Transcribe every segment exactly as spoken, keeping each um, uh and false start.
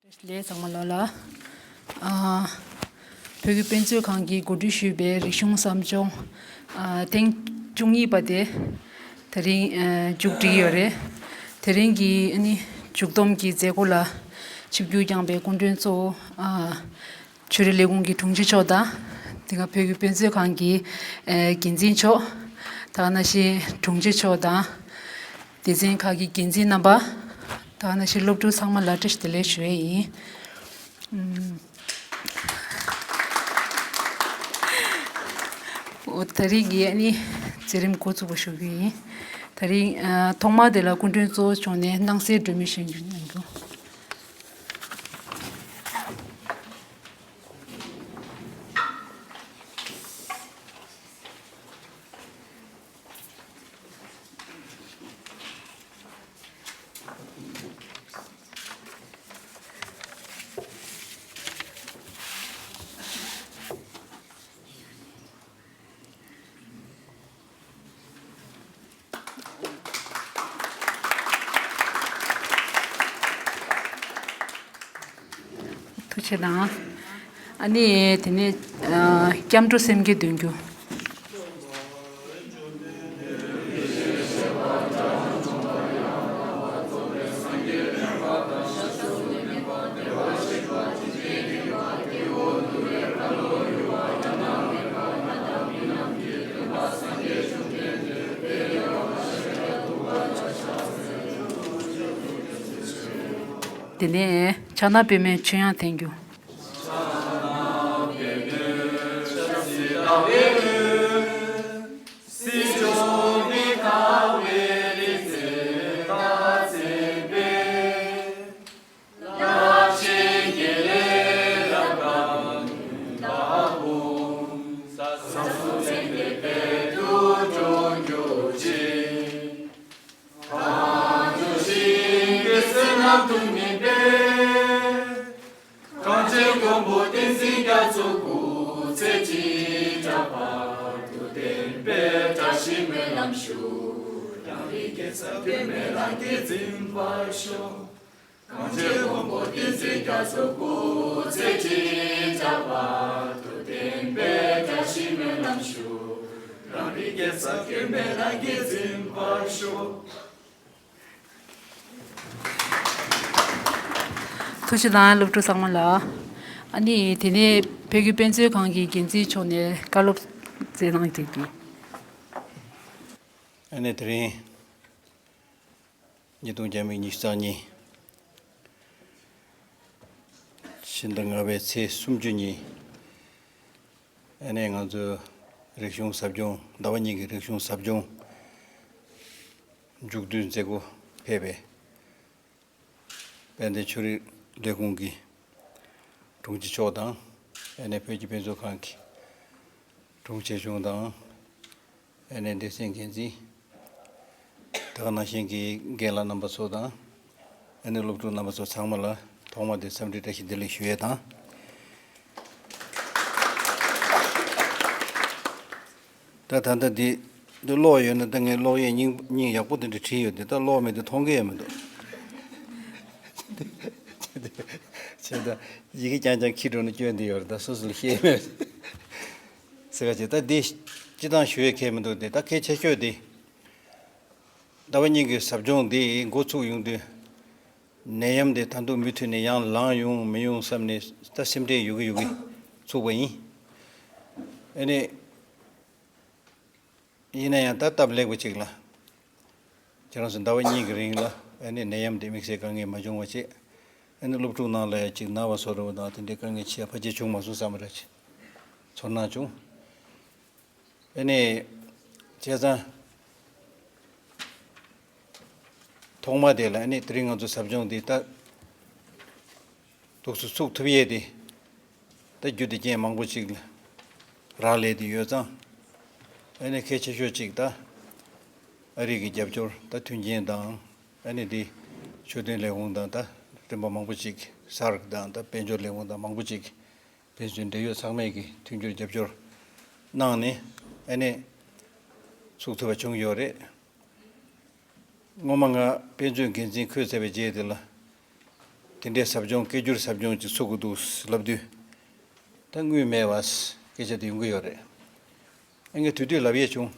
ལགས་ཚང་མ་ལོ་ལ། ཨ། བོད་ཀྱི་དཔེ་མཛོད་ཁང་གིས་གོ་སྒྲིག་ཞུས་པའི་རིག་གཞུང་གསབ་སྦྱོང་། ཨ། ཐེངས་བཅུ་གཉིས་པ་དེ་དེ་རིང་། ཨ། མཇུག་སྒྲིལ་ཡོད་རེད། དེ་རིང་གི་ཨ་ནི་མཇུག་བསྡོམས་ཀྱི་མཛད་སྒོ་ལ་ཆིབས་བསྒྱུར་བསྐྱངས་པའི་སྐུ་མགྲོན་གཙོ་བོ། ཨ། ཆོས་རིག་ལས་ཁུངས་ཀྱི་དྲུང་ཆེ་མཆོག་དང་། དེ་སྔ་བོད་ཀྱི་དཔེ་མཛོད་ཁང་གི་ཨ་འགན་འཛིན་མཆོག་ད་ག་ནང་བཞིན་དྲུང་ཆེ་མཆོག་དང་། སྡེ་ཚན་ཁག་གི་འགན་འཛིན་རྣམ་པ། ད་ག་ནང་བཞིན་སློབ་ཕྲུག་ཚང་མ་ལ་བཀྲ་ཤིས་བདེ་ལེགས་ཞུ་ཡས་ཡིན། ཨུམ། འོ། ད་རིང་གི་ཨ་ནི་མཛད་རིམ་འགོ་བཙུགས་པ་ཞུ་གི་ཡིན། ད་རིང་། ཨ། ཐོག་མར་དེ་ལ་སྐུ་མགྲོན་གཙོ་བོ་མཆོག་ནས་སྣང་གསལ་སྒྲོན་མེ་བཞེངས་རྒྱུ་གནང་རྒྱུ། ཐུགས་རྗེ་གནང་། ཨ་ནི་དེ་ནས། ཨ། སྐྱབས་འགྲོ་སེམས་བསྐྱེད་འདོན་རྒྱུ། དེ་ནས་ཕྱག་ན་པདྨོའི་མཆོད་དབྱངས་འཐེན་རྒྱུ། གངས་ཅན་མགོན་པོ་བསྟན་འཛིན་རྒྱ་མཚོ་སྐུ་ཚེ་ཅི་འདྲ་བར་དུ་བརྟན་པའི་བཀྲ་ཤིས་སྨོན་ལམ་ཞུ། རང་རིགས་རྒྱལ་ཚབ་སྐྱོན་མེད་རང་རྒྱལ་འཛིན་པར་ཤོག་གངས་ཅན་མགོན་པོ་བསྟན་འཛིན་རྒྱ་མཚོ་སྐུ་ཚེ་ཅི་འདྲ་བར་དུ་བརྟན་པའི་བཀྲ་ཤིས་སྨོན་ལམ་ཞུ། རང་རིགས་རྒྱལ་ཚབ་སྐྱོན་མེད་རང་རྒྱལ་འཛིན་པར་ཤོག་ཐུགས་རྗེ་གནང་། སློབ་ཕྲུག་ཚང་མ་ལ། ཨ་ནི་དེ་ནས་བོད་ཀྱི་དཔེ་མཛོད་ཁང་གི་འགན་འཛིན་མཆོག་ནས་བཀའ་སློབ་སྩལ་གནང་བྱེད་ཀྱི། ཨ་ནི་དེ་རིང་ཉིས་སྟོང་ཉི་ཤུ་རྩ་གཉིས་ཕྱི་ཟླ་ལྔ་པའི་ཚེས་སུམ་ཅུ་ཉིན། ཨ་ནི་ང་ཚོའི་རིག་གཞུང་ཟབ་སྦྱོང་། ཟླ་བ་གཉིས་ཀྱི་རིག་གཞུང་ཟབ་སྦྱོང་མཇུག་བསྡུའི་མཛད་སྒོ་ཕེབས་པའི་དཔལ་ལྡན་ཆོས་རིག་ལས་ཁུངས་ཀྱི་དྲུང་ཆེ་མཆོག་དང་། ཨ་ནི་བོད་ཀྱི་དཔེ་མཛོད་ཁང་གི་དྲུང་ཆེ་ཆུང་དང་། ཨ་ནི་སྡེ་ཚན་འགན་འཛིན། དེ་ག་ནང་བཞིན་གྱི་རྒན་ལགས་རྣམ་པ་ཚོ་དང་། ཨ་ནི་སློབ་ཕྲུག་རྣམ་པ་ཚོ་ཚང་མ་ལ་ཐོག་མ་དེ་འཚམས་འདྲི་བཀྲ་ཤིས་བདེ་ལེགས་ཞུ་ཡས་དང་། ད་ད་ལྟ་འདི་འདི་ཀློག་ཡོད་ན། ད་ངས་ཀློག་ཡས་སྙིང་སྙིང་ཡག་པོ་དེ་འདྲ་བྲིས་ཡོད་དེ། ད་ཀློག་མེད་དུས་མཐོང་གི་ཡོད་མི་འདུག་བྱས་ཙང་ཡི་གེ་རྐྱང་རྐྱང་འཁྱེར་འགྲོ་ན་སྐྱོན་དེ་ཡོད་རེད། ད་སོ་སོ་ལ་ཤེས་མེད་ཟེར་ག་བྱས། ད་འདི་སྤྱི་བཏང་ཞུ་ཡས་ཁེལ་མི་འདུག་དེ་ད་གལ་ཆེ་ཤོས་དེ། ཟླ་བ་གཉིས་ཀྱི་ཟབ་སྦྱོང་འདི་འགོ་ཚུགས་ཡོང་དུས། ནད་ཡམས་དེ་ད་དུང་མུ་མཐུད་ནས་ཡང་ལངས་ཡོང་མི་ཡོང་བསམ་ནས་ད་སེམས་ཁྲལ་ཡོད་ཀྱི་ཡོད་ཀྱི་ཚུགས་པ་ཡིན། ཨ་ནི། ཡིན་ན་ཡང་ད་སྟབས་ལེགས་པ་ཅིག་ལ། ཁྱེད་རང་ཚོ་ཟླ་བ་གཉིས་ཀྱི་རིང་ལ་ཨ་ནི་ནད་ཡམས་དེ་དམིགས་བསལ་དཀའ་ངལ་མ་བྱུང་བ་བྱས། ཨ་ནི་སློབ་ཕྲུག་ནང་ལ་ཡང་ཅིག་ན་བ་སོ་རུ་བ་དང་དེ་འདྲའི་དཀའ་ངལ་ཆེ་ཕལ་ཆེར་བྱུང་མ་སོང་བསམ་པ་འདྲ་ཅིག་ཚོར་སྣང་བྱུང་། ཨ་ནི། བྱས་ཙང་། ཐོག་མ་དེ་ལ་ཨ་ནི་དེ་རིང་ང་ཚོ་ཟབ་སྦྱོང་འདི་ད་འདུག་སེ་ཚུགས་ཐུབ་ཡས་དེ། ད་རྒྱུ་དེ་རྐྱེན་མང་པོ་ཅིག་ལ་རག་ལས་དེ་ཡོད་ཙང་། ཨ་ནི་གལ་ཆེ་ཤོས་ཅིག་ད་ཨ་རི་གི་རྒྱབ་སྐྱོར། ད་མཐུན་རྐྱེན་དང་། ཨ་ནི་དེ་ཆོས་དོན་ལས་ཁུངས་དང་། ད་རིམ་པ་མང་པོ་ཅིག་སར་དང་། ད་དཔལ་འབྱོར་ལས་ཁུངས་དང་མང་པོ་ཅིག་ཕན་ཚུན་འབྲེལ་ཡོད་ཚང་མས་ཀྱི་མཐུན་འགྱུར་རྒྱབ་སྐྱོར་གནང་ནས་ཨ་ནི་ཚུགས་ཐུབ་པ་བྱུང་ཡོད་རེད། སྔོན་མ་ང་དཔེ་མཛོད་འགན་འཛིན་འཁོད་ཚར་བའི་རྗེས་དེ་ལ། དེ་འདྲའི་ཟབ་སྦྱོང་སྐད་སྒྱུར་ཟབ་སྦྱོང་ཅིག་ཚུགས་དགོས་འདུག་ལབ་དུས། ད་དངུལ་མེད་པ་སྐད་ཆ་དེ་ཡོང་གི་ཡོད་རེད། ཨ་ངས་དུས་དུས་ལབ་ཡས་བྱུང་།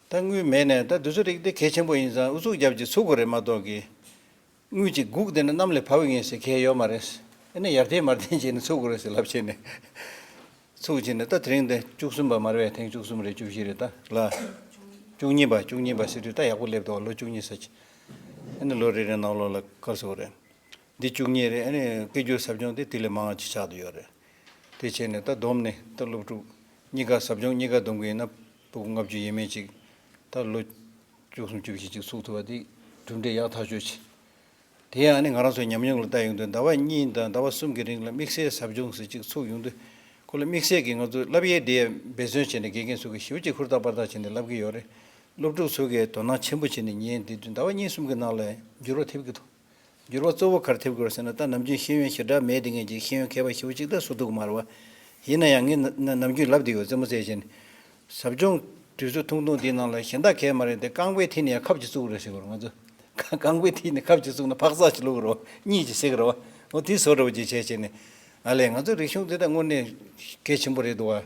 ད་དངུལ་མེད་ནས་ད་དུས་ཚོད་རིག་དེ་གལ་ཆེན་པོ་ཡིན་ཙང་ཨུ་ཚུགས་རྒྱབ་ཀྱི་ཚུགས་དགོས་རེད་མ་གཏོགས་ཀྱི། དངུལ་གཅིག་སྒུག་བསྡད་ན་གནམ་ལས་བབས་ཡིན་ཟེར་གལ་ཡོད་མ་རེད། ཨ་ནི་ཡར་ཐེན་མར་ཐེན་བྱས་ནས་ཚུགས་དགོས་རེད་ཟེར་ལབ་བྱས་ནས། ཚུགས་བྱས་ནས་ད་དེ་རིང་འདི་བཅུ་གསུམ་པ་མ་རེད་པས། ཐེངས་བཅུ་གསུམ་རེད། བཅུ་བཞི་རེད་ད་ལ། བཅུ་གཉིས་པ་བཅུ་གཉིས་པ་ཟེར་དུས་ད་ཡག་པོ་སླེབས་འདུག་ལོ་བཅུ་གཉིས་ཟེར་གྱི། ཨ་ནི་ལོ་རེ་རེ་ནང་ལོགས་ལ་ག་རེ་ཟེར་དགོས་རེད། འདི་བཅུ་གཉིས་རེད། ཨ་ནི་སྐད་སྒྱུར་ཟབ་སྦྱོང་དེ་དེ་ལས་མང་བ་ཅིག་ཆགས་བསྡད་ཡོད་རེད། དེ་བྱས་ནས་ད་བསྡོམས་ནས་ད་སློབ་ཕྲུག་གཉིས་ཀ་ཟབ་སྦྱོང་གཉིས་ཀ་བསྡོམས་ཀྱི་ཡིན་ན་ཕྲུ་གུ་ལྔ་བཅུ་ཡས་མས་ཅིག་ད་ལོ་བཅུ་གསུམ་བཅུ་བཞི་ཅིག་ཚུགས་ཐུབ་པ་དེ་གྲུབ་འབྲས་ཡག་ཐག་ཆོད་ཅིག་དེ་ཡང་ཨ་ནི་ང་རང་ཚོའི་ཉམས་མྱོང་ལ་ལྟ་ཡོང་དུས་ཟླ་བ་གཉིས་དང་ཟླ་བ་གསུམ་གྱི་རིང་ལ་དམིགས་བསལ་ཟབ་སྦྱོང་ཟེར་ཅིག་ཚུགས་ཡོང་དུས། ཁོ་ལ་དམིགས་བསལ་གྱི་ང་ཚོ་བསླབ་ཡས་དེ་འབད་བརྩོན་བྱས་ནས་དགེ་རྒན་ཚོ་གིས་ཞེ་པོ་ཅིག་ཧུར་ཐག་པར་ཐག་བྱས་ནས་བསླབ་ཀྱི་ཡོད་རེད། སློབ་ཕྲུག་ཚོ་གིས་དོ་སྣང་ཆེན་པོ་བྱས་ནས་ཉན་དེ་དུས་ཟླ་བ་གཉིས་གསུམ་གྱི་ནང་ལ་འགྱུར་བ་ཐེབས་ཀྱི་འདུག་འགྱུར་བ་གཙོ་བོ་ག་རེ་ཐེབས་ཀྱི་རེད་ཟེར་ན། ད་ནམ་རྒྱུན་ཤེས་ཡོན་ཞེ་དྲག་མེད་དེ་ངེད་ཀྱི་ཤེས་ཡོན་མཁས་པ་ཞེ་པོ་ཅིག་ད་བཟོ་ཐུབ་ཀྱི་མ་རེད་བ། ཡིན་ན་ཡང་ངས་ན་ན་ནམ་རྒྱུན་ལབ་བསྡད་ཡོད། རྩེད་མོ་རྩེ་བྱས་ནས། ཟབ་སྦྱོང་དུས་ཚོད་ཐུང་ཐུང་འདིའི་ནང་ལ་གཞན་དག་གས་མ་རེད་དེ་རྐང་པའི་མཐིལ་ནས་ཡང་ཁབ་ཅིག་བཙུགས་རེད་ཟེར་གི་རེད་ང་ཚོ། རྐང་པའི་མཐིལ་ནས་ཁབ་ཅིག་བཙུགས་ན་ཕག་ཚག་ཅིག་བླུགས་གི་རེད་བ། གཉིད་ཅིག་སད་གི་རེད་བ། འོ་དེ་བཟོ་འདྲ་བོ་ཅིག་བྱས་བྱས་ནས། ཨ་ལས་ང་ཚོ་རིག་གཞུང་འདི་ད་དངོས་གནས་གལ་ཆེན་པོ་རེད་འདུག་བ།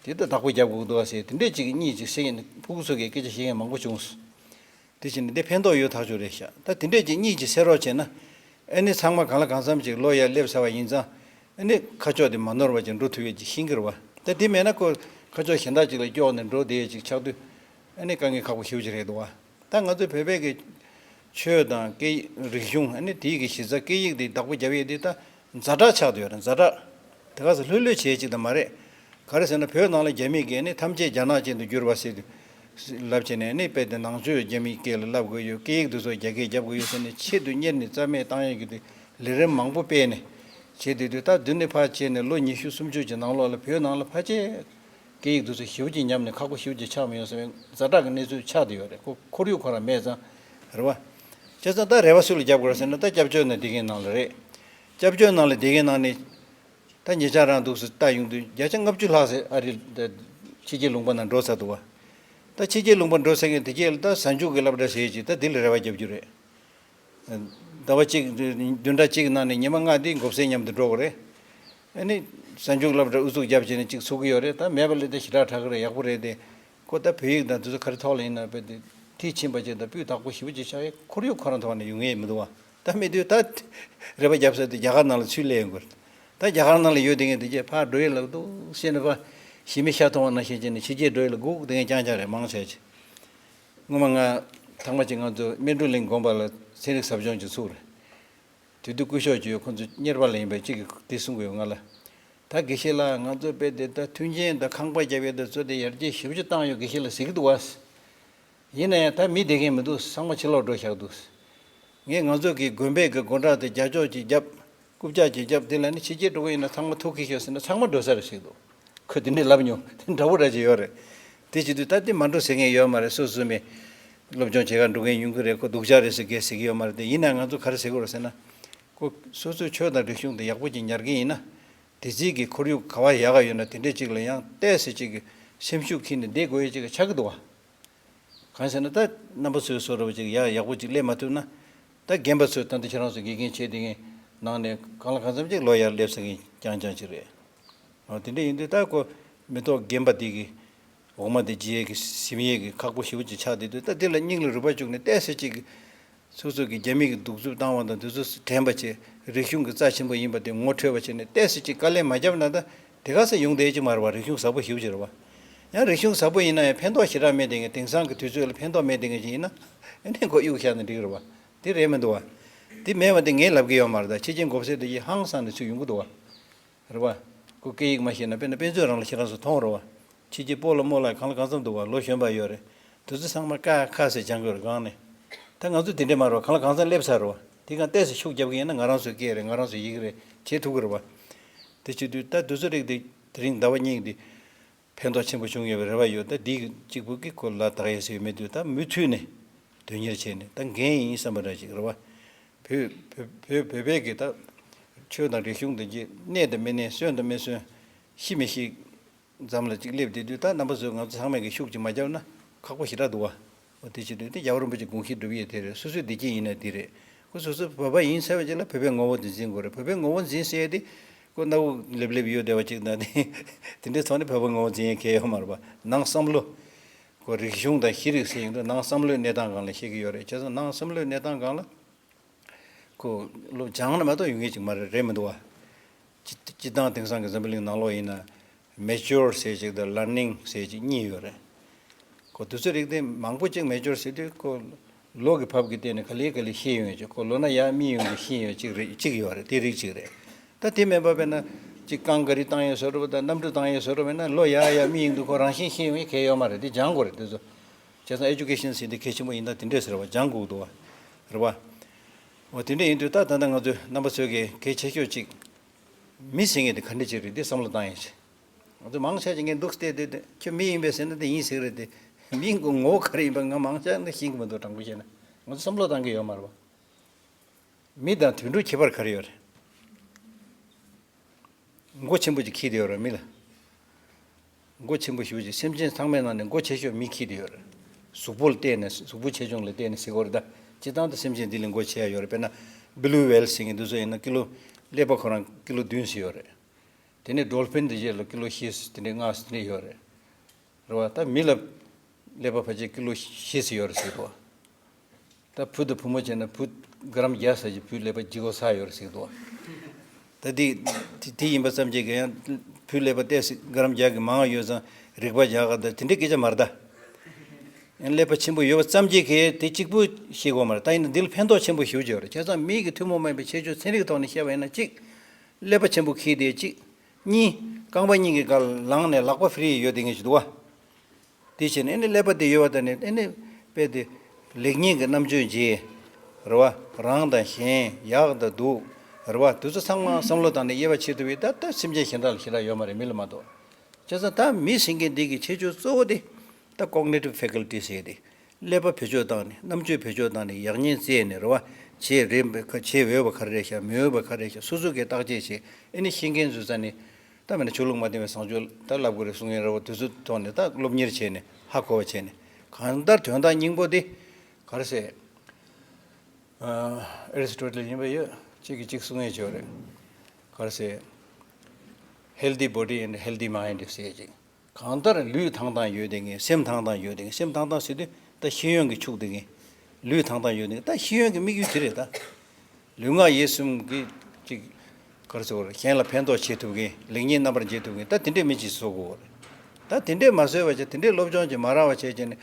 དེ་ད་བདག་པོ་རྒྱབ་དགོས་འདུག་བ་ཟེར་དེ་འདྲས་ཅིག་གཉིད་ཅིག་སད་ཡིན། ཕྲུ་གུ་ཚོ་གིས་སྐད་ཆ་བཤད་མཁན་མང་པོ་བྱུང་སོང་། དེ་བཞིན་འདི་ཕན་ཐོགས་ཡོད་ཐག་ཆོད་རེད་ཤག་ད་དེ་འདྲས་ཀྱི་གཉིད་ཀྱི་སད་རོགས་བྱས་ན། ཨ་ནི་ཚང་མ་གང་ལ་གང་འཚམ་ཅིག་ལོ་ཡར་སླེབས་ཚར་བ་ཡིན་ཙང་། ཨ་ནི་ཁ་ཕྱོགས་དེ་མ་ནོར་བ་ཅིག་འགྲོ་ཐུབ་ཡས་ཅིག་ཤེས་ཀྱི་རེད་བ། ད་དེ་མེད་ན་ཁོ་ཁ་ཕྱོགས་གཞན་དག་ཅིག་ལ་དཀྱོགས་ནས་འགྲོ་བསྡད་ཡས་ཅིག་ཆགས་དུས། ཨ་ནི་དཀའ་ངལ་ཁག་པོ་ཞེ་པོ་ཅིག་རེད་འདུག་བ། ད་ང་ཚོ་བོད་པའི་གི་ཆོས་དང་སྐད་རིག་གཞུང་ཨ་ནི་དེའི་གི་གཞི་རྩ་སྐད་ཡིག་དེ་བདག་པོ་རྒྱབ་ཡས་དེ་ད་ཛ་དྲག་ཆགས་བསྡད་ཡོད་རེད། ཛ་དྲག་དེ་ག་ས་ལྷོད་ལྷོད་བྱེད་ཅིག་ད་མ་རེད། ག་རེ་ཟེར་ན་བོད་ནང་ལ་རྒྱ་མིས་བརྒལ་ནས་ཐམས་ཅད་རྒྱ་ནག་ཅན་དུ་བསྒྱུར་བ་ཟེར་དུས་ལབ་བྱས་ནས་ནི་དཔེ་དེ་ནང་ཆོས་རྒྱ་མིའི་སྐད་ལ་བསླབ་དགོས་ཡོད། སྐད་ཡིག་དེ་ཚོ་རྒྱ་སྐད་རྒྱབ་དགོས་ཡོད་ཟེར་ནས་ཆེད་དུ་གཉེར་ནས་རྩ་མེད་བཏང་ཡས་ཀྱི་དེ་ལས་རིམ་མང་པོ་སྤེལ་ནས་བྱས་དེ་དུས་ད་མདུན་ནས་ཕར་བྱས་ནས་ལོ་ཉི་ཤུ་སུམ་ཅུ་ཅིག་ནང་ལོགས་ལ་བོད་ནང་ལ་ཕལ་ཆེར་སྐད་ཡིག་དེ་ཚོ་ཞེ་པོ་ཅིག་ཉམས་ནས་ཁག་པོ་ཞེ་པོ་ཅིག་ཆགས་མི་ཡོང་ཟེར་བའི་ཛ་དྲག་གི་གནས་ཚུལ་ཆགས་བསྡད་ཡོད་རེད། ཁོ་ཁོར་ཡུག་ཁོ་རང་མེད་ཙང་རེད་བ། བྱས་ཙང་ད་རེ་བ་སུ་ལ་རྒྱབ་དགོས་རེད་ཟེར་ན་ད་སྐྱབས་བཅོལ་ནང་བསྡད་མཁན་ནང་ལ་རེད། སྐྱབས་བཅོལ་ནང་ལ་བསྡད་མཁན་ནང་ནས། ད་ཉེ་ཆར་རང་འདུག་སེ་ལྟ་ཡོང་དུས་བརྒྱ་ཆ་ལྔ་བཅུ་ལྷག་ཟེར་ཨ་རི་ད་ཕྱི་རྒྱལ་ལུང་པ་ནང་འགྲོ་ཚར་འདུག་བ། ད་ཕྱི་རྒྱལ་ལུང་པ་འགྲོ་ཚར་མཁན་དེ་གས་ལ་ད་གཟའ་མཇུག་གི་སློབ་གྲྭ་ཟེར་ཅིག་ད་འདི་ལ་རེ་བ་རྒྱབ་རྒྱུ་རེད། ཟླ་བ་གཅིག་བདུན་ཕྲག་གཅིག་ནང་ནས་ཉི་མ་ལྔ་དེ་མགོ་སེར་མཉམ་དུ་འགྲོ་དགོས་རེད། ཨ་ནི་གཟའ་མཇུག་སློབ་གྲྭ་ཨུ་ཚུགས་རྒྱབ་བྱས་ནས་གཅིག་ཚུགས་ཀྱི་ཡོད་རེད། ད་མེད་པ་ལས་ད་ཞེ་དྲག་དྲག་གི་རེད། ཡག་པོ་རེད་དེ། ཁོ་ད་བོད་ཡིག་དང་དེ་ཚོ་ག་རེ་ཐོག་ལ་ཡིན་ན་དཔེ་དེ་མཐིལ་ཕྱིན་པ་ཅིག་དང་སྤུས་དག་པོ་ཞེ་པོ་ཅིག་ཆགས་ཡས་ཁོར་ཡུག་ཁོ་རང་ཐོག་ནས་ཡོང་ངེས་མི་འདུག་བ། ད་མི་དུས་ད་རེ་བ་རྒྱབ་ས་དེ་རྒྱ་གར་ནང་ལ་ཚུར་སླེབས་ཡོང་དགོས་རེད། ད་རྒྱ་གར་ནང་ལ་ཡོད་དེ་ངས་དེ་རྗེས་ཕར་འགྲོ་ཡས་ལབ་འདུག་བཤད་ནས་ཕར་ཞི་མི་ཤ་མཐོང་བ་ནང་བཞིན་བྱས་ནས་ཕྱི་རྒྱལ་འགྲོ་ཡས་ལ་སྒུག་དེ་ངས་རྐྱང་རྐྱང་རེད་མང་ཆེ་ཅིག་སྔོན་མ་ང་ཐང་པ་ཅིག་ང་ཚོ་སྨིན་གྲོལ་གླིང་དགོན་པ་ལ་ཚན་རིག་ཟབ་སྦྱོང་ཅིག་ཚུགས་རེད། དེ་དུས་སྐུ་ཞབས་ཀྱིས་ཁོང་ཚོ་གཉེར་པ་ལ་ཡིན་པའི་གཅིག་གིས་དེ་གསུང་གི་ཡོད་ང་ལ། ད་དགེ་བཤེས་ལགས་ང་ཚོ་དཔེ་དེ་ད་མཐུན་རྐྱེན་དང་ཁང་པ་རྒྱབ་ཡས་དེ་ཚོ་དེ་ཡར་རྒྱས་ཞེ་པོ་ཅིག་བཏང་ཡོད་དགེ་བཤེས་ལགས་ཟེར་གི་འདུག་བ། ཡིན་ན་ཡང་ད་མི་བསྡད་མཁན་མི་འདུག་ཚང་མ་ཕྱི་ལོགས་འགྲོ་བཞག་འདུག་ངས་ང་ཚོ་གི་དགོན་པའི་གི་སྒོ་འགྲམ་དེ་རྒྱ་ཅོག་ཅིག་བརྒྱབ། རྐུབ་བཀྱག་ཅིག་བརྒྱབ། དེ་ལ་ནི་ཕྱི་རྒྱལ་འགྲོ་གི་ཡིན་ན་ཚང་མ་ཐུགས་ཁེལ་ཤོག་ཟེར་ན་ཚང་མ་འགྲོ་ས་རེད་ཟེར་འདུག་ཁོས་དེ་འདྲས་ལབ་མྱོང་། དེ་འདྲ་བོ་འདྲ་ཅིག་ཡོད་རེད། དེ་བྱེད་དུས་ད་དེ་མ་འགྲོ་ཟེར་མཁན་ཡོད་མ་རེད། སོ་སོ་མི་སློབ་སྦྱོང་བྱེད་གར་འགྲོ་མཁན་ཡོང་གི་རེད། ཁོ་སྡུག་ཅག་རེད་ཟེར་གས་ཟེར་གི་ཡོད་མ་རེད། དེ་ཡིན་ན་ང་ཚོ་ག་རེ་ཟེར་དགོས་རེད་ཟེར་ན། ཁོ་སོ་སོའི་ཆོས་དང་རིག་གཞུང་དེ་ཡག་པོ་ཅིག་ཉར་གི་ཡིན་ན། དེ་རྩིས་ཀྱི་ཁོར་ཡུག་ག་བ་ཡག་ག་ཡོད་ན་དེ་འདྲས་ཅིག་ལ་ཡང་ཏོག་ཙམ་ཅིག་གི་སེམས་ཤུགས་འཁྱེར་ནས་བསྡད་དགོས་ཡས་ཅིག་ཆགས་ཀྱི་འདུག་བ། གང་ཟེར་ན་ད་རྣམ་པ་ཚོའི་བཟོ་འདྲ་བོ་ཅིག་ཡག་ཡག་པོ་ཅིག་སླེབས་མ་ཐུབ་ན། ད་རྒན་པ་ཚོས་ད་ལྟ་ཁྱེད་རང་ཚོ་དགེ་རྒན་བྱས་བསྡད་མཁན་ནང་ནས་གང་ལ་གང་འཚམ་ཅིག་ལོ་ཡར་སླེབས་ས་མཁན་རྐྱང་རྐྱང་ཅིག་རེད། འོ་དེ་འདྲ་ཡིན་དུས་ད་ཁོ་མི་ཐོག་རྒན་པ་དེ་གི་འོག་མ་དེ་བརྗེ་ཡས་ཀྱི་ཟིན་ཡས་ཀྱི་ཁག་པོ་ཞེ་པོ་ཅིག་ཆགས་བསྡད་དུས་ད་དེ་ལ་སྙིང་ལ་རུས་པ་བཅུག་ནས་ཏོག་ཙམ་ཅིག་གི་སོ་སོ་གི་རྒྱ་མི་གི་གདུག་རྩུབ་བཏང་བ་དང་དེ་ཚོ་དྲན་པ་བྱས། རིག་གཞུང་གི་རྩ་ཆེན་པོ་ཡིན་པ་དེ་ངོ་འཕྲོད་པ་བྱས་ནས་ཏོག་ཙམ་ཅིག་དཀའ་ལས་མ་བརྒྱབ་ན་ད་དེ་ག་ས་ཡོང་བསྡད་ཀྱི་མ་རེད་བ། རིག་གཞུང་ཟབ་པོ་ཞེ་པོ་ཅིག་རེད་བ། ཡང་རིག་གཞུང་ཟབ་པོ་ཡིན་ན་ཡང་ཕན་ཐོགས་ཞེ་དྲག་མེད་དེ་ངས་དེང་སང་གི་དུས་ཚོད་ལ་ཕན་ཐོགས་མེད་དེ་ངས་ཅིག་ཡིན་ན་ཨེ་ནས་མགོ་གཡུག་བཞག་ན་འགྲིག་རེད་བ། དེ་རེད་མི་འདུག་བ། དེ་མེད་བ་དེ་ངས་ལབ་གི་ཡོད་མ་རེད། ད་ཕྱི་རྒྱལ་མགོ་སེར་དེ་ཡིས་ཧང་སང་ནས་ཚུར་ཡོང་གི་འདུག་བ། རེད་བ། ཁོ་སྐད་ཡིག་མ་ཤེས་ན་དཔེར་ན་དཔེ་མཛོད་རང་ལ་ཁྱེད་རང་ཚོ་མཐོང་རེད་བ། ཕྱི་རྒྱལ་སྤོ་ལགས་རྨོ་ལགས་གང་ལ་གང་འཚམ་འདུག་བ། ལོ་གཞོན་པ་ཡོད་རེད། དེ་ཚོ་ཚང་མ་ཀ་ཁ་ཟེར་སྦྱང་གི་ཡོད་རེད་སྒང་ནས། ད་ང་ཚོ་དེ་འདྲས་མ་རེད་བ། གང་ལ་གང་འཚམ་སླེབས་ཚར་རེད་བ། དེ་གང་ཏོག་ཙམ་ཤུགས་རྒྱབ་གི་ཡིན་ན་ང་རང་ཚོའི་སྐད་རེད། ང་རང་ཚོ་ཡི་གེ་རེད། བྱེད་ཐུབ་གི་རེད་བ། དེ་བྱེད་དུས་ད་དུས་ཚོད་རིག་དེ་དེ་རིང་ཟླ་བ་གཉིས་འདི་ཕན་ཐོགས་ཆེན་པོ་བྱུང་ཡོད་པའི་རེ་བ་ཡོད། ད་འདི་གཅིག་པུ་གི་སྐོར་ལ་ད་ག་ཡེ་ཟེར་ཡོད་མེད་དུས་ད་མུ་མཐུད་ནས་དོན་གཉེར་བྱས་ནས་ད་འགན་ཡིན་བསམ་པ་འདྲ་ཅིག་རེད་བ། བོད་བོད་བོད་བོད་པའི་གི་ད་ཆོས་དང་རིག་གཞུང་དེ་གྱི་གནས་དང་མི་གནས། གསོན་དང་མི་གསོན། ཤི་མི་ཤི། འཛམ་ལ་གཅིག་སླེབས་བསྡད་དུས་ད་རྣམ་པ་ཚོས་ང་ཚོ་ཚང་མས་ཀྱི་ཤུགས་ཀྱིས་མ་བརྒྱབ་ན་ཁག་པོ་ཞེ་དྲག་འདུག་བ། འོ་དེ་བྱེད་དུས་དེ་རྒྱལ་བ་རིན་པོ་ཆེ་དགོངས་གཞི་སྒྲུབ་ཡས་དེ་རེད། སོ་སོའི་བདེ་སྐྱིད་ཡིན་ན་དེ་རེད། སོ་སོ་བོད་པ་ཡིན་ཟེར་བ་ཅིག་ལ་བོད་པའི་ངོ་བོ་དེ་འཛིན་དགོས་རེད། བོད་པའི་ངོ་བོ་འཛིན་ཟེར་ཡས་དེ་ཁོ་སྣ་བུག་ལེབ་ལེབ་ཡོད་བསྡད་པ་ཅིག་དང་དེ་དེ་འདྲའི་ཐོག་ནས་བོད་པའི་ངོ་བོ་འཛིན་ཡས་གལ་ཡོད་མ་རེད་པ། ནང་བསམ་བློ་ཁོ་རིག་གཞུང་དང་ཤེས་རིག་ཟེར་ཡོང་དུས་ནང་བསམ་བློའི་གནས་སྟངས་སྒང་ལ་བཤད་ཀྱི་ཡོད་རེད། བྱས་ཙང་ནང་བསམ་བློའི་གནས་སྟངས་སྒང་ལ་ཁོ་བློ་སྦྱངས་ན་མ་གཏོགས་ཡོང་ངེས་ཅིག་མ་རེད། རེད་མི་འདུག་བ། སྤྱི་སྤྱི་བཏང་དེང་སང་གི་འཛམ་བུ་གླིང་ནང་ལོགས་ཡིན་ན་མེ་ཅོར་ཟེར་ཅིག་དང་ལར་ནིང་ཟེར་ཅིག་གཉིས་ཡོད་རེད། ཁོ་དུས་ཚོད་རིག་དེ་མང་པོ་ཅིག་མེ་ཅོར་ཟེར་དུས་ཁོ་ལོ་གི་བབ་ཀྱི་སྟེང་ནས་ག་ལེ་ག་ལེ་ཤེས་ཡོང་ཡོད་ཅིག་ཁོ་ལོ་ན་ཡར་མིག་ཡོང་དུས་ཤེས་ཡོང་ཅིག་རེད། ཅིག་ཡོད་རེད། དེ་རིགས་ཅིག་རེད། ད་དེ་མིན་པ་བས་ན་ཅིག་རྐང་ག་རེ་བཏང་ཡས་བཟོ་འདྲ་པོ་དང་གནམ་གྲུ་བཏང་ཡས་བཟོ་འདྲ་པོ་ཡིན་ན་ལོ་ཡར་ཡར་མིག་ཡོང་དུས་ཁོ་རང་བཞིན་ཤེས་ཡོང་ཡས་གལ་ཡོད་མ་རེད། དེ་སྦྱང་དགོས་རེད། དེ་ཚོ་བྱས་ཙང་ཨེ་ཇུ་ཀེ་ཤན་ཟེར་དེ་གལ་ཆེན་པོ་ཡིན་ད་དེ་འདྲས་ཟེར་བ་སྦྱང་དགོས་འདུག་བ། རེད་བ། འོ་དེ་འདྲས་ཡིན་དུས་ད་ད་ལྟ་ང་ཚོས་རྣམ་པ་ཚོས་གི་གལ་ཆེ་ཤོས་ཅིག་མི་ཟེར་མཁན་དེ་ག་འདྲ་ཅིག་རེད་དེ་བསམ་བློ་བཏང་ཡིན་ཞིག་ང་ཚོ་མང་ཆེ་ཅིག་ངས་འདུག་བལྟས་ཏེ་ཁྱོད་མི་ཡིན་པས་ཟེར་ན་དེ་ཡིན་ཟེར་རེད་དེ། མི་ཡིན་གོ་ངོ་བོ་ག་རེ་ཡིན་པ་ང་མང་ཆེ་ནས་ཤེས་ཀྱི་མི་འདུག་དྲང་པོ་བཤད་ན་ང་ཚོ་བསམ་བློ་བཏང་གི་ཡོད་མ་རེད་བ། མི་དང་དུད་འགྲོ་ཁྱད་པར་ག་རེ་ཡོད་རེད། མགོ་ཆེན་པོ་ཅིག་འཁྱེར་བསྡད་ཡོད་རེད་མི་ལ། མགོ་ཆེན་པོ་ཞེ་པོ་ཅིག་སེམས་ཅན་ཚང་མའི་ནང་ནས་མགོ་ཆེ་ཤོས་མི་འཁྱེར་བསྡད་ཡོད་རེད། གཟུགས་པོ་ལ་བལྟས་ནས་གཟུགས་པོ་ཆེ་ཆུང་ལ་བལྟས་ནས་ཟེར་གྱི་ཡོད་རེད་ད། སྤྱིར་བཏང་དུ་སེམས་ཅན་འདི་ལས་མགོ་ཆེ་ཡ་ཡོད་རེད། དཔེར་ན་བྷི་ལུ་ཝེལ་ཟེར་མཁན་འདི་ཚོ་ཡིན་ན་ཀི་ལོ་ཀླད་པ་ཁོ་རང་ཀི་ལོ་བདུན་ཙམ་ཡོད་རེད། དེ་ནས་ཌོལ་ཕིན་འདི་བཞི་ལ་ཀི་ལོ་བཞི་དེ་འདྲའི་ལྔ་དེ་འདྲ་ཡོད་རེད། རེད་བ། ད་མི་ལ་ཀླད་པ་ཕལ་ཆེར་ཀི་ལོ་བཞི་ཙམ་ཡོད་རེད་ཟེར་གྱི་འདུག་ད་བུ་དང་བུ་མོ་བྱས་ན་བུ་ག་རམ་བརྒྱ་ཙམ་ཅིག་བུའི་ཀླད་པ་ལྗིད་ཁོག་ཚ་ཡོད་རེད་ཟེར་གྱི་འདུག་ད་འདི་དེ་དེ་ཡིན་པ་ཙམ་གྱིས་ཀྱང་བུའི་ཀླད་པ་ཏོག་ཙམ་ག་རམ་བརྒྱ་གི་མང་ཡོད་ཙང་རིག་པ་རྒྱག་ག་ད་དེ་འདྲའི་སྐད་ཆ་མ་རེད་ད། ཀླད་པ་ཆེན་པོ་ཡོད་པ་ཙམ་གྱིས་གལ་དེ་གཅིག་པུ་ཤེས་དགོས་མ་རེད། ད་ཡིན་ན་འདི་ལ་ཕན་ཐོགས་ཆེན་པོ་ཞེ་པོ་ཅིག་ཡོད་རེད། བྱས་ཙང་མིའི་གི་ཐུན་མོང་མ་ཡིན་པའི་ཁྱད་ཆོས་ཚན་རིག་ཐོག་ནས་བཤད་པ་ཡིན་ན་གཅིག་ཀླད་པ་ཆེན་པོ་འཁྱེར་བསྡད་གཅིག་གཉིས། རྐང་པ་གཉིས་ཀྱི་སྒང་ལངས་ནས་ལག་པ་ཕི་རི་ཡོད་བསྡད་མཁན་ཞིག་འདུག་བ། དེ་བྱས་ནས་ཨ་ནི་ཀླད་པ་དེ་ཡོད་པ་དང་ནི་ཨ་ནི་དཔེ་དེ་ལེགས་ཉེས་ཀྱི་རྣམ་དཔྱོད་འབྱེད། རེད་བ། རང་དང་གཞན་ཡག་དང་སྡུག་རེད་བ། དེ་ཚོ་ཚང་མ་བསམ་བློ་བཏང་ནས་དབྱེ་བ་ཕྱེ་ཐུབ་པའི་ད་ལྟ་སེམས་ཅན་གཞན་དག་ལ་ཞེ་དྲག་ཡོད་མ་རེད་མི་ལ་མ་གཏོགས། བྱས་ཙང་ད་མི་ཟེར་མཁན་འདི་གི་ཁྱད་ཆོས་གཙོ་བོ་དེ་ད་cognitive faculty ཟེར་ཏེ། ཀླད་པ་བེད་སྤྱོད་བཏང་ནས་རྣམ་དཔྱོད་བེད་སྤྱོད་བཏང་ནས་ཡག་ཉེས་བཙལ་ནས་རེད་བ། བྱེད་རེད་བྱེད་འོས་པ་ག་རེ་རེད་ཤག་མི་འོས་པ་ག་རེ་རེད་ཤག་སོ་སོ་གིས་བརྟག་དཔྱད་བྱེད། ཨ་ནི་ཤེས་མཁན་ཚོའི་རྩ་ནས་ད་མེད་ན་ཆོས་ལུགས་མ་བསྟེན་པའི་བཟང་སྤྱོད་ད་བསླབ་དགོས་རེད་གསུང་མཁན་རེད་བ། དེ་ཚོའི་ཐོག་ནས་ད་སློབ་གཉེར་བྱས་ནས་ཧ་གོ་བ་བྱས་ནས་གང་ལྟར་དོན་དག་སྙིང་པོ་དེ་ག་རེ་ཟེར། ཨ་ཨེ་རི་སི་ཊོ་ཊལ་ཡིན་པ་ཡོད་གཅིག་གིས་གཅིག་གསུང་ཡས་བྱས་རེད། ག་རེ་ཟེར། Healthy body and healthy mind ཟེར་ཅིག་གང་ལྟར་ལུས་ཐང་ཐང་ཡོད་བསྡད་མཁན་སེམས་ཐང་ཐང་ཡོད་བསྡད་མཁན་སེམས་ཐང་ཐང་ཟེར་དུས་ད་ཤེས་ཡོན་གྱིས་ཕྱུག་བསྡད་མཁན། ལུས་ཐང་ཐང་ཡོད་བསྡད་མཁན་ད་ཤེས་ཡོན་གྱི་དམིགས་ཡུལ་དེ་རེད་ད། ལུས་ངག་ཡིད་གསུམ་གྱི་ཅིག་ག་རེ་ཟེར་དགོས་རེད། གཞན་ལ་ཕན་ཐོགས་བྱེད་ཐུབ་མཁན་ལེགས་ཉེས་རྣམ་པར་འབྱེད་ཐུབ་མཁན་ད་དེ་འདྲས་མི་ཅིག་བཟོ་དགོས་རེད། ད་དེ་འདྲས་མ་བཟོས་པ་བྱས་དེ་འདྲས་སློབ་སྦྱོང་ཅིག་མ་རག་པ་བྱས་བྱས་ནས་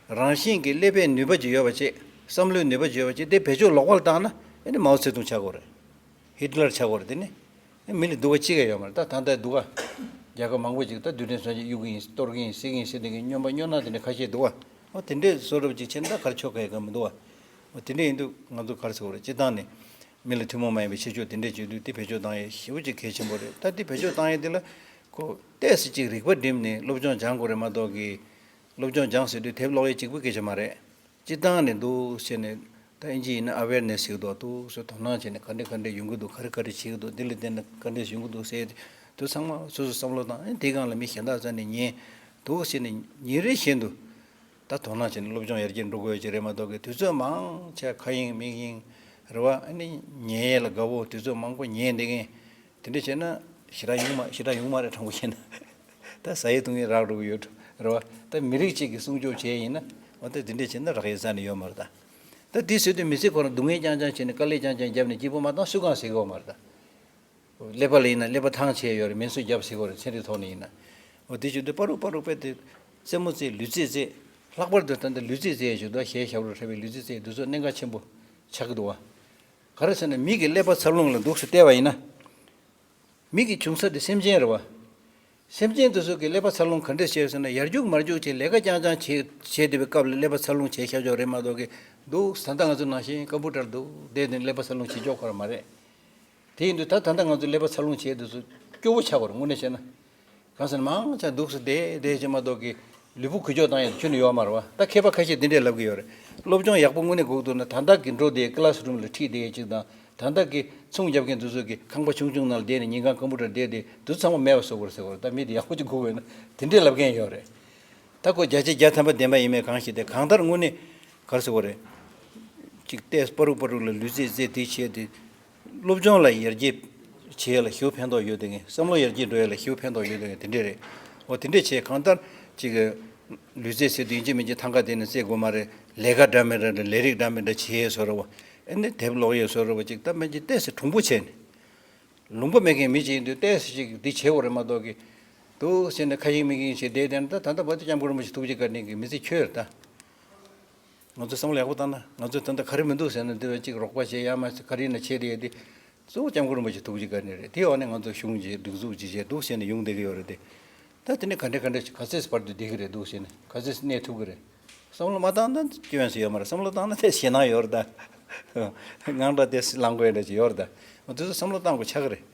རང་བཞིན་གྱི་ཀླད་པའི་ནུས་པ་ཅིག་ཡོད་པ་བྱས་བསམ་བློའི་ནུས་པ་ཅིག་ཡོད་པ་བྱས་དེ་བེད་སྤྱོད་ལོག་པར་བཏང་ན་ཨེ་ནི་མའོ་ཙེ་ཏུང་ཆགས་དགོས་རེད། ཧི་ཏི་ལར་ཆགས་དགོས་རེད་དེ་ནི། མི་ལ་སྡུག་པ་གཅིག་ཀྱང་ཡོད་མ་རེད། ད་ད་ལྟ་སྡུག་ག་རྒྱལ་ཁབ་མང་པོ་ཅིག་ད་རྡུལ་ཕྲན་མཚོན་ཆ་གཡུག་གི་ཡིན་གཏོར་གི་ཡིན་ཟེར་གི་ཡིན་ཟེར་དེ་གི་སྨྱོན་པ་སྨྱོ་ནག་དེ་འདྲ་ཁ་ཤས་འདུག་བ། འོ་དེ་འདྲས་བཟོ་འདྲ་པོ་ཅིག་བྱས་ན་ད་ག་རེ་ཆོག་གི་ཡོད་གི་མི་འདུག་བ། འོ་དེ་འདྲས་ཡིན་དུས་ང་ཚོ་ག་རེ་ཟེར་དགོས་རེད། སྤྱིར་བཏང་ནས་མི་ལ་ཐུན་མོང་མ་ཡིན་པའི་ཁྱད་ཆོས་དེ་འདྲས་བྱེད་དུས་དེ་བེད་སྤྱོད་བཏང་ཡས་ཞེ་པོ་ཅིག་གལ་ཆེན་པོ་རེད། ད་དེ་བེད་སྤྱོད་བཏང་ཡས་དེ་ལ་ཁོ་ཏོག་ཙམ་ཅིག་རིག་པ་བསྒྲིམས་ནས་སློབ་སྦྱོང་སྦྱང་དགོས་རེད་མ་གཏོགས་གི། སློབ་སྦྱོང་སྦྱངས་ཟེར་དུས་དེབ་ཀློག་ཡས་གཅིག་པུའི་སྐད་ཆ་མ་རེད། སྤྱིར་བཏང་ནས་འདུག་ཟེར་ནས་ད་ཨིན་ཇི་ཡིན་ན་ཨ་ཝེར་ནེ་སི་ཟེར་གི་འདུག་དོ་སྣང་བྱས་ནས་ག་འདྲས་ག་འདྲས་ཡོང་གི་འདུག་ག་རེ་ག་རེ་བྱེད་ཀྱི་འདུག་འདི་ལ་བརྟེན་ནས་ག་འདྲས་ཡོང་གི་འདུག་ཟེར་དུས་ཚང་མ་སོ་སོ་བསམ་བློ་བཏང་ཨེ་དེའི་སྒང་ལ་མི་གཞན་དག་རྩ་ནས་ཉན་འདུག་ཟེར་ནས་ཉིན་རེ་བཞིན་དུ་ད་དོ་སྣང་བྱས་ནས་སློབ་སྦྱོང་ཡར་རྒྱས་འགྲོ་དགོས་ཀྱི་རེད་མ་གཏོགས་གི་དུས་ཚོད་མང་ཆེ་ཁ་ཡེངས་མིག་ཡེངས་རེད་བ། ཨ་ནི་ཉན་ཡས་ལ་དགའ་བོ་དུས་ཚོད་མང་པོ་ཉན་བསྡད་མཁན། དེ་འདྲ་བྱས་ན་ཞེ་དྲག་ཡོང་མ་ཞེ་དྲག་ཡོང་མ་རེད། དྲང་པོ་བཤད་ན་ད་ཟ་ཡས་འཐུང་ཡས་རག་འགྲོ་གི་ཡོད་རེད་བ། ད་མི་རིགས་གཅིག་གི་སྲུང་སྐྱོབ་བྱས་ཡིན་ན་འོ་ད་དེ་འདྲ་བྱས་ན་རག་ཡས་རྩ་ནས་ཡོད་མ་རེད་ད། ད་དེ་ཟེར་དུས་མི་ཚེ་ཁོ་རང་སྡུག་བསྔལ་རྐྱང་རྐྱང་བྱས་ནས་དཀའ་ལས་རྐྱང་རྐྱང་བརྒྱབ་ནས་སྐྱིད་པོ་མ་བཏང་སུས་གང་ཟེར་གི་ཡོད་མ་རེད་ད། ཀླད་པ་ལ་ཡིན་ན་ཀླད་པ་ཐང་ཆད་ཡོད་རེད། མིན་སུས་རྒྱབ་ཟེར་གི་ཡོད་རེད། ཚན་རིག་ཐོག་ནས་ཡིན་ན། འོ་དེ་བྱེད་དུས་པ་རུ་པ་རུ་དཔེ་དེ་རྩེད་མོ་རྩེ་ལུས་རྩེད་རྩེད། ལྷག་པར་དུ་ད་ལྟ་ལུས་རྩེད་རྩེད་ཡས་བྱེད་དུས་གཞས་ཞབས་བྲོ་འཁྲབ་པའི་ལུས་རྩེད་རྩེད་དུས་ཚོད་གནད་འགག་ཆེན་པོ་ཆགས་ཀྱི་འདུག་བ། ག་རེ་ཟེར་ན་མི་གི་ཀླད་པ་འཚར་ལོངས་ལ་འདུག་སེ་བལྟས་པ་ཡིན་ན། མི་གི་བྱུང་ས་དེ་སེམས་ཅན་རེད་བ། སེམས་ཅན་དེ་ཚོ་གི་ཀླད་པ་འཚར་ལོངས་ག་འདྲས་བྱས་ཟེར་ན་ཡར་རྒྱུག་མར་རྒྱུག་བྱས་ལས་ཀ་རྐྱང་རྐྱང་བྱས་བྱས་བསྡད་པའི་སྐབས་ལ་ཀླད་པ་འཚར་ལོངས་བྱས་ཤར་ཕྱོགས་རེད་མ་གཏོགས་གི་འདུག་ད་ལྟ་ང་ཚོ་ནང་བཞིན་ཀམ་པུ་ཊར་འདུག་བསྡད་དེ་ཀླད་པ་འཚར་ལོངས་བྱེད་ཆོག་ཁོ་ར་མ་རེད། དེ་ཡིན་དུས་ད་ད་ལྟ་ང་ཚོ་ཀླད་པ་འཚར་ལོངས་བྱས་དེ་ཚོ་སྐྱོ་བོ་ཆགས་པ་རེད་དངོས་གནས་བཤད་ན། གང་ཟེར་ན་མང་ཆེ་འདུག་སེ་བསྡད་བསྡད་བྱས་མ་གཏོགས་གི་ལུས་པོ་འགུལ་སྐྱོད་བཏང་ཡས་ཁྱོན་ནས་ཡོད་མ་རེད་བ། ད་མཁས་པ་ཁ་ཤས་འདི་འདྲས་ལབ་གི་ཡོད་རེད། སློབ་སྦྱོང་ཡག་པོ་དངོས་གནས་དགོས་འདུག་ན་ད་ལྟ་གི་འགྲོ་བསྡད་ཀི་ལ་སི་རུམ་ལ་ཁྲིད་བསྡད་ཡས་ཅིག་དང་ད་ལྟ་གི་ཚོང་རྒྱབ་མཁན་དེ་ཚོ་གི་ཁང་པ་ཆུང་ཆུང་ནང་ལ་བསྡད་ནས་ཉིན་གང་ཀམ་པུ་ཊར་བསྡད་དེ་དེ་ཚོ་ཚང་མ་མེད་པ་བཟོ་དགོས་རེད་ཟེར་གི་ཡོད་རེད། ད་མི་དེ་ཡག་པོ་ཅིག་དགོས་དགོས་ན་དེ་འདྲས་ལབ་མཁན་ཡོད་རེད། ད་ཁོ་བརྒྱ་ཆ་བརྒྱ་ཐམ་པ་བདེན་པ་ཡིན་མེད་གང་ཤེས་ཏེ་གང་ལྟར་དངོས་གནས་ག་རེ་ཟེར་དགོས་རེད། ཅིག་ཏོག་ཙམ་པ་རུག་པ་རུག་ལ་ལུས་རྩལ་རྩེད་དེ་བྱས་ཏེ། སློབ་སྦྱོང་ལ་ཡར་རྒྱས་བྱེད་ཡ་ལ་ཞེ་པོ་ཕན་ཐོགས་ཡོད་དེ་ངས་བསམ་བློ་ཡར་རྒྱས་འགྲོ་ཡ་ལ་ཞེ་པོ་ཕན་ཐོགས་ཡོད་དེ་ངས་དེ་འདྲས་རེད། འོ་དེ་འདྲས་བྱས་གང་ལྟར་ཅིག་ལུས་རྩལ་རྩེད་དུས་ཡིན་གཅིག་མིན་གཅིག་ཐང་ག་དེ་ནས་རྩེད་དགོས་མ་རེད། ལས་ཀ་འདྲ་མི་འདྲ་འདྲ་ལས་རིགས་འདྲ་མི་འདྲ་བྱེད་ཡས་བཟོ་འདྲ་བོ། ཨེ་ནས་དེབ་ཀློག་ཡས་བཟོ་འདྲ་བོ་ཅིག་ད་མིན་གཅིག་ཏོག་ཙམ་གྲུང་པོ་བྱས་ནས། ལུང་པ་མེད་མཁན་མི་གཅིག་ཡིན་དུས་ཏོག་ཙམ་ཅིག་འདི་བྱེད་དགོས་རེད་མ་གཏོགས་ཀི། འདུག་ཟེར་ནས་ཁ་ཞིག་མིག་ཞིག་བྱས་བསྡད་བསྡད་ན་ད་ད་ལྟ་བར་དུ་སྐྱབས་མགོན་རིན་པོ་ཆེ་ཐུགས་རྗེ་བཀའ་དྲིན་གྱིས་མི་ཚེ་འཁྱོལ་རེད་ད། ང་ཚོས་བསམ་བློ་ཡག་པོ་བཏང་ན་ང་ཚོས་ད་ལྟ་ག་རེ་མི་འདུག་ཟེར་ན་འདི་བས་ཅིག་རོགས་པ་བྱེད་ཡ་མ་ཟད་ག་རེ་ཡིན་ན་བྱེད་དེ་ཡོད་དེ། གཙོ་བོ་སྐྱབས་མགོན་རིན་པོ་ཆེ་ཐུགས་རྗེ་བཀའ་དྲིན་རེད། དེའི་འོག་ནས་ང་ཚོ་གཞུང་བྱས་སྒྲིག་འཛུགས་ཅིག་བྱས་འདུག་ཟེར་ནས་ཡོང་བསྡད་ཀྱི་ཡོད་རེད་དེ། ད་དེ་ནས་ག་འདྲ་ག་འདྲ་ག་ཚོད་བར་དུ་བསྡད་ཀྱི་རེད་འདུག་ཟེར་ནས་ག་ཚོད་གནས་ཐུབ་ཀྱི་རེད། བསམ་བློ་མ་བཏང་ན་སྐྱོན་སུ་ཡོད་མ་རེད། བསམ་བློ་བཏང་ན་དེ་ཞེད་སྣང་ཡོད་རེད་ད། ངང་འདྲ་དེ་ལངས་དགོས་འདྲ་ཅིག་ཡོད་རེད་ད། འོ་དེ་ཚོ་བསམ་བློ་བཏང་དགོས་ཆགས་ཀྱི་རེད།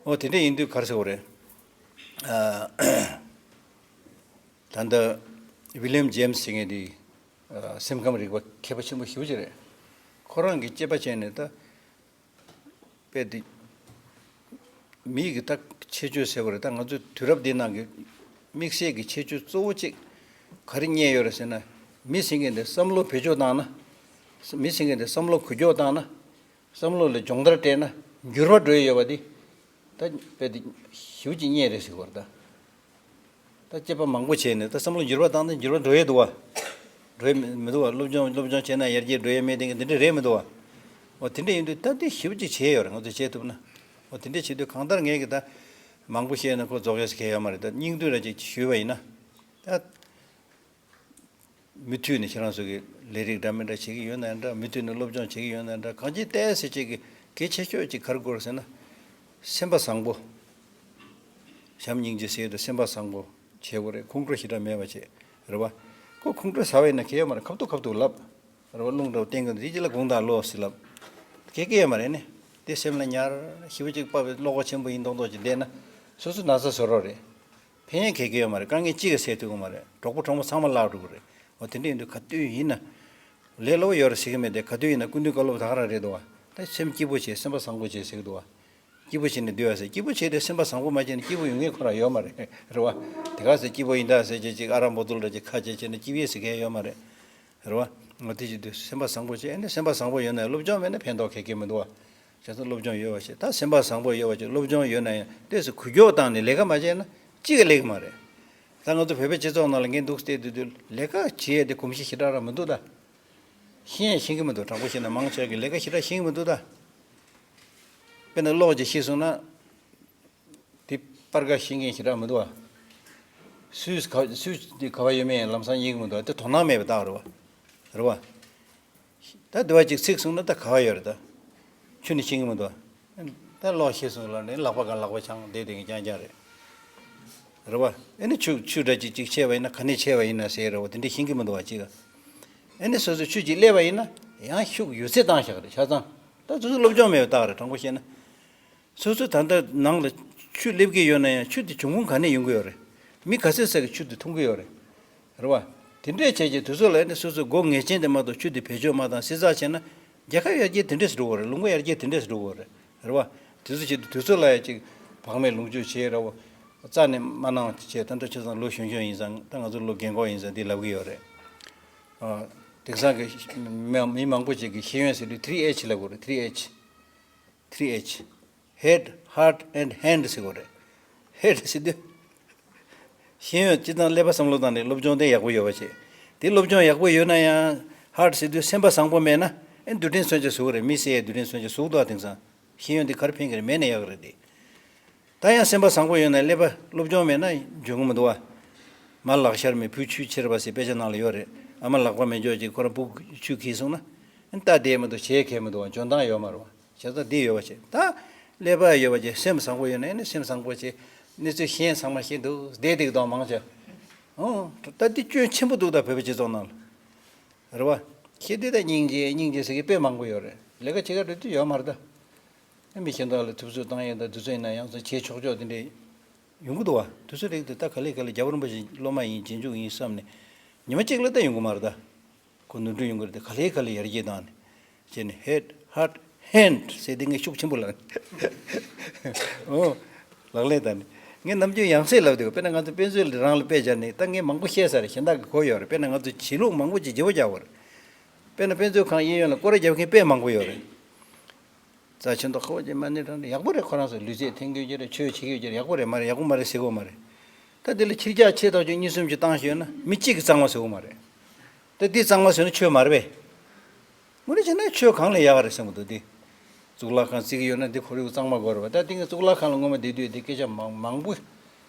འོ་དེ་འདྲ་ཡིན་དུས་ག་རེ་ཟེར་དགོས་རེད། ཨ། ད་ལྟ་ཝི་ལི་ཡམ་ཇེམ་སི་ཟེར་མཁན་དེ་ཨ་སེམས་ཁམས་རིག་པ་མཁས་པ་ཆེན་པོ་ཞེ་པོ་ཅིག་རེད། ཁོ་རང་གི་དཔྱད་པ་བྱས་ནས་ད། དཔེ་དེ། མི་གི་ད་ཁྱད་ཆོས་ཟེར་བ་རེད་ད། ང་ཚོའི་དུས་རབས་འདི་ནང་གི་དམིགས་བསལ་གྱི་ཁྱད་ཆོས་གཙོ་བོ་གཅིག་ག་རེ་རྙེད་ཡོད་རེད་ཟེར་ན། མི་ཟེར་མཁན་དེ་བསམ་བློ་བེད་སྤྱོད་བཏང་ན། མི་ཟེར་མཁན་དེ་བསམ་བློ་འགུལ་སྐྱོད་བཏང་ན། བསམ་བློ་ལ་སྦྱོང་བརྡར་སྤྲད་ན་འགྱུར་བ་འགྲོ་ཡི་ཡོད་པ་འདི། ད་དཔེ་དེ་ཞེ་པོ་ཅིག་རྙེད་རེད་ཟེར་བ་རེད་ད། ད་དཔྱད་པ་མང་པོ་བྱས་ནས་ད་བསམ་བློ་འགྱུར་བ་བཏང་ན་འགྱུར་བ་འགྲོ་ཡས་འདུག་བ། འགྲོ་ཡས་མི་མི་འདུག་བ། སློབ་སྦྱོང་སློབ་སྦྱོང་བྱས་ན་ཡར་རྒྱས་འགྲོ་ཡས་མེད་དེ་འདི་འདྲས་རེད་མི་འདུག་བ། འོ་དེ་འདྲས་ཡིན་དུས་ད་འདི་ཞེ་པོ་ཅིག་བྱས་ཡོད་རེད། ང་ཚོས་བྱས་ཐུབ་ན། འོ་དེ་འདྲས་བྱེད་དུས་གང་ལྟར་ངས་ཀྱི་ད་མང་པོ་བཤད་ན་ཁོ་རྫོགས་ཡས་གལ་ཡོད་མ་རེད། ད་སྙིང་བསྡུས་ར་ཅིག་ཞུས་པ་ཡིན་ན། ད། མུ་མཐུད་ནས་ཁྱེད་རང་ཚོ་གི་ལས་རིགས་འདྲ་མི་འདྲ་བྱེད་ཀྱི་ཡོད་ན་འདྲ། མུ་མཐུད་ནས་སློབ་སྦྱོང་བྱེད་ཀྱི་ཡོད་ན་འདྲ། གང་ཅི་ཏོག་ཙམ་ཅིག་གི་གལ་ཆེ་ཤོས་ཅིག་ག་རེ་དགོས་རེད་ཟེར་ན། སེམས་པ་བཟང་པོ། བྱམས་སྙིང་རྗེ་ཟེར་དུས་སེམས་པ་བཟང་པོ་བྱེད་དགོས་རེད། ཁོང་ཁྲོ་ཞེ་དྲག་མེད་པ་བྱེད། རེད་བ། ཁོ་ཁོང་ཁྲོ་ཟ་བ་ཡིན་ན་གལ་ཡོད་མ་རེད། ཁ་ཐུག་ཁ་ཐུག་ལབ། རེད་བ། རླུང་འདྲ་བོ་བསྟན་གྱི་འདུག་ཅི་ལ་དགོངས་དག་ལོ་ཟེར་ལབ། གལ་གལ་ཡོད་མ་རེད་ནི། དེ་སེམས་ལ་ཉར་ཞེ་པོ་ཅིག་ཕབ་པའི་བློ་ཁོག་ཆེན་པོ་ཡིན་མདོག་མདོག་ཅིག་བསྡད་ན། སོ་སོ་ན་ཚ་བཟོ་རོགས་རེད། ཕན་ཡོན་ག་གེ་ཡོད་མ་རེད། དཀའ་ངལ་གཅིག་ག་སེལ་ཐུབ་ཀྱི་མ་རེད། གྲོགས་པོ་གྲོགས་མོ་ཚང་མ་བརླག་འགྲོ་གི་རེད། འོ་དེ་འདྲ་ཡིན་དུས་ག་དུས་ཡིན་ན། ལས་སླ་པོ་ཡོད་རེད་ཟེར་གྱི་མེད་དེ། ག་དུས་ཡིན་ན་སྐུ་མདུན་བཀའ་སློབ་ད་ག་རང་རེད་འདུག་བ། ད་སེམས་སྐྱིད་པོ་བྱེད། སེམས་པ་བཟང་པོ་བྱེད་ཟེར་གྱི་འདུག་བ། སྐྱིད་པོ་བྱེད་ནས་སྡོད་ཡ་ཟེར། སྐྱིད་པོ་བྱས་ཏེ་སེམས་པ་བཟང་པོ་མ་བྱས་ན་སྐྱིད་པོ་ཡོང་མཁན་ཁོ་རང་ཡོད་མ་རེད། རེད་བ། དེ་ག་ཟེར་སྐྱིད་པོ་ཡིན་ད་ཟེར་བྱས་ཅིག་ཨ་རག་བོ་ཏོལ་འདྲ་ཅིག་ཁ་བྱས་བྱས་ན་སྐྱིད་པོ་ཟེར་མཁན་ཡོད་མ་རེད། རེད་བ། འོ་དེ་བྱེད་དུས་སེམས་པ་བཟང་པོ་བྱེད། ཨ་ནི་སེམས་པ་བཟང་པོ་ཡོད་ན་སློབ་སྦྱོང་མེད་ན་ཕན་ཐོགས་ག་གེ་མི་འདུག་བ། བྱས་ཙང་སློབ་སྦྱོང་ཡོད་པ་བྱེད། ད་སེམས་པ་བཟང་པོ་ཡོད་པ་བྱེད། སློབ་སྦྱོང་ཡོད་ན་ཡང་ཏོག་ཙམ་འགུལ་སྐྱོད་བཏང་ནས་ལས་ཀ་མ་བྱས་ན་ཅི་ག་ལེགས་མ་རེད། ད་ང་ཚོ་བོད་པའི་སྤྱི་ཚོགས་ནང་ལ་ངས་འདུག་བལྟས་དུས་དུས་ལས་ཀ་བྱེད་ཡས་དེ་གོམས་གཤིས་ཞེ་དྲག་རང་མི་འདུག་ད། ཤེས་ཡས་ཤེས་ཀྱི་མི་འདུག་དྲང་པོ་བཤད་ན་མང་ཆེ་གིས་ལས་ཀ་ཞེ་དྲག་ཤེས་ཀྱི་མི་འདུག་ད། དཔེར་ན་གློག་ཅིག་ཤི་སོང་ན། དེ་པར་ཀ་ཤེས་མཁན་ཞེ་དྲག་མི་འདུག་བ། སུས་ག་སུས་དེ་ག་པར་ཡོད་མེད་ལམ་སང་རྙེད་ཀྱི་མི་འདུག་བ། དེ་དོ་སྣང་མེད་པའི་རྟགས་རེད་བ། རེད་བ། ད་དེ་བ་ཅིག་ཚིག་གསུངས་ན་ད་ག་བ་ཡོད་རེད་ད། ཁྱོན་ནས་ཤེས་ཀྱི་མི་འདུག་ད་གློག་ཤེས་སོང་ལ་ནི་ལག་པ་གང་ལག་པ་འཆང་བསྡད་དེ་རྐྱང་རྐྱང་རེད། རེད་བ། ཨེ་ནི་ཆུ་ཆུ་འདྲ་ཅིག་ཅིག་ཆད་པ་ཡིན་ན་ག་ནས་ཆད་པ་ཡིན་ན་ཟེར་རེད་བ། དེ་འདྲ་ཤེས་ཀྱི་མི་འདུག་བ་ཅིག་ཨེ་ནི་སོ་སོ་ཆུ་ཅིག་སླེབས་པ་ཡིན་ན་ཡང་ཤུགས་ཡོད་ཚད་བཏང་བཞག་རེད་ཆ་ཚང་། ད་དེ་ཚོ་སློབ་སྦྱོང་མེད་པའི་རྟགས་རེད་དྲང་པོ་བཤད་ན། སོ་སོ་ད་ལྟ་ནང་ལ་ཆུ་སླེབས་ཀྱི་ཡོད་ན་ཡང་ཆུ་དེ་འབྱུང་ཁུངས་ག་ནས་ཡོང་གི་ཡོད་རེད། མི་ག་ཚོད་ཙམ་གྱིས་ཆུ་དེ་འཐུང་གི་ཡོད་རེད། རེད་བ། དེ་འདྲས་བྱས་རྗེས་དུས་ཚོད་ལ་ནི་སོ་སོའི་སྒོ་ངེས་ཅན་དེ་མ་གཏོགས་ཆུ་དེ་བེད་སྤྱོད་མ་བཏང་བསྲི་ཚགས་བྱས་ན། རྒྱལ་ཁབ་ཡར་རྒྱས་དེ་འདྲས་སུ་འགྲོ་གི་རེད། ལུང་པ་ཡར་རྒྱས་དེ་འདྲས་སུ་འགྲོ་གི་རེད། རེད་བ། དུས་ཚོད་ཆེད་དུ་དུས་ཚོད་ལ་ཡ་ཅིག་བག་མེད་ལོངས་སྤྱོད་བྱས་ར་བ། རྩ་ནས་མ་གནང་བྱས་ད་ལྟ་ཆ་ཚང་ལོ་གཞོན་གཞོན་ཡིན་ཙང་ད་ང་ཚོ་ལོ་རྒན་གོག་ཡིན་ཙང་འདི་ལབ་ཀྱི་ཡོད་རེད། ཨ། དེང་སང་གི་མི་མི་མང་པོ་ཅིག་གིས་ཤེས་ཡོན་ཟེར་དུས་ཐི་རི་ཨེཆ་ལབ་དགོས་རེད། ཐི་རི་ཨེཆ། Three H. Head, heart and hand ཟེར་དགོས་རེད། ཧེཌ་ཟེར་དུས། ཤེས་ཡོན་སྤྱི་དང་ཀླད་པ་བསམ་བློ་བཏང་ནས་སློབ་སྦྱོང་དེ་ཡག་པོ་ཡོད་པ་བྱེད། དེ་སློབ་སྦྱོང་ཡག་པོ་ཡོད་ན་ཡང་ཧར་ཊི་ཟེར་དུས་སེམས་པ་བཟང་པོ་མེད་ན་ཨེ་འདུ་འཕྲིན་མཚོན་ཆ་ཟུག་རེད། མི་ཟེར་ཡའི་འདུ་འཕྲིན་མཚོན་ཆ་ཟུག་འདུག་ཨ། དེང་སང་ཤེས་ཡོན་དེ་ག་རེ་ཕན་གི་རེད། མེད་ན་ཡག་གི་རེད་དེ། ད་ཡང་སེམས་པ་བཟང་པོ་ཡོད་ན་ཀླད་པ་སློབ་སྦྱོང་མེད་ན་འཇོན་གི་མི་འདུག་བ། མ་ལག་ཤར་མེད་བུ་ཆུས་ཁྱེར་བ་ཟེར་དཔེ་ཆ་ནང་ལ་ཡོད་རེད། ཨ་མ་ལག་པ་མེད་འཇོག་ཅིག་ཁོ་རང་བུ་ཆུས་ཁྱེར་སོང་ན། ལྟ་བསྡད་མི་འདུག་བྱེད་མཁན་མི་འདུག་བ། འཇོན་ཐང་ཡོད་མ་རེད་བ། བྱས་ཙང་འདི་ཡོད་པ་བྱེད་ད། ཀླད་པ་ཡོད་པ་བྱེད་སེམས་བཟང་པོ་ཡོད་ན་ཨེ་ནི་སེམས་བཟང་པོ་བྱེད། གནས་ཚུལ་ཤེས་ཚང་མ་ཤེས་འདུག་བསྡད་བསྡད་ཀྱི་འདུག་མང་ཆེ། ཨོ། ད་འདི་སྐྱོན་ཆེན་པོ་འདུག་ད་བོད་པའི་སྤྱི་ཚོགས་ནང་ལ། རེད་བ། ཤེས་འདི་ད་སྙིང་རྗེ་སྙིང་རྗེ་ཟེར་གྱི་དཔེ་མང་པོ་ཡོད་རེད། ལས་ཀ་བྱེད་ག་འགྲོ་དུས་ཡོད་མ་རེད་ད། མི་གཞན་དག་ལ་ཐུབ་ཚོད་བཏང་ཡས་དང་དུས་ཚོད་ཡིན་ན་ཡང་ཚང་བྱེད་ཆོག་ཆོག་དེ་འདྲས་ཡོང་གི་འདུག་བ། དུས་ཚོད་རིགས་དེ་ད་ག་ལེ་ག་ལེ་རྒྱལ་བ་རིན་པོ་ཆེ་སློབ་མ་ཡིན་རྗེས་འཇུག་ཡིན་བསམ་ནས། ཉི་མ་གཅིག་ལ་ད་ཡོང་གི་མ་རེད་ད། ཁོ་ནོར་འཁྲུལ་ཡོང་གི་རེད་དེ་ག་ལེ་ག་ལེ་ཡར་རྒྱས་བཏང་ནས། བྱས་ནས་ཧེཌ་ཧར་ཊི་ཧེན་ཌི་ཟེར་དེ་ངས་ཤུགས་ཆེན་པོ་ལབ་ནས། ཨོ། ལག་ལེན་བསྟར་ནས། ངས་ནམ་རྒྱུན་ཡང་སེ་ལབ་དུས་དཔེར་ན་ང་ཚོ་དཔེ་མཛོད་ལ་རང་ལ་དཔེ་སྦྱར་ནས་ད་ངས་མང་པོ་བཤད་ས་རེད། གཞན་དག་གིས་གོ་ཡོད་རེད། དཔེར་ན་ང་ཚོ་བྱེད་ལུགས་མང་པོ་ཅིག་བརྗེ་པོ་རྒྱག་དགོས་རེད། དཔེར་ན་དཔེ་མཛོད་ཁང་གཡས་གཡོན་ལ་སྐོར་ར་རྒྱབ་མཁན་དཔེ་མང་པོ་ཡོད་རེད། རྩ་ཆེན་ཐོག་ཁ་བ་ཅན་མ་ཎི་བགྲང་ནས་ཡག་པོ་རེད། ཁོ་རང་ཚོ་ལུས་རྩལ་འཐེན་དགོས་ཀྱི་རེད། ཆོས་བྱེད་དགོས་ཀྱི་རེད། ཡག་པོ་རེད་མ་རེད། ཡག་པོ་མ་རེད་ཟེར་གོ་མ་རེད། ད་འདི་ལ་ཕྱིར་རྒྱག་ཆེ་ཐག་ཆོད་གཉིས་གསུམ་ཅིག་བཏང་ཤེས་ན་མི་གཅིག་གིས་གཙང་མ་ཟེར་གོ་མ་རེད། ད་འདི་གཙང་མ་ཟེར་ན་ཆོས་མ་རེད་པས། དངོས་གནས་བྱས་ན་ཆོས་གང་ལས་ཡག་ག་རེད་བསམ་གི་འདུག་འདི་གཙུག་ལག་ཁང་བརྩིགས་ཡོད་ན་འདི་ཁོར་ཡུག་གཙང་མ་དགོས་རེད་པ། ད་འདི་ངས་གཙུག་ལག་ཁང་ལ་སྔོན་མ་བསྡད་དུས་འདི་སྐད་ཆ་མང་མང་པོ།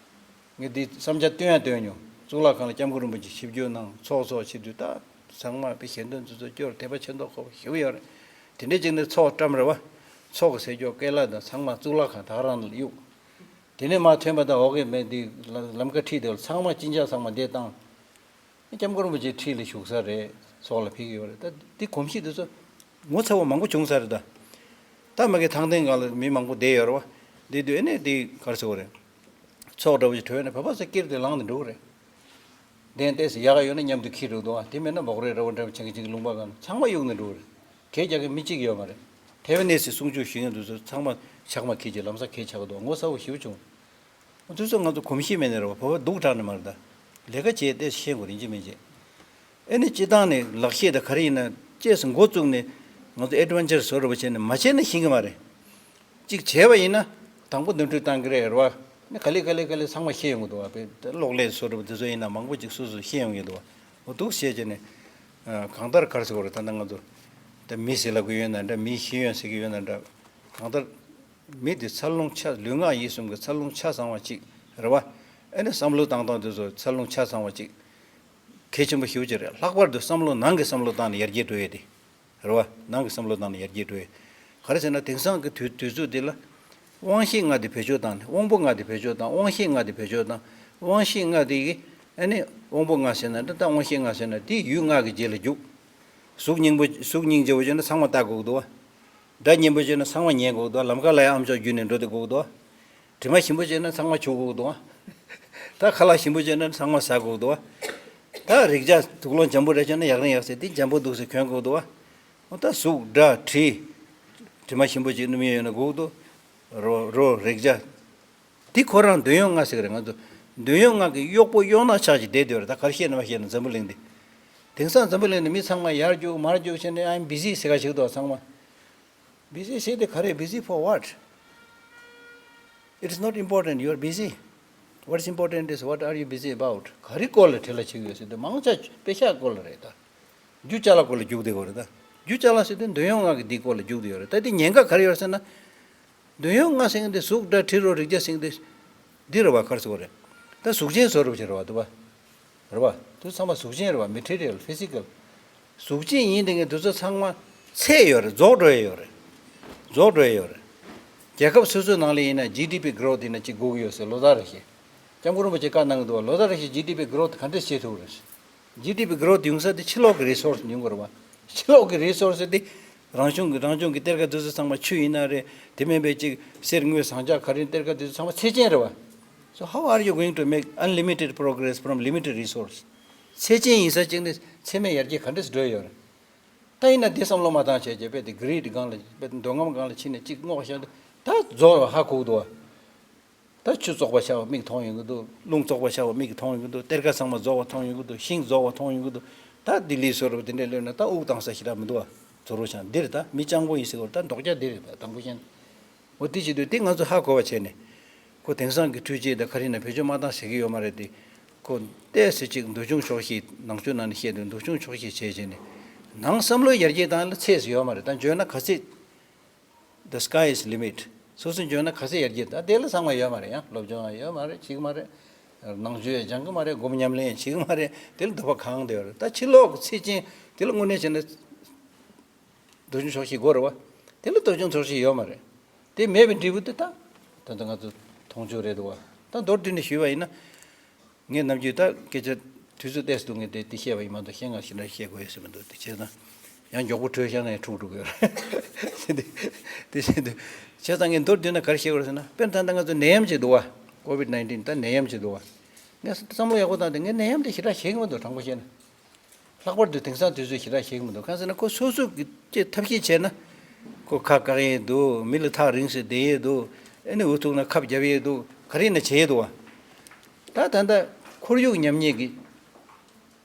ངས་འདི་བསམ་འཆར་བཏོན་ཡང་བཏོན་མྱོང་། གཙུག་ལག་ཁང་ལ་སྐྱབས་མགོན་རིན་པོ་ཆེ་ཆིབས་བསྒྱུར་གནང་ཚོགས་གཙོ་བྱེད་དུས་ད་ཚང་མ་དཔེ་ཞལ་འདོན་དེ་ཚོ་སྐྱོར། དད་པ་ཆེ་མདོག་ཁ་པོ་ཞེ་པོ་ཡོད་རེད། དེ་འདྲའི་ཅིག་ནས་ཚོགས་བཀྲམ་རེད་པ། ཚོགས་ཀྱི་ཟས་སྐྱོར་སྐལ་ལ་དང་ཚང་མ་གཙུག་ལག་ཁང་ད་ག་རང་ལ་གཡུགས། དེ་ནས་མར་ཐོན་པ་དང་འོག་གི་མི་འདི་ལམ་ཁ་ཁྲིད་དེ་ཚང་མ་གཅིན་སྐྱག་ཚང་མ་འདེད་བཏང་། སྐྱབས་མགོན་རིན་པོ་ཆེ་འཁྲིས་ལ་བཞུགས་ས་རེད། ཚོགས་ལ་ཕེབས་ཀྱི་ཡོད་རེད། ད་འདི་གོམས་གཤིས་དེ་ཚོ་ངོ་ཚ་བོ་མང་པོ་བྱུང་ས་རེད་ད། ད་མ་གི་ཐང་སྟེང་སྒང་ལ་མི་མང་པོ་བསྡད་ཡོད་རེད་པ། བསྡད་དུས་ཨེ་ནས་འདི་ག་རེ་ཟེར་དགོས་རེད། ཚོགས་འདྲ་པོ་ཞིག་གྲོལ་ནས་བོད་པ་ཚོ་ཀིར་དེ་ལངས་ནས་འགྲོ་གི་རེད། གདན་ཏོག་ཙམ་ཡག་ག་ཡོད་ན་མཉམ་དུ་འཁྱེར་འགྲོ་འདུག་པ། དེ་མེད་ན་མོག་རོའི་ར་བ་འདྲ་པོ་ཆེ་གི་ཅིག་ལུང་པ་སྒང་ལ་ཚང་མ་གཡུགས་ནས་འགྲོ་གི་རེད། གད་རྒྱག་མཁན་མི་གཅིག་ཡོད་མ་རེད། ཐེ་ཝན་ནས་སྲིད་སྲུང་སྐྱོབ་ཞུ་མཁན་དེ་ཚོ་ཚང་མ་ཇག་མ་འཁྱེར་གྱི་ལམ་སང་གད་ཆག་གི་འདུག་ངོ་ཚ་བོ་ཞེ་པོ་བྱུང་། དེ་ཚོ་ང་ཚོ་གོམས་གཤིས་མེད་ནས་རེད་པ། བོད་པ་སྡུག་དྲགས་ནས་མ་རེད་ད། ལས་ཀ་བྱས་ཏེ་ཤེས་དགོས་རེད་ཅི་མིན་བྱས། ཨེ་ནི་སྤྱི་བཏང་ནས་ལག་ཤེས་དང་ག་རེ་ཡིན་ན་ཅེས་སུ་འགོ་བཙུགས་ནས་ང་ཚོ་ཨེ་ཌི་ཝེན་ཅར་བཟོ་འདྲ་པོ་བྱས་ནས་མ་བྱས་ན་ཤེས་ཀྱི་མ་རེད། གཅིག་བྱས་པ་ཡིན་ན་དང་པོ་འདོན་སྤྲོད་བཏང་གི་རེད་རེད་པ། ནི་ག་ལེ་ག་ལེ་ག་ལེ་ཚང་མ་ཤེས་ཡོང་གི་འདུག་པ། དཔེ་གློག་ཀླད་བཟོ་འདྲ་པོ་དེ་ཚོ་ཡིན་ན་མང་པོ་ཅིག་སོ་སོས་ཤེས་ཡོང་གི་འདུག་པ། འོ་འདུག་བྱས་བྱས་ནས་གང་ལྟར་ག་རེ་ཟེར་དགོས་རེད། ད་ལྟ་ང་ཚོ་ད་མི་ཟེར་ལབ་ཀྱི་ཡོད་ན་འདྲ། མིའི་ཤེས་ཡོན་ཟེར་གྱི་ཡོད་ན་འདྲ། གང་ལྟར་མི་དེ་འཚར་ལོངས་ཆ་ལུས་ངག་ཡིད་གསུམ་གྱི་འཚར་ལོངས་ཆ་ཚང་བ་ཅིག་རེད་པ། ཨེ་ནི་བསམ་བློ་བཏང་སྟངས་དེ་ཚོ་འཚར་ལོངས་ཆ་ཚང་བ་ཅིག་གལ་ཆེན་པོ་ཞེ་པོ་ཅིག་རེད། ལྷག་པར་དུ་བསམ་བློ་ནང་གི་བསམ་བློ་བཏང་ནས་ཡར་རྒྱས་འགྲོ་ཡས་དེ་རེད་པ། ནང་གི་བསམ་བློ་བཏང་ནས་ཡར་རྒྱས་འགྲོ་ཡས། ག་རེ་ཟེར་ན་དེང་སང་གི་དུས་དུས་ཚོད་འདི་ལ་དབང་ཤེས་ལྔ་དེ་བེད་སྤྱོད་བཏང་ནས་དབང་པོ་ལྔ་དེ་བེད་སྤྱོད་བཏང་། དབང་ཤེས་ལྔ་དེ་བེད་སྤྱོད་བཏང་། དབང་ཤེས་ལྔ་དེ་གི་ཨ་ནི་དབང་པོ་ལྔ་ཟེར་ན་འདི་ད་དབང་ཤེས་ལྔ་ཟེར་ན་དེ་ཡུལ་ལྔ་གི་རྗེས་ལ་རྒྱུག་གཟུགས་སྙིང་པོ་གཟུགས་སྙིང་རྗེ་པོ་བྱས་ན་ཚང་མ་ལྟ་དགོས་འདུག་པ། སྒྲ་སྙན་པོ་བྱས་ན་ཚང་མ་ཉན་དགོས་འདུག་ལམ་ཁ་ལ་ཡང་ཨམ་ཅོག་བརྒྱུད་ནས་འགྲོ་བསྡད་དགོས་འདུག་དྲི་མ་ཞིམ་པོ་བྱས་ན་ཚང་མ་བྱུག་དགོས་འདུག་ད་ཁ་ལག་ཞིམ་པོ་བྱས་ན་ཚང་མ་ཟ་དགོས་འདུག་ད་རེག་བྱ་དུག་སློང་འཇམ་པོ་རེ་བྱས་ན་ཡག་རིང་ཡག་ཟེར་དེ་འཇམ་པོ་འདུག་ཟེར་གྱོན་དགོས་འདུག་འོ་ད་གཟུགས་སྒྲ་དྲི། དྲི་མ་ཞིམ་པོ་ཅིག་སྣོམ་ཡས་ཡོད་ན་དགོས་འདུག་རོ་རོ་རེག་བྱ། འདི་ཁོ་རང་འདོད་ཡོན་ལྔ་ཟེར་གི་རེད། ང་ཚོ་འདོད་ཡོན་ལྔ་གི་གཡོག་པོ་གཡོག་ནག་ཆགས་ཀྱི་བསྡད་བསྡད་ཡོད་རེད། ད་ག་རེ་བཤད་ན་མ་བཤད་ན་འཛམ་བུ་གླིང་འདི། དེང་སང་འཛམ་བུ་གླིང་འདི་མི་ཚང་མ་ཡར་རྒྱུག་མར་རྒྱུག་བྱས་ནས་I'm busy ཟེར་ག་ཞིག་འདུག་ཚང་མ། Busy ཟེར་དེ་ག་རེ། Busy for what? It is not important you are busy. What's important is what are you busy about? ག་རེ་སྐོར་ལ་བྲེལ་བ་བྱེད་ཀྱི་ཡོད་ཟེར་དུས་མང་ཆེ་བ་དཔེ་ཤག་སྐོར་ལ་རེད་ད། རྒྱུ་ཅ་ལག་སྐོར་ལ་རྒྱུག་བསྡད་ཡོད་རེད་ད། རྒྱུ་ཅ་ལག་ཟེར་དུས་འདོད་ཡོན་ལྔ་གི་འདིའི་སྐོར་ལ་རྒྱུག་བསྡད་ཡོད་རེད། ད་འདི་ཉེན་ཁ་ག་རེ་ཡོད་ཟེར་ན། འདོད་ཡོན་ལྔ་ཟེར་མཁན་དེ་གཟུགས་སྒྲ་དྲི་རོ་རེག་བྱ་ཟེར་མཁན་དེ་འདི་རེད་བ། ག་རེ་ཟེར་དགོས་རེད། ད་གཟུགས་ཅན་བཟོ་འདྲ་པོ་ཅིག་རེད་བ། འདུག་བ། རེད་བ། དེ་ཚང་མ་གཟུགས་ཅན་རེད་བ། མེ་ཊི་རི་ཡལ་ཕི་སི་ཀལ། གཟུགས་ཅན་ཡིན་དེ་ངས་དེ་ཚོ་ཚང་མ་ཚད་ཡོད་རེད། རྫོགས་འགྲོ་ཡས་ཡོད་རེད། རྫོགས་འགྲོ་ཡས་ཡོད་རེད། རྒྱལ་ཁབ་སོ་སོའི་ནང་ལ་ཡིན་ན་ཇི་ཌི་པི་གྷི་རོ་ཐི་ཡིན་ན་གཅིག་དགོས་ཀྱི་ཡོད་ཟེར་ལོ་ལྟར་རེ་བཞིན། སྐྱབས་མགོན་རིན་པོ་ཆེས་བཀའ་གནང་གི་འདུག་བ། ལོ་ལྟར་རེ་བཞིན་ཇི་ཌི་པི་གྷི་རོ་ཐི་ག་འདྲས་བྱེད་ཐུབ་རེད། ཇི་ཌི་པི་གྷི་རོ་ཐི་ཡོང་ས་དེ་ཕྱི་ལོགས་ཀྱི་རི་སོར་སི་ཡོང་དགོས་རེད་བ། ཕྱི་ལོགས་ཀྱི་རི་སོར་སི་དེ་རང་བྱུང་གི་རང་བྱུང་གི་གཏེར་ཁ་དེ་ཚོ་ཚང་མ་ཆུ་ཡིན་ན་རེད། དེ་མིན་པའི་ཅིག་གསེར་དངུལ་ཟངས་ལྕགས་ག་རེ་གཏེར་ཁ་དེ་ཚོ་ཚང་མ་ཚད་ཅན་རེད་བ། So how are you going to make unlimited progress from limited resource? ཚད་ཅན་ཡིན་ས་ཅིག་ནས་ཚད་མེད་ཡར་རྒྱས་ག་འདྲས་སེ་འགྲོ་ཡོད་རེད། ད་ཡིན་ན་འདི་བསམ་བློ་མ་བཏང་བྱས་བྱས་དཔེ་དེ་གྷི་རིཌ་སྒང་ལ་དཔེ་འདོད་རྔམ་སྒང་ལ་ཕྱིན་ནས་གཅིག་སྔོག་བཤད་དུས་ད་རྫོགས་པ་ཧ་གོ་གི་འདུག་བ། ད་ཆུ་བཙོག་པ་ཤར་བ་མིག་མཐོང་ཡོང་གི་འདུག་རླུང་བཙོག་པ་ཤར་བ་མིག་མཐོང་ཡོང་གི་འདུག་གཏེར་ཁ་ཚང་མ་རྫོགས་པ་མཐོང་ཡོང་གི་འདུག་ཤིང་རྫོགས་པ་མཐོང་ཡོང་གི་འདུག་ད་ལྡི་ལི་བཟོ་འདྲ་པོ་དེ་འདྲས་སླེབས་ན་ད་དབུགས་བཏང་ས་ཞེ་དྲག་མི་འདུག་བ། ཛོ་རོ་ཆང་འདི་རེད། ད་མི་སྤྱང་པོ་ཡིན་ཟེར་བ་ད་མདོག་ཀྱག་འདི་རེད། ད་དང་པོ་བཤད་ན། འོ་དེ་བྱེད་དུས་དེ་ང་ཚོ་ཧ་གོ་བ་བྱས་ནས། ཁོ་དེང་སང་གི་འཕྲུལ་ཆས་དང་ག་རེ་ན་བེད་སྤྱོད་མ་བཏང་ཟེར་གྱི་ཡོད་མ་རེད་དེ། ཁོ་ཏོག་ཙམ་ཅིག་འདོད་ཆུང་ཆོག་ཤེས། ནང་ཆོས་ནང་ནས་བཤད་དུས་འདོད་ཆུང་ཆོག་ཤེས་བྱས་བྱས་ནས། ནང་བསམ་བློའི་ཡར་རྒྱས་བཏང་ལ་ཚད་ཟེར་ཡོད་མ་རེད། ད་འཇོན་ན་ག་ཚད། The sky is limit. སོ་སོ་འཇོན་ན་ག་ཚད་ཡར་རྒྱས། ད་དེ་ལ་ཚང་མ་ཡོད་མ་རེད། ཡང་སློབ་སྦྱོང་ཡང་ཡོད་མ་རེད། བྱེད་ཀྱི་མ་རེད། ནང་ཆོས་ཡང་སྦྱང་གི་མ་རེད། སྒོམ་ཉམས་ལེན་ཡང་བྱེད་ཀྱི་མ་རེད། དེ་ལ་འདོད་པ་གང་དེ་ཡོད་རེད། ད་ཕྱི་ལོགས་ཀྱི་ཚད་ཅན་དེ་ལ་དངོས་གནས་བྱས་ན་འདོད་ཆུང་ཆོག་ཤེས་དགོས་རེད་བ། དེ་ལ་འདོད་ཆུང་ཆོག་ཤེས་ཡོད་མ་རེད། དེ་མེད་པའི་འབྲས་བུ་དེ་ད་ད་ལྟ་ང་ཚོ་མཐོང་ཆོས་རེད་འདུག་བ། ད་མདོར་བསྡུས་ནས་ཞུས་པ་ཡིན་ན། ངས་ནམ་རྒྱུན་ད་སྐད་ཆ་དུས་ཚོད་ཏོག་ཙམ་འདུག་ངས་དེ་དེ་བཤད་པ་ཡིན་མ་གཏོགས་གཞན་ང་ཞིག་འདྲ་བཤད་དགོས་ཡོད་ཟེར་མི་འདུག་དེ་བྱས་ཙང་ཡང་མགྱོགས་པོ་བྲོས་བཞག་ན་ཡང་འཁྲུག་འགྲོ་གི་ཡོད་རེད། དེ་དེ་བྱས་ཙང་ངས་མདོར་བསྡུས་ན་ག་རེ་བཤད་དགོས་རེད་ཟེར་ན། དཔེར་ན་ད་ལྟ་ང་ཚོ་ནད་ཡམས་ཅིག་འདུག་བ། ཀོ་བིཌ་ནའིན་ཊིན་ད་ནད་ཡམས་ཅིག་འདུག་བ། ངས་བསམ་བློ་ཡག་པོ་བཏང་སྟེ་ངས་ནད་ཡམས་དེ་ཞེ་དྲག་ཤེས་ཀྱི་མི་འདུག་དྲང་པོ་བཤད་ན། ལྷག་པར་དུ་དེང་སང་དུས་ཚོད་ཞེ་དྲག་ཤེས་ཀྱི་མི་འདུག་གང་ཟེར་ན་ཁོ་སོ་སོ་གི་ཅིག་ཐབས་ཤེས་བྱས་ན། ཁོ་ཁ་བཀག་ཡས་འདུག་མི་ལ་ཐག་རིང་སེ་བསྡད་ཡས་འདུག་ཨ་ནི་འུ་ཐུག་ན་ཁབ་རྒྱབ་ཡས་འདུག་ག་རེ་ན་བྱས་འདུག་བ། ད་ད་ལྟ་ཁོར་ཡུག་ཉམས་ཉེས་ཀྱི།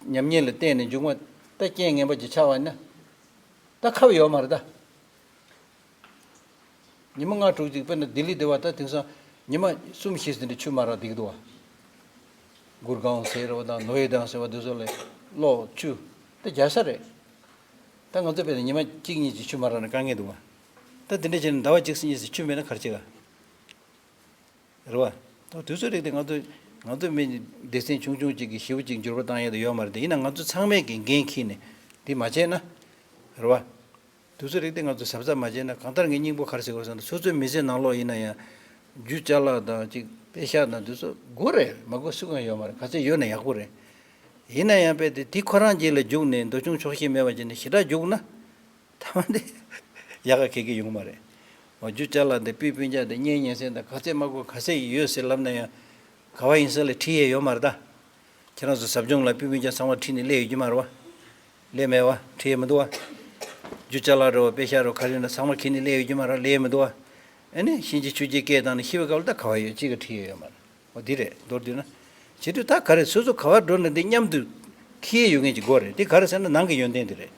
ཉམས་ཉེས་ལ་བརྟེན་ནས་མཇུག་མ་ད་རྐྱེན་ངན་པ་ཅིག་ཆགས་པ་ན། ད་ཁབ་ཡོད་མ་རེད་ད། ཉི་མ་ལྔ་དྲུག་ཅིག་དཔེར་ན་ལྡི་ལི་དེ་བ་ད་དེང་སང་ཉི་མ་གསུམ་བཞི་ཟིན་དེ་ཆུ་མ་རག་འདུག་འདུག་བ། གུར་གང་ཟེར་བ་དང་ནོ་ཝེ་དང་ཟེར་བ་དེ་ཚོ་ལས་གློག་ཆུ་ད་རྒྱག་ས་རེད། ད་ང་ཚོ་དཔེར་ན་ཉི་མ་གཅིག་གཉིས་ཅིག་ཆུ་མ་རག་ན་དཀའ་ངལ་འདུག་བ། ད་དེ་འདྲ་བྱས་ན་ཟླ་བ་གཅིག་ཟིན་གཉིས་ཟིན་ཆུ་མེད་ན་ག་རེ་བྱེད་ག་རེད་བ། ད་དུས་ཚོད་རིགས་དེ་ང་ཚོ་ང་ཚོ་མི་སྡེ་ཚན་ཆུང་ཆུང་གཅིག་གིས་ཞེ་པོ་གཅིག་འགྱུར་བ་བཏང་ཡས་དེ་ཡོད་མ་རེད་དེ། ཡིན་ན་ང་ཚོ་ཚང་མས་ཀྱི་འགན་འཁྱེར་ནས་དེ་མ་བྱས་ན་རེད་བ། དུས་ཚོད་རིགས་དེ་ང་ཚོ་གཟབ་གཟབ་མ་བྱས་ན། གང་ལྟར་ངའི་སྙིང་པོ་ག་རེ་ཟེར་དགོས་ཟེར་ན། སོ་སོའི་མི་ཚེ་ནང་ལོགས་ཡིན་ན་ཡང་རྒྱུ་ཅ་ལག་དང་གཅིག་པེ་ཤག་དང་དེ་ཚོ་དགོས་རེད། མ་དགོས་སུ་གང་ཡོད་མ་རེད། ག་ཚད་ཡོད་ན་ཡག་པོ་རེད། ཡིན་ན་ཡང་དཔེ་དེ་དེ་ཁོ་རང་རྗེས་ལ་རྒྱུགས་ནས་འདོད་ཆུང་ཆོག་ཤེས་མེད་པ་བྱས་ནས་ཞེ་དྲག་རྒྱུགས་ན། ཐ་མ་དེ་ཡག་ག་གེ་གེ་ཡོང་མ་རེད། འོ་རྒྱུ་ཅ་ལག་འདི་སྤུས་སྤུན་ཆ་འདི་གཉེན་ཉེ་ཚན་དང་ག་ཚད་མ་དགོས་ག་ཚད་ཡོད་ཟེར་ལབ་ན་ཡང་ག་བ་ཡིན་ས་ལ་ཁྲིད་ཡས་ཡོད་མ་རེད་ད། ཁྱེད་རང་ཚོ་ཟབ་སྦྱོང་ལ་སྤུས་སྤུན་ཆ་ཚང་མ་ཁྲིད་ནས་སླེབས་ཡོད་ཀྱི་མ་རེད་བ། སླེབས་མེད་བ། ཁྲིད་ཡས་མི་འདུག་བ། རྒྱུ་ཅ་ལག་རེད་བ། པེ་ཤག་རེད་བ། ག་རེ་ཡིན་ན་ཚང་མ་ཁྱེར་ནས་སླེབས་ཡོད་ཀྱི་མ་རེད། སླེབས་ཡས་མི་འདུག་བ། ཨ་ནི་གཤིན་རྗེ་ཆུ་སྐྱེས་སྐད་བཏང་ནས་ཤི་བའི་སྐབས་ལ་ད་ག་བ་ཡོད་གཅིག་ག་ཁྲིད་ཡས་ཡོད་མ་རེད། འོ་འདི་རེད། མདོར་བསྡུས་ན། བྱེད་དུས་ད་ག་རེ་སོ་སོ་ག་བར་འགྲོ་ན་འདི་མཉམ་དུ་འཁྱེར་ཡོང་མཁན་གྱི་སྒོ་རེད། འདི་ག་རེ་ཟེར་ན་ནང་གི་ཡོན་ཏན་འདི་རེད།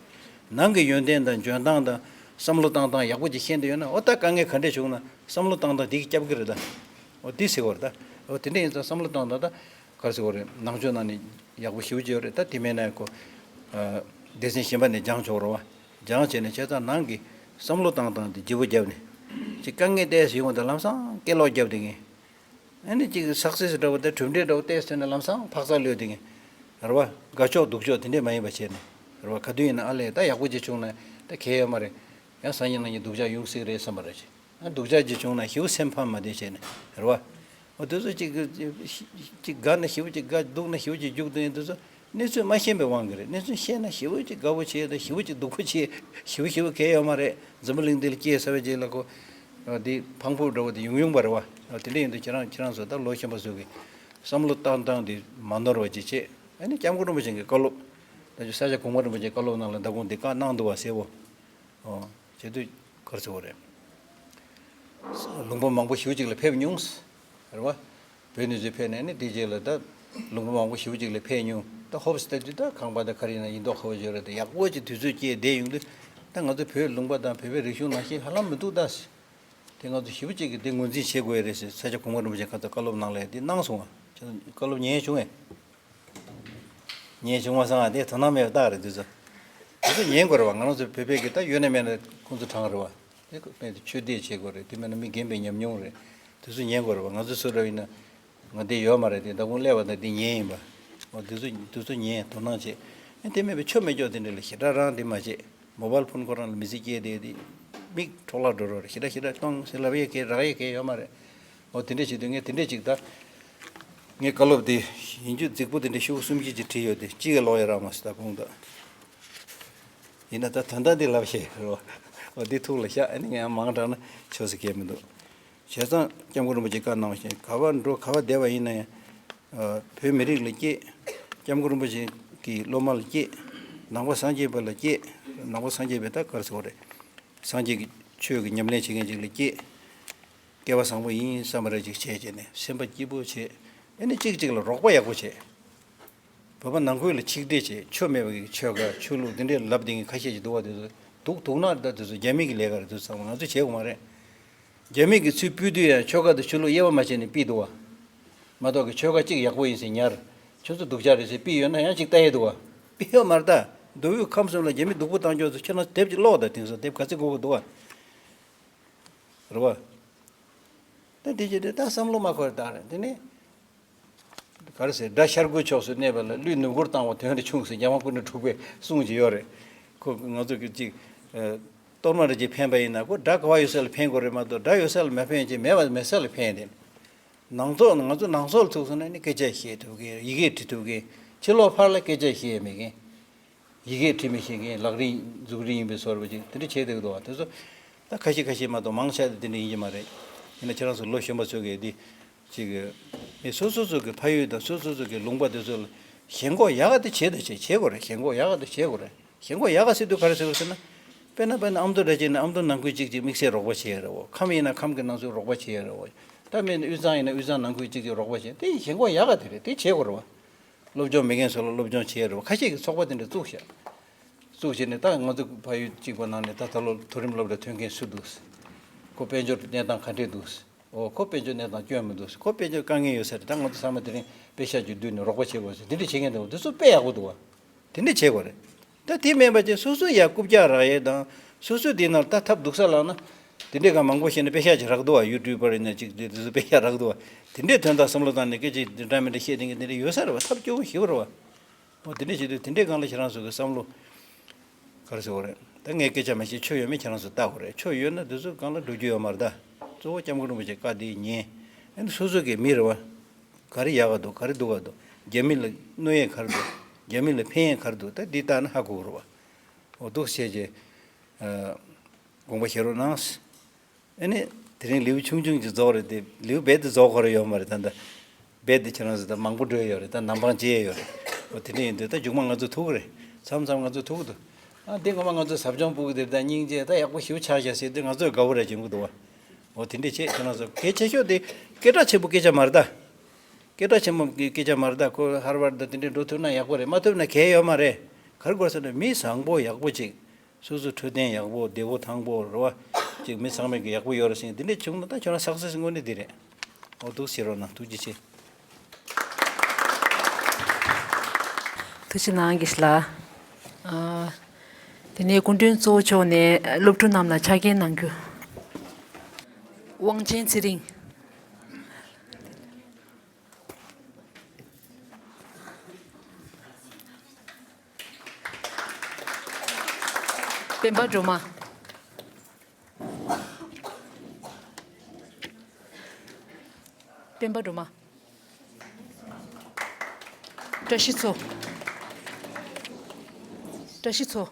ནང་གི་ཡོན་ཏན་དང་འཇོན་ཐང་དང་བསམ་བློ་བཏང་སྟངས་ཡག་པོ་ཅིག་ཤེས་འདོད་ཡོད་ན། འོ་ད་དཀའ་ངལ་ག་འདྲས་བྱུང་ན་བསམ་བློ་བཏང་སྟངས་འདི་གིས་སྐྱོབ་གི་རེད་ད། འོ་འདི་ཟེར་བ་རེད་ད། འོ་དེ་འདྲས་ཡིན་ཙང་བསམ་བློ་བཏང་སྟངས་ད་ག་རེ་ཟེར་བ་རེད། ནང་ཆོས་ནང་ནས་ཡག་པོ་ཞེ་པོ་ཅིག་ཡོད་རེད། ད་དེ་མེད་ན་ཁོ་སྡེ་ཚན་གཞན་པ་ནས་སྦྱང་ཆོག་རེད་བ། སྦྱང་བྱས་ནས་བྱས་ཙང་ནང་གི་བསམ་བློ་བཏང་སྟངས་འདི་བརྗེ་པོ་བརྒྱབ་ནས་ཅིག་དཀའ་ངལ་ཏོག་ཙམ་ཡོང་བ་དང་ལམ་སང་སྐད་ལོག་བརྒྱབ་བསྡད་མཁན། ཨ་ནི་གཅིག་སག་སེ་སི་འདྲ་བོ་དང་གྲུབ་འབྲས་འདྲ་བོ་ཏོག་ཙམ་ཐོན་ནས་ལམ་སང་འཕག་འཚག་ལུས་བསྡད་མཁན། རེད་བ། དགའ་ཕྱོགས་སྡུག་ཕྱོགས་དེ་འདྲས་མ་ཡིན་པ་བྱས་ནས། རེད་བ། ག་དུས་ཡིན་ན་ཨ་ལས་ད་ཡག་པོ་ཅིག་བྱུང་ན་ད་གལ་ཡོད་མ་རེད། ཡང་སང་ཉིན་གནངས་ཉིན་སྡུག་ཅག་ཡོང་སྲིད་རེད་བསམ་པ་རེད། ཨ་སྡུག་ཅག་ཅིག་བྱུང་ན་ཞེ་པོ་སེམས་ཕམ་མ་བསྡད་བྱས་ནས། རེད་བ། འོ་དེ་ཚོ་ཅིག་ཅིག་དགའ་ན་ཞེ་པོ་ཅིག་དགའ། སྡུག་ན་ཞེ་པོ་ཅིག་སྡུག་དེ་འདུག་ཚོ། གནས་ཚུལ་མ་ཤེས་པའི་དབང་གིས་རེད། གནས་ཚུལ་ཤེས་ན་ཞེ་པོ་ཅིག་དགའ་པོ་བྱེད་དང་ཞེ་པོ་ཅིག་སྡུག་པོ་བྱེད། ཞེ་པོ་ཞེ་པོ་གལ་ཡོད་མ་རེད། འཛམ་བུ་གླིང་འདི་ལ་སྐྱེས་ཚར་བའི་རྗེས་ལ་ཁོ། འདི་ཕངས་པོ་འདྲ་བོ་དེ་ཡོང་ཡོང་པ་རེད་བ། དེ་འདྲ་ཡིན་དུས་ཁྱེད་རང་ཁྱེད་རང་ཚོ་ད་ལོ་གཞོན་པ་ཚོ་གིས་བསམ་བློ་བཏང་སྟངས་དེ་མ་ནོར་བ་ཅིག་བྱེད། ཨ་ནི་སྐྱབས་མགོན་རིན་པོ་ཆེ་གི་བཀའ་སློབ། ད་ཅི་ས་སྐྱ་གོང་མ་རིན་པོ་ཆེའི་བཀའ་སློབ་ནང་ལ་མདང་དགོང་འདི་བཀའ་གནང་འདུག་བ་ཟེར་བོ། ཨོ། བྱེད་དུས་ག་རེ་ཟེར་བ་རེད། ལུང་པ་མང་པོ་ཞེ་པོ་ཅིག་ལ་ཕེབས་མྱོང་། རེད་བ། བོད་ནས་ཚུར་ཕེབས་ནས་ནི་དེ་རྗེས་ལ་ད་ལུང་པ་མང་པོ་ཞེ་པོ་ཅིག་ལ་ཕེབས་མྱོང་། ད་ཧོབ་སི་ལྟ་དུས་ད་ཁང་པ་ད་ག་རེ་ཡིན་ན་ཡིན་མདོག་ཁ་པོ་ཅིག་རེད། ད་ཡག་པོ་ཅིག་དུས་ཚོད་སྐྱེལ་བསྡད་ཡོང་དུས། ད་ང་ཚོ་བོད་ལུང་པ་དང་བོད་པའི་རིག་གཞུང་ནང་བཞིན་ཧ་ལམ་མི་འདུག་ད། དེ་ང་ཚོ་ཞེ་པོ་ཅིག་གིས་དེ་ངོས་འཛིན་བྱེད་དགོས་ཡ་རེད་ཟེར། ས་སྐྱ་གོང་མ་རིན་པོ་ཆེ་ཁ་ཚ་བཀའ་སློབ་གནང་ལས་དེ་གནང་སོང་ང་། ཁྱེད་ཚོ་བཀའ་སློབ་ཉན་བྱུང་ངས། ཉན་བྱུང་མ་སོང་ང་། དེ་དོ་སྣང་མེད་པ་རྟགས་རེད། དེ་ཚོ་དེ་ཚོ་ཉན་དགོས་རེད་བ། ང་རང་ཚོ་བོད་པའི་གི་ད་ཡོད་ན་མེད་ན་ཁོང་ཚོ་དྲང་རེད་བ། དེ་ཁོ་དཔེ་དེ་ཆོས་དད་བྱེད་དགོས་རེད། དེ་མེད་ན་མི་རྒན་པའི་ཉམས་མྱོང་རེད། དེ་ཚོ་ཉན་དགོས་རེད་བ། ང་ཚོ་སུ་འདྲ་ཡིན་ན། ང་འདི་ཡོད་མ་རེད། དེ་ད་ཁོང་སླེབས་པ་དང་འདི་ཉན་ཡིན་པ། འོ་དེ་ཚོ་དེ་ཚོ་ཉན་དོ་སྣང་བྱེད། ཨེ་དེ་མེད་པའི་ཆོ་མེད་ཀྱོག་དེ་འདྲ་ལ་ཞེ་དྲག་རང་དེ་མ་བྱེད། མོ་བལ་ཕོན་ཁོ་རང་ལ་མི་ཚེ་སྐྱེལ་བསྡད་དེ། མིག་འཕྲོག་བརླག་འགྲོ་རོགས་རེད། ཞེ་དྲག་ཞེ་དྲག་གཏོང་ཟེར་ལབ་ཡས་གལ་རག་ཡས་གལ་ཡོད་མ་རེད། འོ་དེ་འདྲ་བྱེད་དུས་ངས་དེ་འདྲ་ཅིག་ད། ངས་བཀའ་སློབ་དེ་ཡིན་རྒྱུ་རྫིག་པོ་དེ་འདྲ་ཤོག་གུ་སུམ་ཅུ་ཅིག་བྲིས་ཡོད་དེ་གཅིག་གི་ཀློག་ཡས་རག་མ་སོང་ད་གོང་དུ། ཡིན་ན་ད་དོན་དག་འདི་ལབ་ཤེས་རོ། འོ་འདི་ཐུགས་ལ་བཞག་ཨ་ནི་ངས་མང་དྲགས་ན་ཆོག་ཟེར་གལ་མི་འདུག་བྱས་ཙང་སྐྱབས་མགོན་རིན་པོ་ཆེས་བཀའ་གནང་བ་བཞིན་ག་པར་འགྲོ་ག་པར་བསྡད་པ་ཡིན་ན་ཡང་། བོད་མི་རིགས་ལ་སྐྱེས། སྐྱབས་མགོན་རིན་པོ་ཆེ་གི་སློབ་མ་ལ་སྐྱེས། ནང་པ་སངས་རྒྱས་པ་ལ་སྐྱེས། ནང་པ་སངས་རྒྱས་པའི་ད་ག་རེ་ཟེར་དགོས་རེད། སངས་རྒྱས་ཀྱི་ཆོས་ཀྱི་ཉམས་ལེན་བྱེད་མཁན་ཅིག་ལ་སྐྱེས། སྐལ་བ་བཟང་པོ་ཡིན་བསམ་པ་རེ་ཅིག་བྱས་བྱས་ནས་སེམས་པ་སྐྱིད་པོ་བྱས། ཨ་ནི་གཅིག་གཅིག་ལ་རོགས་པ་ཡག་པོ་བྱས། བོད་པ་ནང་ཁུལ་ལ་ཆིག་སྒྲིལ་བྱས། ཆོ་མེད་པ་གི་ཆོལ་ཁ་ཆོས་ལུགས་འདི་འདྲའི་ལབ་བསྡད་མཁན་ཁ་ཤས་ཅིག་འདུག་བ། དེ་ཚོ་སྡུག་སྡུག་ནག་རེད། ད་དེ་ཚོ་རྒྱ་མི་གི་ལས་ཀ་རེད། དེ་ཚོ་ཚང་མ་ང་ཚོས་བྱེད་དགོས་མ་རེད། རྒྱ་མི་གི་ཚུར་ཕུལ་དུས་ཡང་ཆོལ་ཁ་དང་ཆོས་ལུགས་དབྱེ་བ་མ་ཕྱེ་ནས་ཕུལ་འདུག་བ། མ་གཏོགས་ཀྱི་ཆོལ་ཁ་གཅིག་ཡག་པོ་ཡིན་ཟེར་ཉར། ཁྱོད་ཚོ་སྡུག་ཅག་རེད་ཟེར་ཕུལ་ཡོད་ན་ཡང་གཅིག་ལྟ་ཡས་འདུག་བ། ཕུལ་ཡོད་མ་རེད་ད། མདོ་དབུས་ཁམས་གསུམ་ལ་རྒྱ་མི་སྡུག་པོ་བཏང་ཕྱོགས་ཚོ་ཁྱོད་རང་དེབ་ཅིག་ཀློག་ད། དེང་སང་དེབ་ག་ཚོད་དགོས་ཀྱི་འདུག་བ། རེད་བ། ད་དེ་ཅི་དེ་ད་བསམ་བློ་མ་འཁོར་ད་རེད་དེ་ནི། ག་རེ་ཟེར། དགྲ་ཤར་ཁུག་ཕྱོགས་སུ་གནས་པ་ལ་ཀླུས་ནུབ་སྒོར་བཏང་བ་དོན་རེ་ཆུང་ཟེར་རྒྱ་དམར་སྐུ་ཕྲེང་དྲུག་པའི་གསུང་ཅིག་ཡོད་རེད། ཁོ་ང་ཚོ་གི་ཅིག་ཨ། གཏོར་མ་རེ་ཅིག་འཕེན་པ་ཡིན་ན་ཁོ་དགྲ་ག་བ་ཡོད་ས་ལ་འཕེན་དགོས་རེད་མ་གཏོགས། དགྲ་ཡོད་ས་ལ་མ་འཕེན་ཅིག་མེད་པ་མེད་ས་ལ་འཕེན་དེ། ནང་ཚོགས་ང་ཚོ་ནང་སོག་ལ་ཐུག་སོང་ན་ནི་སྐད་ཆ་བཤད་ཐུབ་མཁན། ཡི་གེ་འབྲི་ཐུབ་མཁན། ཕྱི་ལོགས་ཕར་ལ་སྐད་ཆ་བཤད་མེད་མཁན། ཡི་གེ་འབྲི་མི་ཤེས་མཁན། ལག་རིས་མཛུབ་རིས་ཡིན་པའི་བཟོ་འདྲ་ཅིག་དེ་འདྲ་བྱས་བསྡད་འདུག་བ། དེ་ཚོ་ད་ཁ་ཤས་ཁ་ཤས་མ་གཏོགས་མང་ཆེ་དེ་འདྲ་ཡིན་གྱི་མ་རེད། ཡིན་ན་ཁྱེད་རང་ཚོ་ལོ་གཞོན་པ་ཚོ་གིས་འདི་ཅིག་ཨེ་སོ་སོ་ཚོ་གི་ཕ་ཡུལ་དང་སོ་སོ་ཚོ་གི་ལུང་པ་དེ་ཚོ་ལ་ཞེན་ཁོག་ཡག་ག་དེ་བྱེད་དང་བྱེད་བྱེད་དགོས་རེད། ཞེན་ཁོག་ཡག་ག་དེ་བྱེད་དགོས་རེད། ཞེན་ཁོག་ཡག་ག་ཟེར་དུས་ག་རེ་ཟེར་དགོས་ཟེར་ན། དཔེར་ན་དཔེར་ན་ཨ་མདོ་འདྲ་བྱས་ན་ཨ་མདོ་ནང་ཁུལ་གཅིག་ཅིག་དམིགས་བསལ་རོགས་པ་བྱེད་ཡ་རེད་བ། ཁམས་ཡིན་ན་ཁམས་ཀྱི་ནང་ཚུད་རོགས་པ་བྱེད་ཡ་རེད་བ། ད་མིན་དབུས་གཙང་ཡིན་ན་དབུས་གཙང་ནང་ཁུལ་གཅིག་ཅིག་རོགས་པ་བྱེད། དེ་ཞེན་ཁོག་ཡག་ག་དེ་རེད། དེ་བྱེད་དགོས་རེད་བ། སློབ་སྦྱོང་མེད་མཁན་ཚོ་ལ་སློབ་སྦྱོང་བྱེད་ཡ་རེད་བ། ཁ་ཤས་ཀྱིས་ཚོགས་པ་དེ་འདྲ་བཙུགས་ཤག་བཙུགས་བྱས་ནས། ད་ང་ཚོ་ཕ་ཡུལ་གཅིག་པ་ནང་ནས་ད་ད་ལོ་མཐོ་རིམ་སློབ་གྲྭ་ཐོན་མཁན་སུ་འདུག། ཁོ་དཔལ་འབྱོར་གནས་སྟངས་ག་འདྲས་འདུག། ཨོ་ཁོ་དཔལ་འབྱོར་གནས་སྟངས་སྐྱོན་མི་འདུག། ཁོ་དཔལ་འབྱོར་དཀའ་ངལ་ཡོད་ས་རེད། ད་ང་ཚོ་ཚང་མ་དེ་རིང་པེ་ཤག་ཅིག་བསྡུས་ནས་རོགས་པ་བྱེད་དགོས་ཟེར། དེ་འདྲས་བྱེད་མཁན་འདུག། དེ་ཚོ་དཔེ་ཡག་པོ་འདུག་བ། དེ་འདྲས་བྱེད་དགོས་རེད། ད་དེ་མིན་པ་ཅིག་སོ་སོ་ཡ་རྐུབ་བཀྱག་རག་ཡས་དང་། སོ་སོ་དེ་ནང་ད་ཐབས་སྡུག་ས་ལངས་ན། དེ་འདྲས་ག་མང་པོ་བཤད་ན་པེ་ཤག་ཅིག་རག་འདུག་བ། ཡུ་ཊུབ་པར་ཡིན་ན་ཅིག་དེ་དེ་ཚོ་པེ་ཤག་རག་འདུག་བ། དེ་འདྲས་དོན་དག་བསམ་བློ་བཏང་ནས་སྐད་ཆ་དེ་འདྲ་མི་འདྲ་བཤད་བསྡད་མཁན་དེ་འདྲས་ཡོད་ས་རེད་བ། ཐབས་སྐྱོ་བོ་ཞེ་པོ་རེད་བ། འོ་དེ་འདྲས་བྱེད་དུས་དེ་འདྲས་སྒང་ལ་ཁྱེད་རང་ཚོ་གི་བསམ་བློ་ག་རེ་ཟེར་དགོས་རེད། ད་ངས་སྐད་ཆ་མ་བཤད། ཆོ་ཡོད་མེད་ཁྱེད་རང་ཚོ་བལྟ་དགོས་རེད། ཆོ་ཡོད་ན་དེ་ཚོ་སྒང་ལ་འགྲོ་རྒྱུ་ཡོད་མ་རེད་ད། གཙོ་བོ་སྐྱབས་མགོན་རིན་པོ་ཆེ་བཀའ་དེའི་ཉན། ཨ་ནི་སོ་སོ་གི་མི་རེད་བ། ག་རེ་ཡག་ག་འདུག། ག་རེ་སྡུག་ག་འདུག། རྒྱ་མི་ལ་གནོད་ཡས་ག་རེ་འདུག། རྒྱ་མི་ལ་ཕན་ཡས་ག་རེ་འདུག། ད་འདི་ལྟ་ན་ཧ་གོ་གི་རེད་བ། འོ་འདུག་བྱས་རྗེས། ཨ། དགོངས་པ་བཞེས་རོགས་གནང་། ཨ་ནི་དེ་རིང་ལེའུ་ཆུང་ཆུང་ཅིག་རྫོགས་རེད་དེ། ལེའུ་རྦད་དེ་རྫོགས་དགོས་རེ་ཡོད་མ་རེད་ད། ད་རྦད་དེ་ཁྱེད་རང་ཚོ་ད་མང་པོ་འགྲོ་ཡས་ཡོད་རེད། ད་ནམ་འཕང་བཅད་ཡས་ཡོད་རེད། འོ་དེ་འདྲ་ཡིན་དུས་ད་མཇུག་མ་ང་ཚོ་ཐུག་གི་རེད། མཚམས་མཚམས་ང་ཚོ་ཐུག་གི་འདུག། ཨ་འདི་ངོ་མ་ང་ཚོ་ཟབ་སྦྱོང་སྤུ་གུ་དེ་རེད། ད་སྙིང་རྗེ། ད་ཡག་པོ་ཞེ་པོ་ཆགས་ཤག་ཟེར་དུས་ང་ཚོས་དགའ་པོ་རེད་བྱེད་ཀྱི་འདུག་བ། འོ་དེ་འདྲ་བྱས། ཁྱེད་རང་ཚོ་གལ་ཆེ་ཤོས་དེ་སྐད་གྲགས་ཆེན་པོ་སྐད་ཆ་མ་རེད་ད། སྐད་གྲགས་ཆེན་པོ་གི་སྐད་ཆ་མ་རེད་ད། ཁོ་ཧར་ཝར་ཌ་དེ་འདྲས་འགྲོ་ཐུབ་ན་ཡག་པོ་རེད། མ་ཐུབ་ན་གལ་ཡོད་མ་རེད། ག་རེ་དགོས་ཟེར་ན་མི་བཟང་པོ་ཡག་པོ་ཅིག། སོ་སོ་འཕྲོད་བསྟེན་ཡག་པོ། བདེ་པོ་ཐང་པོ་རེད་བ། ཅིག་མི་ཚང་མས་ཀྱི་ཡག་པོ་ཡོད་རེད་ཟེར། འདི་འདྲས་བྱུང་ན་ད་ཁྱོད་རང་སག་སེ་སི་དངོས་གནས་འདི་རེད། འོ་འདུག་བྱེད་རོགས་གནང་། ཐུགས་རྗེ་ཆེ། ཐུགས་རྗེ་གནང་། དགེ་བཤེས་ལགས། ཨ། དེ་ནས་སྐུ་མགྲོན་གཙོ་བོ་མཆོག་ནས་སློབ་ཕྲུག་རྣམས་ལ་ཕྱག་འཁྱེར་གནང་རྒྱུ། དབང་ཆེན་ཚེ་རིང་། སྤེན་པ་སྒྲོལ་མ། སྤེན་པ་སྒྲོལ་མ། བཀྲ་ཤིས་མཚོ། བཀྲ་ཤིས་མཚོ།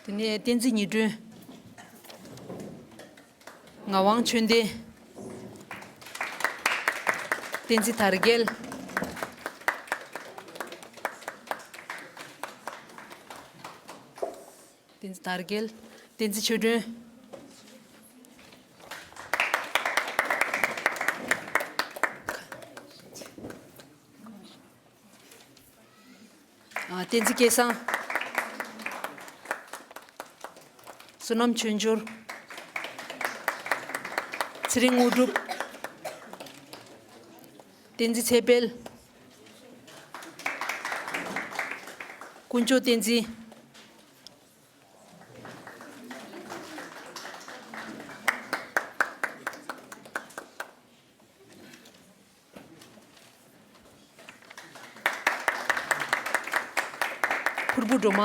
དེ་ནས་བསྟན་འཛིན་ཉི་སྒྲོན། ངག་དབང་ཆོས་ལྡན། བསྟན་འཛིན་དར་རྒྱས། བསྟན་འཛིན་དར་རྒྱས། བསྟན་འཛིན་ཆོས་སྒྲོན། ཨ། བསྟན་འཛིན་སྐལ་བཟང་། བསོད་ནམས་ཆོས་འབྱོར། ཚེ་རིང་དངོས་གྲུབ། བསྟན་འཛིན་ཚེ་དཔལ། དཀོན་མཆོག་བསྟན་འཛིན། ཕུར་བུ་སྒྲོལ་མ།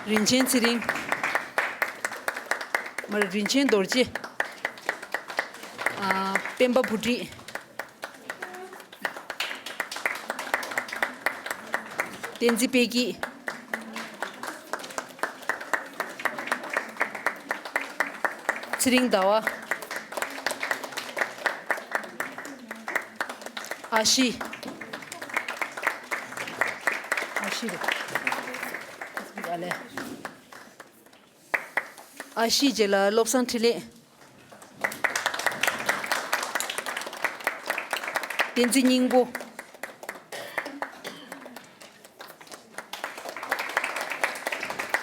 རིན་ཆེན་ཚེ་རིང་། མ་རེད། རིན་ཆེན་རྡོ་རྗེ། ཨ། སྤེན་པ་བུ་ཁྲིད། བསྟན་འཛིན་དཔལ་སྐྱིད། ཚེ་རིང་ཟླ་བ། ཨ་ཤི། ཨ་ཤི་རེད། ཨ་ལས། ཨ་ཤི་རྗེས་ལ་བློ་བཟང་འཕྲིན་ལས། བསྟན་འཛིན་སྙིང་པོ།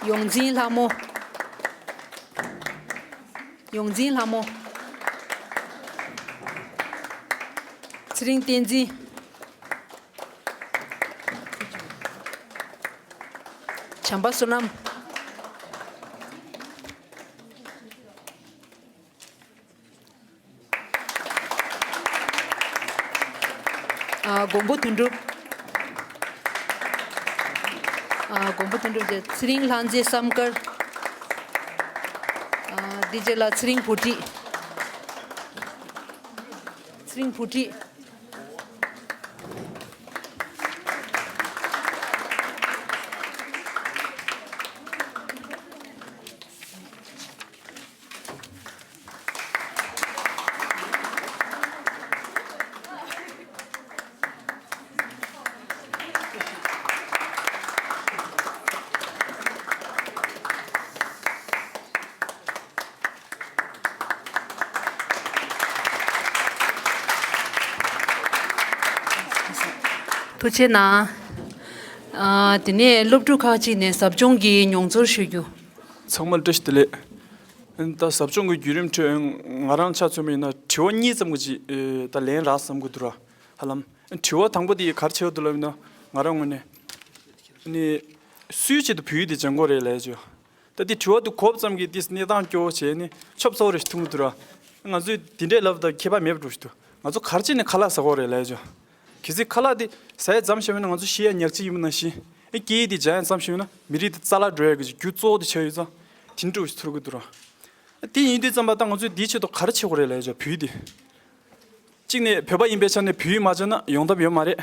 ཡོངས་འཛིན་ལྷ་མོ། ཡོངས་འཛིན་ལྷ་མོ། ཚེ་རིང་བསྟན་འཛིན། བྱམས་པ་བསོད་ནམས། ཨ། མགོན་པོ་དོན་གྲུབ། ཨ། མགོན་པོ་དོན་གྲུབ་རྗེས་ཚེ་རིང་ལྷ་མཛེས་བསམ་དཀར། ཨ། འདི་རྗེས་ལ་ཚེ་རིང་བུ་ཁྲིད། ཚེ་རིང་བུ་ཁྲིད། ཐུགས་རྗེ་གནང་། ཨ། དེ་ནས་སློབ་ཕྲུག་ཁག་ཅིག་ནས་ཟབ་སྦྱོང་གི་མྱོང་ཚོར་ཞུ་རྒྱུ། ཚང་མར་བཀྲ་ཤིས་བདེ་ལེགས། ད་ཟབ་སྦྱོང་གི་བརྒྱུད་རིམ་ཁྲོད་ང་རང་ཆ་མཚོན་པ་ཡིན་ན་དྲི་བ་གཉིས་ཙམ་གྱི་ཅིག་ད་ལན་རག་བསམ་གྱི་འདུག་ར། ཧ་ལམ་དྲི་བ་དང་པོ་དེ་ག་རེ་ཆགས་འདུག་ལབ་ན། ང་རང་ངོས་ནས་ནི་སུའི་ཆེད་དུ་བོད་ཡིག་དེ་སྦྱང་དགོས་རེད་ལབ་ཡ་ཅིག་ད་དེ་དྲི་བ་དེ་གོ་བ་ཙམ་གྱིས་དེ་གནས་སྟངས་སྐྱོ་བོ་བྱས་ནས་ཆོབ་ཚོར་རེ་ཞིག་ཐོན་གྱི་འདུག་ར། ང་ཚོས་དེ་འདྲའི་ལབ་དང་ཁྱད་པར་མེད་པ་འགྲོ་ཞིག་འདུག་ང་ཚོ་ག་རེ་བྱས་ནས་ཁ་ལག་ཟ་དགོས་རེད་ལབ་ཡ་ཅིག་གལ་སྲིད་ཁ་ལག་དེ་ཟ་ཡ་མཚམས་བཞག་པ་ཡིན་ན། ང་ཚོ་ཤི་ཡ་ཉག་གཅིག་ཡིན་པ་ནང་བཞིན། ཨེ། སྐད་ཡིག་དེ་སྦྱང་ཡ་མཚམས་བཞག་པ་ཡིན་ན་མི་རིགས་དེ་རྩ་བརླག་འགྲོ་ཡ་གི་རྒྱུ་གཙོ་བོ་དེ་ཆགས་ཡོད་ཙང་། དེ་འདྲ་ཞིག་ཐུག་གི་འདུག་ར། དེ་ཡིན་དུས་ཙམ་པ་ད་ང་ཚོས་དེའི་ཆེད་དུ་ག་རེ་བྱེད་དགོས་རེད་ལབ་ཡ་ཅིག་བོད་ཡིག་དེ། གཅིག་ནས་བོད་པ་ཡིན་པའི་ཆ་ནས་བོད་ཡིག་མ་སྦྱང་ན་ཡོང་ཐབས་ཡོད་མ་རེད།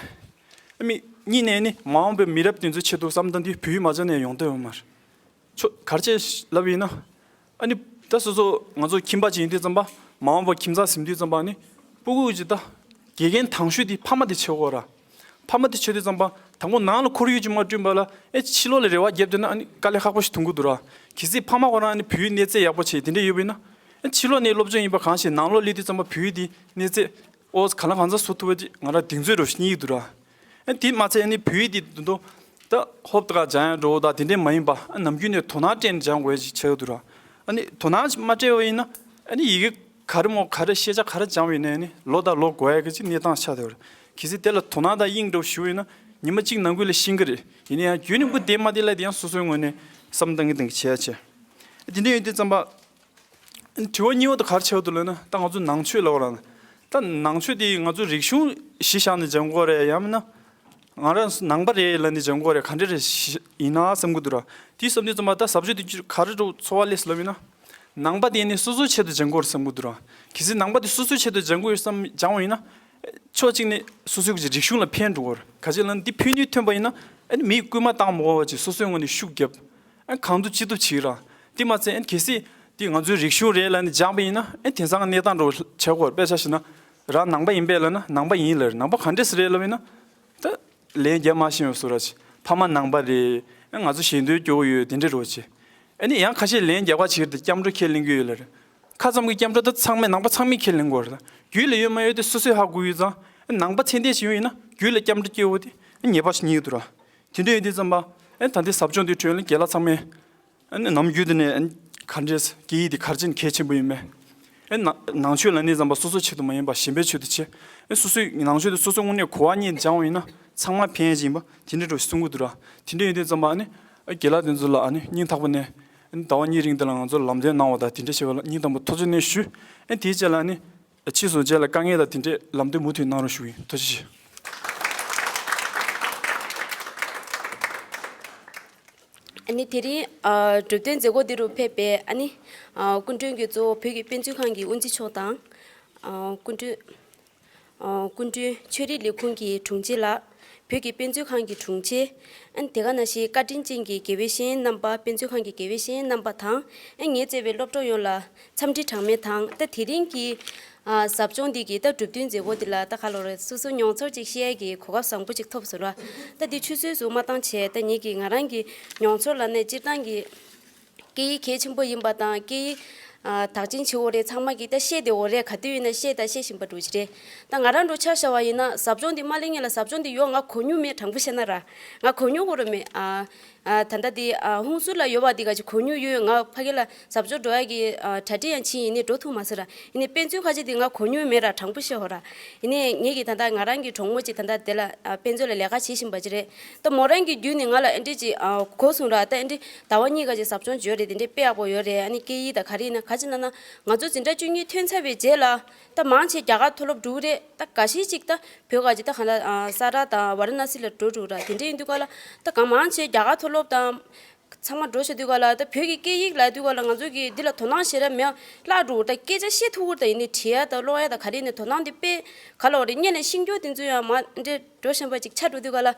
ཨ། མི་གཉིས་ནས་ནི་མ་འོངས་པའི་མི་རབས་དེ་ཚོའི་ཆེད་དུ་བསམ་བཏང་དུས་བོད་ཡིག་མ་སྦྱང་ན་ཡོང་ཐབས་ཡོད་མ་རེད། ཆོ་ག་རེ་བྱས་ལབ་ཡིན་ན། ཨ་ནི་ད་སོ་སོ་ང་ཚོ་ཁྱིམ་པ་ཅིག་ཡིན་དུས་ཙམ་པ། མ་འོངས་པ་ཁྱིམ་ཚང་ཟིན་དུས་ཙམ་པ་ནི་སྤུ་གུ་ཅིག་ད་དགེ་རྒན་དང་ཤོས་དེ་ཕ་མ་དེ་ཆགས་དགོས་ར། ཕ་མ་དེ་ཆགས་དུས་ཙམ་པ་དང་པོ་ནང་ལ་ཁོར་ཡུག་ཅིག་མ་བསྐྲུན་པ་ལ། ཨེ། ཕྱི་ལོགས་ལ་རེ་བ་བརྒྱབ་བསྡད་ན་ཨ་ནི་དཀའ་ལས་ཁག་པོ་ཞིག་ཐོན་གྱི་འདུག་ར། གལ་སྲིད་ཕ་མ་ཁོ་རང་ཨ་ནི་བོད་ཡིག་གནས་ཚད་ཡག་པོ་བྱས་དེ་འདྲ་ཡོད་པ་ཡིན་ན། ཨེ། ཕྱི་ལོགས་ནས་སློབ་སྦྱོང་ཡིན་པ་གང་ཞིག་ནང་ལོགས་སླེབས་དུས་ཙམ་པ་བོད་ཡིག་དེ་གནས་ཚད། ཨོ། གང་ལ་གང་འཚམ་བཟོ་ཐུབ་པ་ཅིག་ང་རང་གདེང་ཚོད་འདྲ་བོ་ཞིག་རྙེད་ཀྱི་འདུག་ར། ཨ། དེ་མ་ཚད་ཨ་ནི་བོད་ཡིག་དེ་དུ་དུ་ད་ཧོབ་ཏེ་ག་སྦྱང་ཡ་འགྲོ་བ་དང་དེ་འདྲས་མ་ཡིན་པ། ཨ། ནམ་རྒྱུན་ནས་དོ་སྣང་སྤྲད་ནས་སྦྱང་དགོས་ཡ་ཅིག་ཆགས་ཀྱི་འདུག་ར། ཨ་ནི་དོ་སྣང་མ་སྤྲད་པ་ཡིན་ན། ཨ་ནི་ཡི་གེ་ག་རེ་མོ་ག་རེ་ཤེས་བྱ་ག་རེ་སྦྱངས་པ་ཡིན་ནའི་ཨ་ནི་ལོ་དང་ལོ་འགོར་ཡ་གི་ཅིག་གནས་སྟངས་ཆགས་བསྡད་པ་རེད། གལ་སྲིད་དེ་ལ་དོ་སྣང་དང་དབྱིངས་འདྲ་བོ་ཞུགས་ཡོད་ན་ཉི་མ་གཅིག་ནང་ཁུལ་ལ་ཤེས་ཀྱི་རེད། ཡིན་ན་ཡང་རྒྱུན་ནས་འགོ་བདེ་མ་བདེ་ལབ་དེ་ཡང་སོ་སོའི་ངོས་ནས་བསམ་བཏང་གི་བཏང་གི་བྱེད་ཡ་བྱས། དེ་འདྲ་ཡིན་དུས་ཙམ་པ། དྲི་བ་གཉིས་པ་དེ་ག་རེ་ཆགས་འདུག་ལབ་ན། ད་ང་ཚོ་ནང་ཆོས་ལབ་པ་རང་། ད་ནང་ཆོས་དེ་ང་ཚོ་རིག་གཞུང་གཞི་བཞག་ནས་སྦྱང་དགོས་རེད། ཡང་མིན་ན་ང་རང་ནང་པ་རེད་ལབ་ནས་སྦྱང་དགོས་རེད། ག་འདྲ་རེད་ཡིན་ན་བསམ་གྱི་འདུག་ར། དེ་བསམ་དུས་ཙམ་པ་ད་ཟབ་སྦྱོང་དེ་ག་རེ་འདྲ་བོ་ཚོར་བ་སླེབས་ལབ་ཡིན་ན། ནང་པ་དེ་ནི་སོ་སོའི་ཆེད་དུ་སྦྱང་དགོས་རེད་བསམ་གྱི་འདུག་ར། གལ་སྲིད་ནང་པ་དེ་སོ་སོའི་ཆེད་དུ་སྦྱང་དགོས་ཡོད་བསམ་སྦྱངས་པ་ཡིན་ན། ཕྱོགས་གཅིག་ནས་སོ་སོའི་གི་རིག་གཞུང་ལ་ཕན་འགྲོ་གི་རེད། ག་ཅི་ལབ་ན་འདི་ཕན་ནུས་ཐོན་པ་ཡིན་ན། ཨ་ནི་མིས་སྐུལ་མ་བཏང་མ་དགོས་པ་ཅིག་སོ་སོའི་ངོས་ནས་ཤུགས་བརྒྱབ། ཨ། གང་ཐུབ་ཅི་ཐུབ་བྱེད་ར། དེ་མ་ཚད་ཨ་ནི་གལ་སྲིད་དེ་ང་ཚོའི་རིག་གཞུང་རེད་ལབ་ནས་སྦྱངས་པ་ཡིན་ན། ཨ། དེང་སང་གནས་སྟངས་འདྲ་བོ་ཆགས་ཀྱི་ཡོད་རེད། དཔེ་ཆ་བཞག་ན། རང་ནང་པ་ཡིན་པས་ལབ་ན་ནང་པ་ཡིན་ལབ་རེད། ནང་པ་ག་འདྲས་སེ་རེད་ལབ་ཡིན་ན། ད་ལན་རྒྱག་མ་ཤེས་པའི་བཟོ་འདྲ་ཅིག་ཕ་མ་ནང་པ་རེད། ཨ། ང་ཚོ་ཞལ་འདོན་སྐྱོར་གྱི་ཡོད། དེ་འདྲས་འདྲ་བོ་ཅིག་ཨ་ནི་ཡང་ཁ་ཤས་ལན་རྒྱག་པ་བྱེད་ཀྱི་རེད། དེ་སྐྱབས་འགྲོ་ཁས་ལེན་གྱི་ཡོད་ལབ་རེད། ཁ་ཙམ་གྱི་སྐྱབས་འགྲོ་ད་ཚང་མས་ནང་པ་ཚང་མས་ཁས་ལེན་དགོས་རེད། ད་རྒྱུད་ལ་ཡོད་མ་ཡོད་དེ་སོ་སོས་ཧ་གོ་ཡོད་ཙང་། ནང་པ་ཚད་ལྡན་ཞིག་ཡོད་ཡིན་ན་རྒྱུད་ལ་སྐྱབས་འགྲོ་སྐྱེ་བོ་དེ་ངེས་པ་ཞིག་རྙེད་ཀྱི་འདུག་ར། དེ་འདྲ་ཡིན་དུས་ཙམ་པ། ཨ། ད་ལྟའི་ཟབ་སྦྱོང་དེའི་ཁྲོད་ལ་རྒན་ལགས་ཚང་མས། ཨ་ནི་ནམ་རྒྱུན་དུ་ནས། ཨ། ག་འདྲས་སྐད་ཡིག་དེ་ག་རེ་བྱས་ནས་གལ་ཆེན་པོ་ཡིན་མེད། ཨ། ནང་ནང་ཆོས་ལབ་ནས་ཙམ་པ་སོ་སོའི་ཆེད་དུ་མ་ཡིན་པ་གཞན་པའི་ཆེད་དུ་བྱས། ཨ། སོ་སོའི་ནང་ཆོས་དེ་སོ་སོའི་དངོས་གནས་གོ་བ་རྙེད་སྦྱངས་པ་ཡིན་ན་ཚང་མ་ཕན་ཡས་ཅིག་ཡིན་པ་དེ་འདྲ་འདྲ་བོ་གསུང་གི་འདུག་ར། དེ་འདྲ་ཡིན་དུས་ཙམ་པ་ཨ་ནི། ཨ། རྒན་ལགས་དེ་ཚོ་ལ་ཨ་ནི་སྙིང་ཐག་པ་ནས། ཨ་ནི་ཟླ་བ་གཉིས་རིང་དེ་ལ་ང་ཚོར་ལམ་སྟོན་གནང་བ་དང་དེ་འདྲ་བྱས་པ་ལ་སྙིང་ཐག་པ་ཐུགས་རྗེ་ཆེ་ཞུ། ཨ། དེའི་རྗེས་ལ་ཨ་ནི། ཨ། ཕྱིས་སུ་རྗེས་ལ་དཀའ་ངལ་དང་དེ་འདྲའི་ལམ་སྟོན་མུ་མཐུད་གནང་རོགས་ཞུ་གི་ཡིན། ཐུགས་རྗེ་ཆེ། ཨ་ནི་དེ་རིང་། ཨ། གྲུབ་དོན་མཛད་སྒོ་འདི་རུ་ཕེབས་པའི་ཨ་ནི། ཨ། སྐུ་མགྲོན་གྱི་གཙོ་བོ་བོད་ཀྱི་དཔེ་མཛོད་ཁང་གི་དབུ་འཛིན་མཆོག་དང་། ཨ། སྐུ་མགྲོན། ཨ། སྐུ་མགྲོན་ཆོས་རིག་ལས་ཁུངས་ཀྱི་དྲུང་ཆེ་ལགས། བོད་ཀྱི་དཔེ་མཛོད་ཁང་གི་དྲུང་ཆེ། ཨ་ནི་དེ་ག་ནང་བཞིན་བཀའ་དྲིན་ཅན་གྱི་དགེ་བའི་བཤེས་གཉེན་རྣམ་པ། དཔེ་མཛོད་ཁང་གི་དགེ་བའི་བཤེས་གཉེན་རྣམ་པ་དང་། ཨ། ངས་བཅས་པའི་སློབ་གྲོགས་ཡོངས་ལ་འཚམས་འདྲི་གྲངས་མེད་དང་། ད་དེ་རིང་གི། ཨ། ཟབ་སྦྱོང་འདི་གི་ད་གྲུབ་དོན་མཛད་སྒོ་འདི་ལ་ད་ག་ལབ་རེད། སོ་སོ་མྱོང་ཚོར་ཅིག་བཤད་ཡས་ཀྱི་གོ་སྐབས་བཟང་པོ་ཅིག་ཐོབ་སོང་ར། ད་འདི་ཆུད་ཟོས་སུ་མ་བཏང་བྱས། ད་ངེད་ཀྱི་ང་རང་གི་མྱོང་ཚོར་ལབ་ནས་སྤྱིར་བཏང་གི། སྐད་ཡིག་གལ་ཆེན་པོ་ཡིན་པ་དང་། སྐད་ཡིག་ཨ། དག་ཅིང་བྱེད་དགོས་རེད། ཚང་མ་གིས་ད་ཤེས་བསྡད་དགོས་རེད། ག་དུས་ཡིན་ན་ཤེས་དང་ཤེས་བཞིན་པ་འདྲ་བོ་ཅིག་རེད། ད་ང་རང་འདྲ་བོ་ཆ་བཞག་པ་ཡིན་ན་ཟབ་སྦྱོང་འདི་མ་སླེབས་སྔོན་ལ་ཟབ་སྦྱོང་འདི་ཡོད། ང་གོ་མྱོང་མེད། དྲང་པོ་བཤད་ན་ར། ང་གོ་མྱོང་ཁོ་རང་མེད། ཨ། ཨ། ད་ལྟ་འདི། ཨ། ཧུན་སུར་ལ་ཡོད་པ་འདི་ག་ཅིག་གོ་མྱོང་ཡོད། ང་ཕ་གི་ལ་ཟབ་སྦྱོང་འགྲོ་ཡ་གི། ཨ། གྲ་སྒྲིག་ཡང་བྱས་ཡིན་ནའི་འགྲོ་ཐུབ་མ་སོང་ར། ཡིན་ནའི་དཔེ་མཛོད་ཁ་ཤས་འདི་ང་གོ་མྱོང་མེད་ར། དྲང་པོ་བཤད་ཧོ་ར། ཡིན་ནའི་ངེད་ཀྱི་ད་ལྟ་ང་རང་གི་གྲོགས་མོ་ཅིག་ད་ལྟ་དེ་ལ། ཨ། དཔེ་མཛོད་ལ་ལས་ཀ་བྱེད་བཞིན་པ་ཅིག་རེད། ད་མོ་རང་གི་བརྒྱུད་ནས་ང་ལ་ཨེ་འདྲས་ཅིག་ཨ། གོ་སོང་ར། ད་ཨེ་འདྲས་ཟླ་བ་གཉིས་ཀ་ཅིག་ཟབ་སྦྱོང་བྱོས་རེད། དེ་འདྲས་དཔེ་ཡག་པོ་ཡོད་རེད། ཨ་ནི་སྐད་ཡིག་ད་ག་རེ་ཡིན་ན། ག་ཅི་ན་ན་ང་ཚོ་འཛིན་གྲྭ་བཅུ་གཉིས་ཐོན་ཚར་བའི་རྗེས་ལ་ད་མང་ཆེ་རྒྱ་གར་མཐོ་སློབ་འགྲོ་གི་རེད། ད་འགའ་ཤས་ཅིག་ད་བོད་ག་ཅིག་ད་ག་ན། ཨ། ས་ར་དང་ཝ་ར་ཎ་སི་ལ་འགྲོ་འགྲོ་ར། དེ་འདྲས་ཡིན་དུས་ག་ལ་ད་ག་མང་ཆེ་རྒྱ་གར་མཐོ་སློབ་དང་། ཚང་མ་འགྲོ་བཞག་དུས་ག་ལ་ད་བོད་ཀྱི་སྐད་ཡིག་ལབ་དུས་ག་ལ་ང་ཚོ་གི་འདི་ལ་དོ་སྣང་ཞེ་དྲག་མེད་བརླག་འགྲོ། ད་སྐད་ཆ་བཤད་ཐུབ་ཀྱི་རེད། ད་ཡིན་ནའི་བྲིས་ཡ་དང་ཀློག་ཡ་དང་ག་རེ་ནས་དོ་སྣང་འདི་དཔེ་ག་ལབ་རེད། སྔོན་ལ་ཤེས་རྒྱུ་དེ་ཚོ་ཡང་མ་འདྲེ་འགྲོ་བཞིན་པ་ཅིག་ཆགས་འགྲོ་དུས་ག་ལ།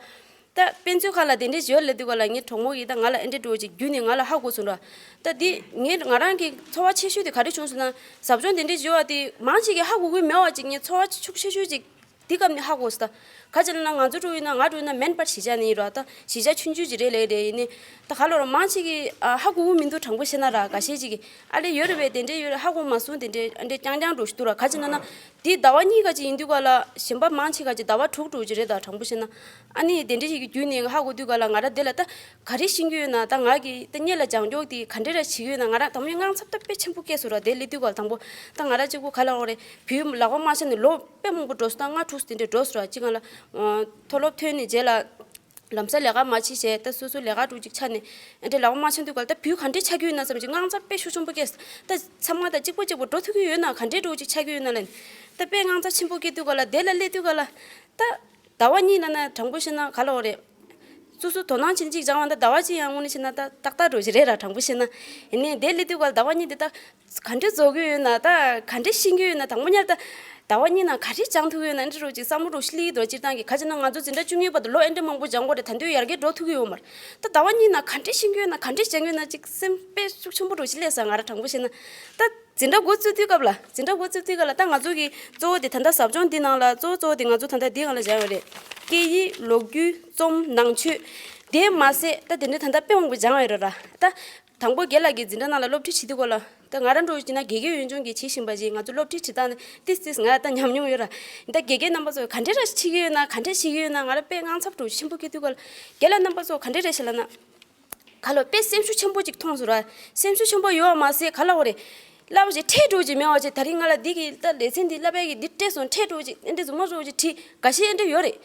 ད་དཔེ་མཛོད་ཁང་ལ་དེ་འདྲས་ཡོད་ལབ་དུས་ག་ལ་ངའི་གྲོགས་མོ་གིས་ད་ང་ལ་ཨེ་འདྲས་འགྲོ་ཅིག་བརྒྱུད་ནས་ང་ལ་ཧ་གོ་སོང་ར། ད་འདི་ངས་ང་རང་གི་ཚོར་བ་ཆེ་ཤོས་དེ་ག་རེ་བྱུང་སོང་ན། ཟབ་སྦྱོང་དེ་འདྲས་ཡོད་པ་དེ་མང་ཆེ་གིས་ཧ་གོ་གི་མེད་པ་ཅིག་ངའི་ཚོར་བ་ཤུགས་ཆེ་ཤོས་ཅིག་འདི་སྐབས་ནས་ཧ་གོ་སོང་། ད་ག་ཅི་ལབ་ན་ང་ཚོ་འགྲོ་ཡིན་ན། ང་འགྲོ་ཡིན་ན་མེན་པར་གཞིས་ཆགས་ནས་ཡིན་ར། ད་གཞིས་ཆགས་ཆུང་ཆུང་ཅིག་རེད་ལེ་རེད། ཡིན་ནའི་ད་ག་ལོ་ར་མང་ཆེ་གི་ཨ་ཧ་གོ་གི་མི་འདུག་དྲང་པོ་བཤད་ན་ར། འགའ་ཤས་ཅིག་གི་ཨ་ལེ་ཡོད་རེད་པས། དེ་འདྲས་ཡོད་རེད། ཧ་གོ་མ་སོང་། དེ་འདྲས་ཨ་འདྲས་རྐྱང་རྐྱང་འགྲོ་ཞིག་འདུག་ར། ག་ཅི་ལབ་ན་འདི་ཟླ་བ་གཉིས་ཀ་ཅིག་ཡིན་དུས་ག་ལ་གཞན་པ་མང་ཆེ་ག་ཅིག་ཟླ་བ་དྲུག་འགྲོ་ཅིག་རེད། ད་དྲང་པོ་བཤད་ན་ཨ་ནི་དེ་འདྲས་ཞིག་གི་བརྒྱུད་ནས་ཧ་གོ་དུས་ག་ལ་ང་ར་དེ་ལ་ད་ག་རེ་ཤེས་ཀྱི་ཡོད་ན། ད་ང་གི་ད་སྔོན་ལ་སྦྱང་འཇོག་དེ་ག་འདྲས་ར་བྱེད་ཀྱི་ཡོད་ན། ང་ར་དང་པོ་དངངས་འཚབ་ད་དཔེ་ཆེན་པོ་སྐྱེས་སོང་ར། དེ་སླེབས་དུས་ག་ལ་དང་པོ་ད་ང་ར་གཅིག་པོ་ག་ལབ་དགོས་རེད། བོད་ལག་པ་མ་འཆང་ནས་ལོ་དཔེ་མང་པོ་འགྲོ་སོང་། ད་ལྔ་དྲུག་དེ་འདྲས་འགྲོ་སོང་ར། གཅིག་སྒང་ལ་ཨ་མཐོ་སློབ་ཐོན་ནས་རྗེས་ལ་ལམ་སང་ལས་ཀ་མ་བྱེད་བྱས། ད་སོ་སོ་ལས་ཀ་འགྲོ་ཅིག་ཆགས་ནས་ཨ་འདྲས་ལག་པ་མ་འཆང་དུས་ག་ལ་ད་བོད་ག་འདྲས་ཆགས་ཀྱི་ཡོད་ན་བསམ་ཅིག་དངངས་འཚབ་དཔེ་ཤུགས་ཆེན་པོ་སྐྱེས། ད་ཚང་མ་ད་གཅིག་པོ་གཅིག་པོ་འགྲོ་ཐུབ་ཀྱི་ཡོད་ན། ག་འདྲས་འགྲོ་ཅིག་ཆགས་ཀྱི་ཡོད་ན་ལབ་ནས་ད་དཔེ་དངངས་འཚབ་ཆེན་པོ་སྐྱེས་དུས་ག་ལ་དེ་ལ་སླེབས་དུས་ག་ལ་ད་ཟླ་བ་གཉིས་ལབ་ན་དྲང་པོ་བཤད་ན་ག་ལབ་དགོས་རེད། སོ་སོ་དོ་སྣང་བྱེད་ཅིག་སྦྱང་བ་ད་ཟླ་བ་གཅིག་ཡང་དངོས་གནས་བཤད་ན་ད་ཏག་ཏག་འགྲོ་གི་རེད་ར། དྲང་པོ་བཤད་ན། ཡིན་ནའི་དེ་སླེབས་དུས་ག་ལ་ཟླ་བ་གཉིས་དེ་ད་ག་འདྲས་རྫོགས་ཀྱི་ཡོད་ན། ད་ག་འདྲས་ཤེས་ཀྱི་ཡོད་ན། དང་པོ་ཉིད་ད་ཟླ་བ་གཉིས་ནང་ག་རེ་སྦྱང་ཐུབ་ཀྱི་ཡོད་ན་ཨ་འདྲས་འདྲ་ཅིག་བསམ་བློ་འདྲ་ཅིག་སླེབས་ཀྱི་འདུག་སྤྱིར་བཏང་གི་ག་ཅི་ལབ་ན་ང་ཚོ་འཛིན་གྲྭ་བཅུ་གཉིས་བར་དུ་ལོ་ཨ་འདྲས་མང་པོ་སྦྱང་དགོས་རེད། ད་དུང་ཡར་རྒྱས་འགྲོ་ཐུབ་ཀྱི་ཡོད་མ་རེད། ད་ཟླ་བ་གཉིས་ནང་ག་འདྲས་ཤེས་ཀྱི་ཡོད་ན། ག་འདྲས་སྦྱང་གི་ཡོད་ན་ཅིག་སེམས་དཔེ་ཤུགས་ཆེན་པོ་འདྲ་ཅིག་སླེབས་སོང་། ང་ར་དྲང་པོ་བཤད་ན། ད་འཛིན་གྲྭ་འགོ་བཙུགས་དུས་སྐབས་ལ། འཛིན་གྲྭ་འགོ་བཙུགས་དུས་སྐབས་ལ་ད་ང་ཚོ་གི་གཙོ་བོ་དེ་ད་ལྟ་ཟབ་སྦྱོང་འདི་ནང་ལ་གཙོ་བོ་གཙོ་བོ་དེ་ང་ཚོ་ད་ལྟ་འདི་སྒང་ལ་སྦྱང་ཡོད་རེད། སྐད་ཡིག་ལོ་རྒྱུས་རྩོམ་ནང་ཆོས། དེ་མ་ཟད་ད་དེ་འདྲའི་ད་ལྟ་དཔེ་མང་པོ་སྦྱང་ཡོད་རེད་ར། ད་དང་པོ་རྒན་ལགས་ཀྱིས་འཛིན་གྲྭ་ནང་ལ་སློབ་ཁྲིད་བྱེད་དུས་སྐབས་ལ། ད་ང་རང་འདྲ་བོ་བྱས་ན་དགེ་རྒན་ཡོད་ལྗོངས་ཀྱི་བྱེད་བཞིན་པ་ཞིག་ང་ཚོ་སློབ་ཁྲིད་བྱེད་སྟངས་ནི་ཏིས་ཏིས་ང་ད་ཉམས་མྱོང་ཡོད་ར། ད་དགེ་རྒན་རྣམ་པ་ཚོ་ག་འདྲས་ར་བྱེད་ཀྱི་ཡོད་ན། ག་འདྲས་བྱེད་ཀྱི་ཡོད་ན། ང་ར་དཔེ་དངངས་འཚབ་འདྲ་བོ་ཆེན་པོ་སྐྱེ་དུས་སྐབས་ལ་རྒན་ལགས་རྣམ་པ་ཚོ་ག་འདྲས་རེད་ཟེར་ལབ་ན། ག་ལོ་དཔེ་སེམས་ཤུགས་ཆེན་པོ་ཅིག་མཐོང་སོང་ར། སེམས་ཤུགས་ཆེན་པོ་ཡོད་པ་མ་ཟད་ག་ལབ་དགོས་རེད། བསླབ་པ་ཞིག་ཁྲལ་འགྲོ་ཅིག་མེད་པ་བྱས། ད་རིང་ང་ལ་འདི་གི་ད་ལེ་ཚན་འདི་བསླབ་པའི་གི་འདི་སྤྲད་སོང་། ཁྲལ་འགྲོ་ཅིག་ཨེ་འདྲ་རྫུན་མ་འགྲོ་ཅིག་བྲིས། འགའ་ཤས་ཨེ་འདྲ་ཡོད་རེད།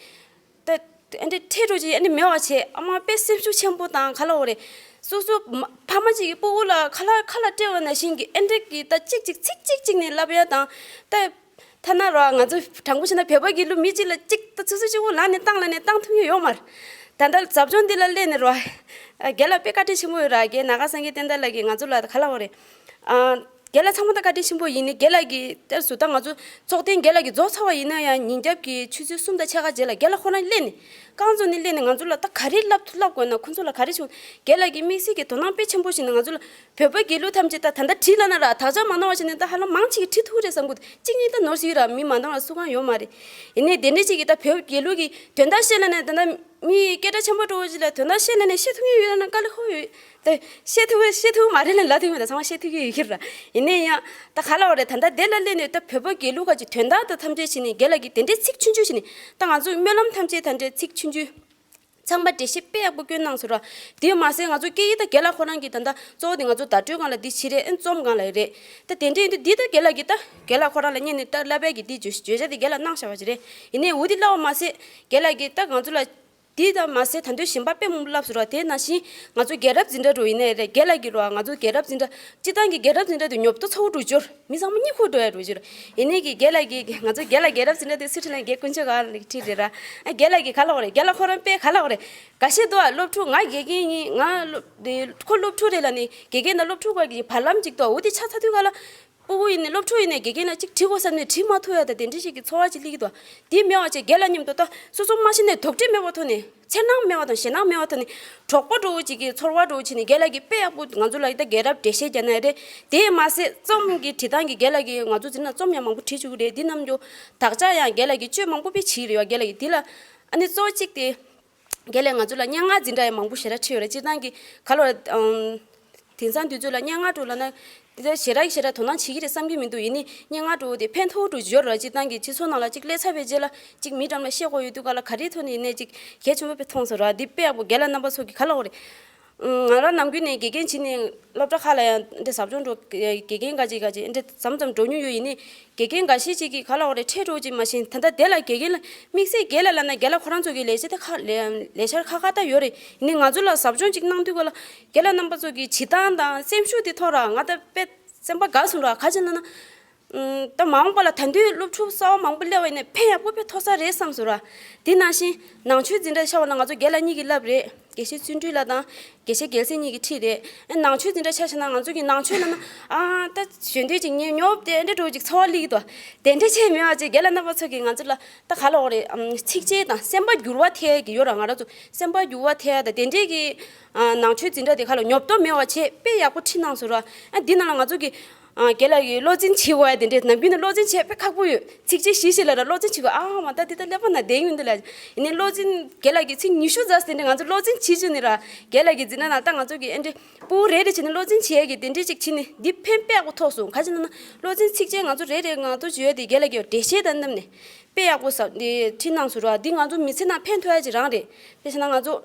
ད་ཨེ་འདྲ་ཁྲལ་འགྲོ་ཅིག་ཨེ་འདྲ་མེད་པ་བྱས། ཨ་མ་དཔེ་སེམས་ཤུགས་ཆེན་པོ་དང་ག་ལབ་དགོས་རེད། སོ་སོ་མ་ཕ་མ་ཅིག་གི་སྤུ་གུ་ལ་ཁ་ལག་ཁ་ལག་སྤྲད་པ་ནང་བཞིན་གྱི་ཨེ་འདྲ་གི་ད་གཅིག་གཅིག་ཚིག་གཅིག་གཅིག་ནས་བསླབ་ཡ་དང་། ད་ཐ་ན་ར་ང་ཚོ་དྲང་པོ་བཤད་ན་བོད་པ་དགེ་ལུགས་མི་གཅིག་ལ་གཅིག་ད་ཆུ་ཚོད་གཅིག་པོ་ལངས་ནས་བཏང་ལབ་ནས་བཏང་ཐུབ་མཁན་ཡོད་མ་རེད། ད་ལྟ་ཟབ་སྦྱོང་འདི་ལ་སླེབས་ནས་ར། རྒན་ལགས་དཔེ་བཀའ་དྲིན་ཆེན་པོ་ཡོད་ར། རྒན་ནཱ་ག་སངས་རྒྱས་བསྟན་དར་ལགས་ཀྱིས་ང་ཚོ་ལ་ག་ལབ་དགོས་རེད། ཨ་རྒན་ལགས་ཚང་མ་ད་བཀའ་དྲིན་ཆེན་པོ་ཡིན་ནི། རྒན་ལགས་ཀྱིས་དེར་སུ་ད་ང་ཚོ་ཚོགས་ཐེངས་རྒན་ལགས་ཀྱིས་རྫོགས་ཚར་བ་ཡིན་ན་ཡང་ཉིན་རྒྱབ་ཀྱི་ཆུ་ཚོད་གསུམ་དང་ཕྱེད་ཀ་རྗེས་ལ་རྒན་ལགས་ཁོ་རང་སླེབས་ནས་རྐང་བཙུགས་ནས་སླེབས་ནས་ང་ཚོ་ལ་ད་ག་རེ་བསླབ་བསླབ་དགོས་ན། ཁོ་ཚོ་ལ་ག་རེ་བྱུང་། རྒན་ལགས་ཀྱིས་དམིགས་བསལ་གྱི་དོ་སྣང་དཔེ་ཆེན་པོ་བྱས་ནས་ང་ཚོ་ལ། བོད་པ་དགེ་ལུགས་ཐམས་ཅད་ད་ད་ལྟ་བྲིས་ལབ་ན་ར་དག་ཆ་མ་གནང་བ་བྱས་ནས་ད་ཧ་ལམ་མང་ཆེ་གིས་བྲིས་ཐུབ་རེད་བསམ་གི་འདུག་གཅིག་གཉིས་ད་ནོར་སྲིད་ར། མི་མ་འདང་བ་སུ་གང་ཡོད་མ་རེད། ཡིན་ནའི་དེ་འདྲ་ཅིག་གིས་ད་བོད་དགེ་ལུགས་ཀྱི་དོན་དག་བཤད་ལབ་ནས་ད་ལྟ་མི་སྐད་གྲགས་ཆེན་པོ་འདྲ་བོ་ཅིག་ལ་དོན་དག་བཤད་ལབ་ནས་བཤད་ཐུབ་མཁན་ཡོད་ན་དཀའ་ལས་ཁག་ཡོད། ད་བཤད་ཐུབ་བཤད་ཐུབ་མ་རེད་ལབ་ལབ་ཐུབ་མེད། ད་ཚང་མ་བཤད་ཐུབ་ཀྱི་ཡོད་ཀྱི་ར། ཡིན་ནའི་ཡང་ད་ག་ལབ་དགོས་རེད། ད་ལྟ་དེ་ལ་སླེབས་ནས་ད་བོད་པ་དགེ་ལུགས་ཁ་ཅིག་དོན་དག་ད་ཐམས་ཅད་བྱས་ནས་རྒན་ལགས་ཀྱིས་དེ་འདྲའི་ཚིག་ཆུང་ཆུང་བྱས་ནས། ད་ང་ཚོ་སྨོན་ལམ་ཐམས་ཅད་ད་འདྲའི་ཚིག་ཆུང་ཆུང་ཚང་མ་འགྲེལ་བཤད་དཔེ་ཡག་པོ་བསྐྱོན་གནང་སོང་ར། དེ་མ་ཟད་ང་ཚོ་སྐད་ཡིག་ད་རྒན་ལགས་ཁོ་རང་གིས་ད་ལྟ་གཙོ་བོ་དེ་ང་ཚོ་བརྡ་སྤྲོད་སྒང་ལ་འདི་བྱེད་རེད། ཨེ་རྩོམ་སྒང་ལ་རེད། ད་དེ་འདྲ་ཡིན་དུས་འདི་ད་རྒན་ལགས་ཀྱིས་ད་རྒན་ལགས་ཁོ་རང་ལ་སྙན་ནས་ད་བསླབ་པའི་གི་འདི་བརྗོད་བརྗོད་བྱ་དེ་རྒན་ལགས་གནང་བཞག་པ་ཅིག་རེད། ཡིན་ནའི་འོ་འདི་བསླབ་པ་མ་ཟད་རྒན་ལགས་ཀྱིས་ད་ང་ཚོ་ལ་འདི་ད་མ་ཟད་ད་དུང་གཞན་པ་དཔེ་མང་པོ་བསླབས་སོང་ར། དེ་ནང་བཞིན་ང་ཚོ་རྒྱལ་རབས་འཛིན་གྲྭ་འདྲ་བོ་ཡིན་ནའི་རེད། རྒན་ལགས་ཀྱིས་ར་ང་ཚོ་རྒྱལ་རབས་འཛིན་གྲྭ་སྤྱིར་བཏང་གི་རྒྱལ་རབས་འཛིན་གྲྭ་དེ་ཉོབ་ཏོ་ཚ་པོ་འདྲ་བོ་འབྱོར། མི་ཚང་མ་གཉིད་ཁུག་འགྲོ་ཡ་འདྲ་བོ་ཅིག་རེད། ཡིན་ནའི་གི་རྒན་ལགས་ཀྱིས་ང་ཚོ་རྒན་ལགས་རྒྱལ་རབས་འཛིན་གྲྭ་དེ་སི་ཁྲོན་ལ་རྒན་དཀོན་མཆོག་ག་ལ་ཁྲིད་རེད་ར། ཨ་རྒན་ལགས་ཀྱིས་ག་ལབ་དགོས་རེད། རྒན་ལགས་ཁོ་རང་དཔེ་ག་ལབ་དགོས་རེད། འགའ་ཤས་འདུག་ཨ། སློབ་ཕྲུག་ང་དགེ་རྒན་ཡིན། ང་སློབ་དེ་ཁོ་སློབ་ཕྲུག་རེད་ལབ་ནས་དགེ་རྒན་དང་སློབ་ཕྲུག་བར་གྱི་བར་ལམ་ཅིག་འདུག་ཨ། འོ་དེ་ཆགས་ཚར་དུས་ག་ལ། སྤུ་གུ་ཡིན་ནའི་སློབ་ཕྲུག་ཡིན་ནའི་དགེ་རྒན་ལ་ཅིག་དྲི་དགོས་བསམ་ནས་དྲི་མ་ཐུབ་ཡ་ད་དེ་འདྲ་ཞིག་གི་ཚོར་བ་ཅིག་སླེབས་ཀྱི་འདུག་དེ་མེད་པ་བྱས་རྒན་ལགས་མཉམ་དུ་ད་སོ་སོ་མ་ཤེས་ནའི་དོགས་འདྲི་མེད་པ་ཐོག་ནས། འཚེར་སྣང་མེད་པ་དང་ཞེད་སྣང་མེད་པ་ཐོག་ནས་གྲོགས་པོ་འདྲ་བོ་ཅིག་གི་ཚོར་བ་འདྲ་བོ་བྱས་ནས་རྒན་ལགས་ཀྱིས་དཔེ་ཡག་པོ་ང་ཚོ་ལ་ད་རྒྱལ་རབས་འགྲེལ་བཤད་རྒྱག་ནའི་རེད། དེ་མ་ཟད་རྩོམ་གྱི་བྲིས་སྟངས་ཀྱི་རྒན་ལགས་ཀྱིས་ང་ཚོ་འཛིན་གྲྭ་རྩོམ་ཡང་མང་པོ་བྲིས་བཅུག་གི་རེད། འདི་རྣམས་ཀྱི་དག་ཆ་ཡང་རྒན་ལགས་ཀྱིས་བཅོས་མང་པོ་དཔེ་བྱས་རེད་བ། རྒན་ལགས་ཀྱིས་འདི་ལ་ཨ་ནི་གཙོ་བོ་གཅིག་དེ། རྒན་ལགས་ང་ཚོ་ལ་སྙན་ངག་འཛིན་གྲྭ་ཡང་མང་པོ་ཞེ་དྲག་ཁྲིད་ཡོད་རེད། སྤྱིར་བཏང་གི་ག་ལོ་རེད། དེང་སང་དུས་ཚོད་ལ་སྙན་ངག་འདྲ་བོ་ལབ་ན་དེ་ཞེ་དྲག་ཞེ་དྲག་དོ་སྣང་བྱེད་ཀྱི་རེད་བསམ་གྱི་མི་འདུག་ཡིན་ནའི་སྙན་ངག་འདྲ་བོ་དེ་ཕན་ཐོགས་འདྲ་བོ་ཡོད་རེད། སྤྱིར་བཏང་གི་སྤྱི་ཚོགས་ནང་ལ་ཅིག་སླེབས་ཚར་བའི་རྗེས་ལ་ཅིག་མི་འགྲམ་ལ་བཤད་དགོས་ཡོད་དུས་ག་ལ་ག་རེའི་ཐོག་ནས་ཡིན་ནའི་ཅིག་གལ་ཆེན་པོ་དཔེ་མཐོང་སོང་ར། འདི་དཔེ་ཡག་པོ་རྒན་ལགས་རྣམ་པ་ཚོ་གིས་ག་ལབ་དགོས་རེད། ང་རང་ནམ་རྒྱུན་ནས་དགེ་རྒན་བྱས་ནས་སློབ་གྲྭ་ཁག་ལ་ཡང་འདི་ཟབ་སྦྱོང་འགྲོ། དགེ་རྒན་འགའ་ཅིག་འགའ་ཅིག་འདི་འདྲ་མཚམས་མཚམས་འགྲོ་མྱོང་ཡོད། ཡིན་ནའི་དགེ་རྒན་འགའ་ཤས་ཅིག་གིས་ག་ལབ་དགོས་རེད། ཁྲལ་འདྲ་བོ་ཅིག་མ་ཤེས། ད་ལྟ་དེ་ལ་དགེ་རྒན་ལ་དམིགས་བསལ་རྒན་ལགས་ལབ་ན་རྒན་ལགས་ཁོ་རང་ཚོ་གི་ལས་བྱེད་དེ་ཁག་ལས་ལས་འཆར་ཁག་ཁག་ད་ཡོད་རེད། ཡིན་ནའི་ང་ཚོ་ལ་ཟབ་སྦྱོང་ཅིག་གནང་དུས་ག་ལ་རྒན་ལགས་རྣམ་པ་ཚོ་གི་བྱེད་སྟངས་དང་སེམས་ཤུགས་དེ་མཐོང་ར། ང་ད་དཔེ་སེམས་པ་དགའ་སོང་ར། ག་ཅི་ལབ་ན། ཨུམ། ད་མ་འོངས་པ་ལ་ད་དུང་སློབ་ཕྲུག་གསར་པ་མང་པོ་སླེབས་པ་ཡིན་ན་ཕན་ཡག་པོ་དཔེ་ཐོགས་ས་རེད་བསམ་སོང་ར། དེ་ནང་བཞིན་ནང་ཆོས་འཛིན་གྲྭ་ཆ་བཞག་ན་ང་ཚོ་རྒན་ལགས་གཉིས་ཀྱིས་བསླབས་རེད། དགེ་བཤེས་བརྩོན་འགྲུས་ལགས་དང་དགེ་བཤེས་རྒྱལ་མཚན་གཉིས་ཀྱིས་ཁྲིད་རེད། ཨ་ནང་ཆོས་འཛིན་གྲྭ་ཆ་བཞག་ན་ང་ཚོ་གི་ནང་ཆོས་ལབ་ན་ཨ་ད་གཞོན་དུས་ཅིག་ཉེ་ཉོབ་དེ་འདྲ་འདྲ་བོ་ཅིག་ཚོར་བ་སླེབས་ཀྱི་འདུག་དེ་འདྲ་བྱས་མེད་པ་ཅིག་རྒན་ལགས་རྣམ་པ་ཚོ་གིས་ང་ཚོ་ལ་ད་ག་ལབ་དགོས་རེད། ཨམ། ཚིགས་བཅད་དང་སེམས་པ་འགྱུར་བ་ཐེབས་ཀྱི་ཡོད་ར། ང་རང་ཚོ་སེམས་པ་འགྱུར་བ་ཐེབས་ཡ་ད་དེ་འདྲའི་གི་ཨ་ནང་ཆོས་འཛིན་གྲྭ་དེ་ག་ལ་ཉོབ་ཏོ་མེད་པ་བྱས་དཔེ་ཡག་པོ་ཁྲིད་གནང་སོང་ར། ཨ་འདི་ནང་ལ་ང་ཚོ་གི་ཨ། རྒན་ལགས་ཀྱིས་བློ་འཛིན་བྱེད་དགོས་ཡ་དེ་འདྲས་ནམ་རྒྱུན་ནས་བློ་འཛིན་བྱེད་དཔེ་ཁག་པོ་ཡོད། ཚིགས་བཅད་བཞི་བཞི་ལ་ར་བློ་འཛིན་བྱེད་དགོས། ཨ་མ་ད་འདི་ད་ཀླད་པ་ན་བསྡད་ཡོང་འདི་ལ། ཡིན་ནའི་བློ་འཛིན་རྒན་ལགས་ཀྱིས་ཚིག་ཉི་ཤུ་ཙམ་དེ་འདྲས་ང་ཚོ་བློ་འཛིན་བྱེད་བྱེད་ནི་ར། རྒན་ལགས་ཀྱིས་འཛིན་གྲྭ་ནང་ད་ང་ཚོ་གི་ཨེ་འདྲས་སྤུ་གུ་རེ་རེ་བྱས་ནས་བློ་འཛིན་བྱེད་ཡ་གི་དེ་འདྲས་ཅིག་བྱེད་ནི་འདི་ཕན་དཔེ་ཡག་པོ་ཐོགས་སོང་། ག་ཅི་ན་ན་བློ་འཛིན་ཚིགས་བཅད་ང་ཚོ་རེ་རེ་ང་ཚོ་བརྗོད་ཡ་དེ་རྒན་ལགས་ཀྱིས་འགྲེལ་བཤད་དང་བསྣམས་ནས་དཔེ་ཡག་པོ་ཟ་འདི་ཁྲིད་གནང་སོང་ར། འདི་ང་ཚོ་མི་ཚེ་ནང་ཕན་ཐོགས་ཡ་ཅིག་རང་རེད། དཔེ་བྱས་ན་ང་ཚོ།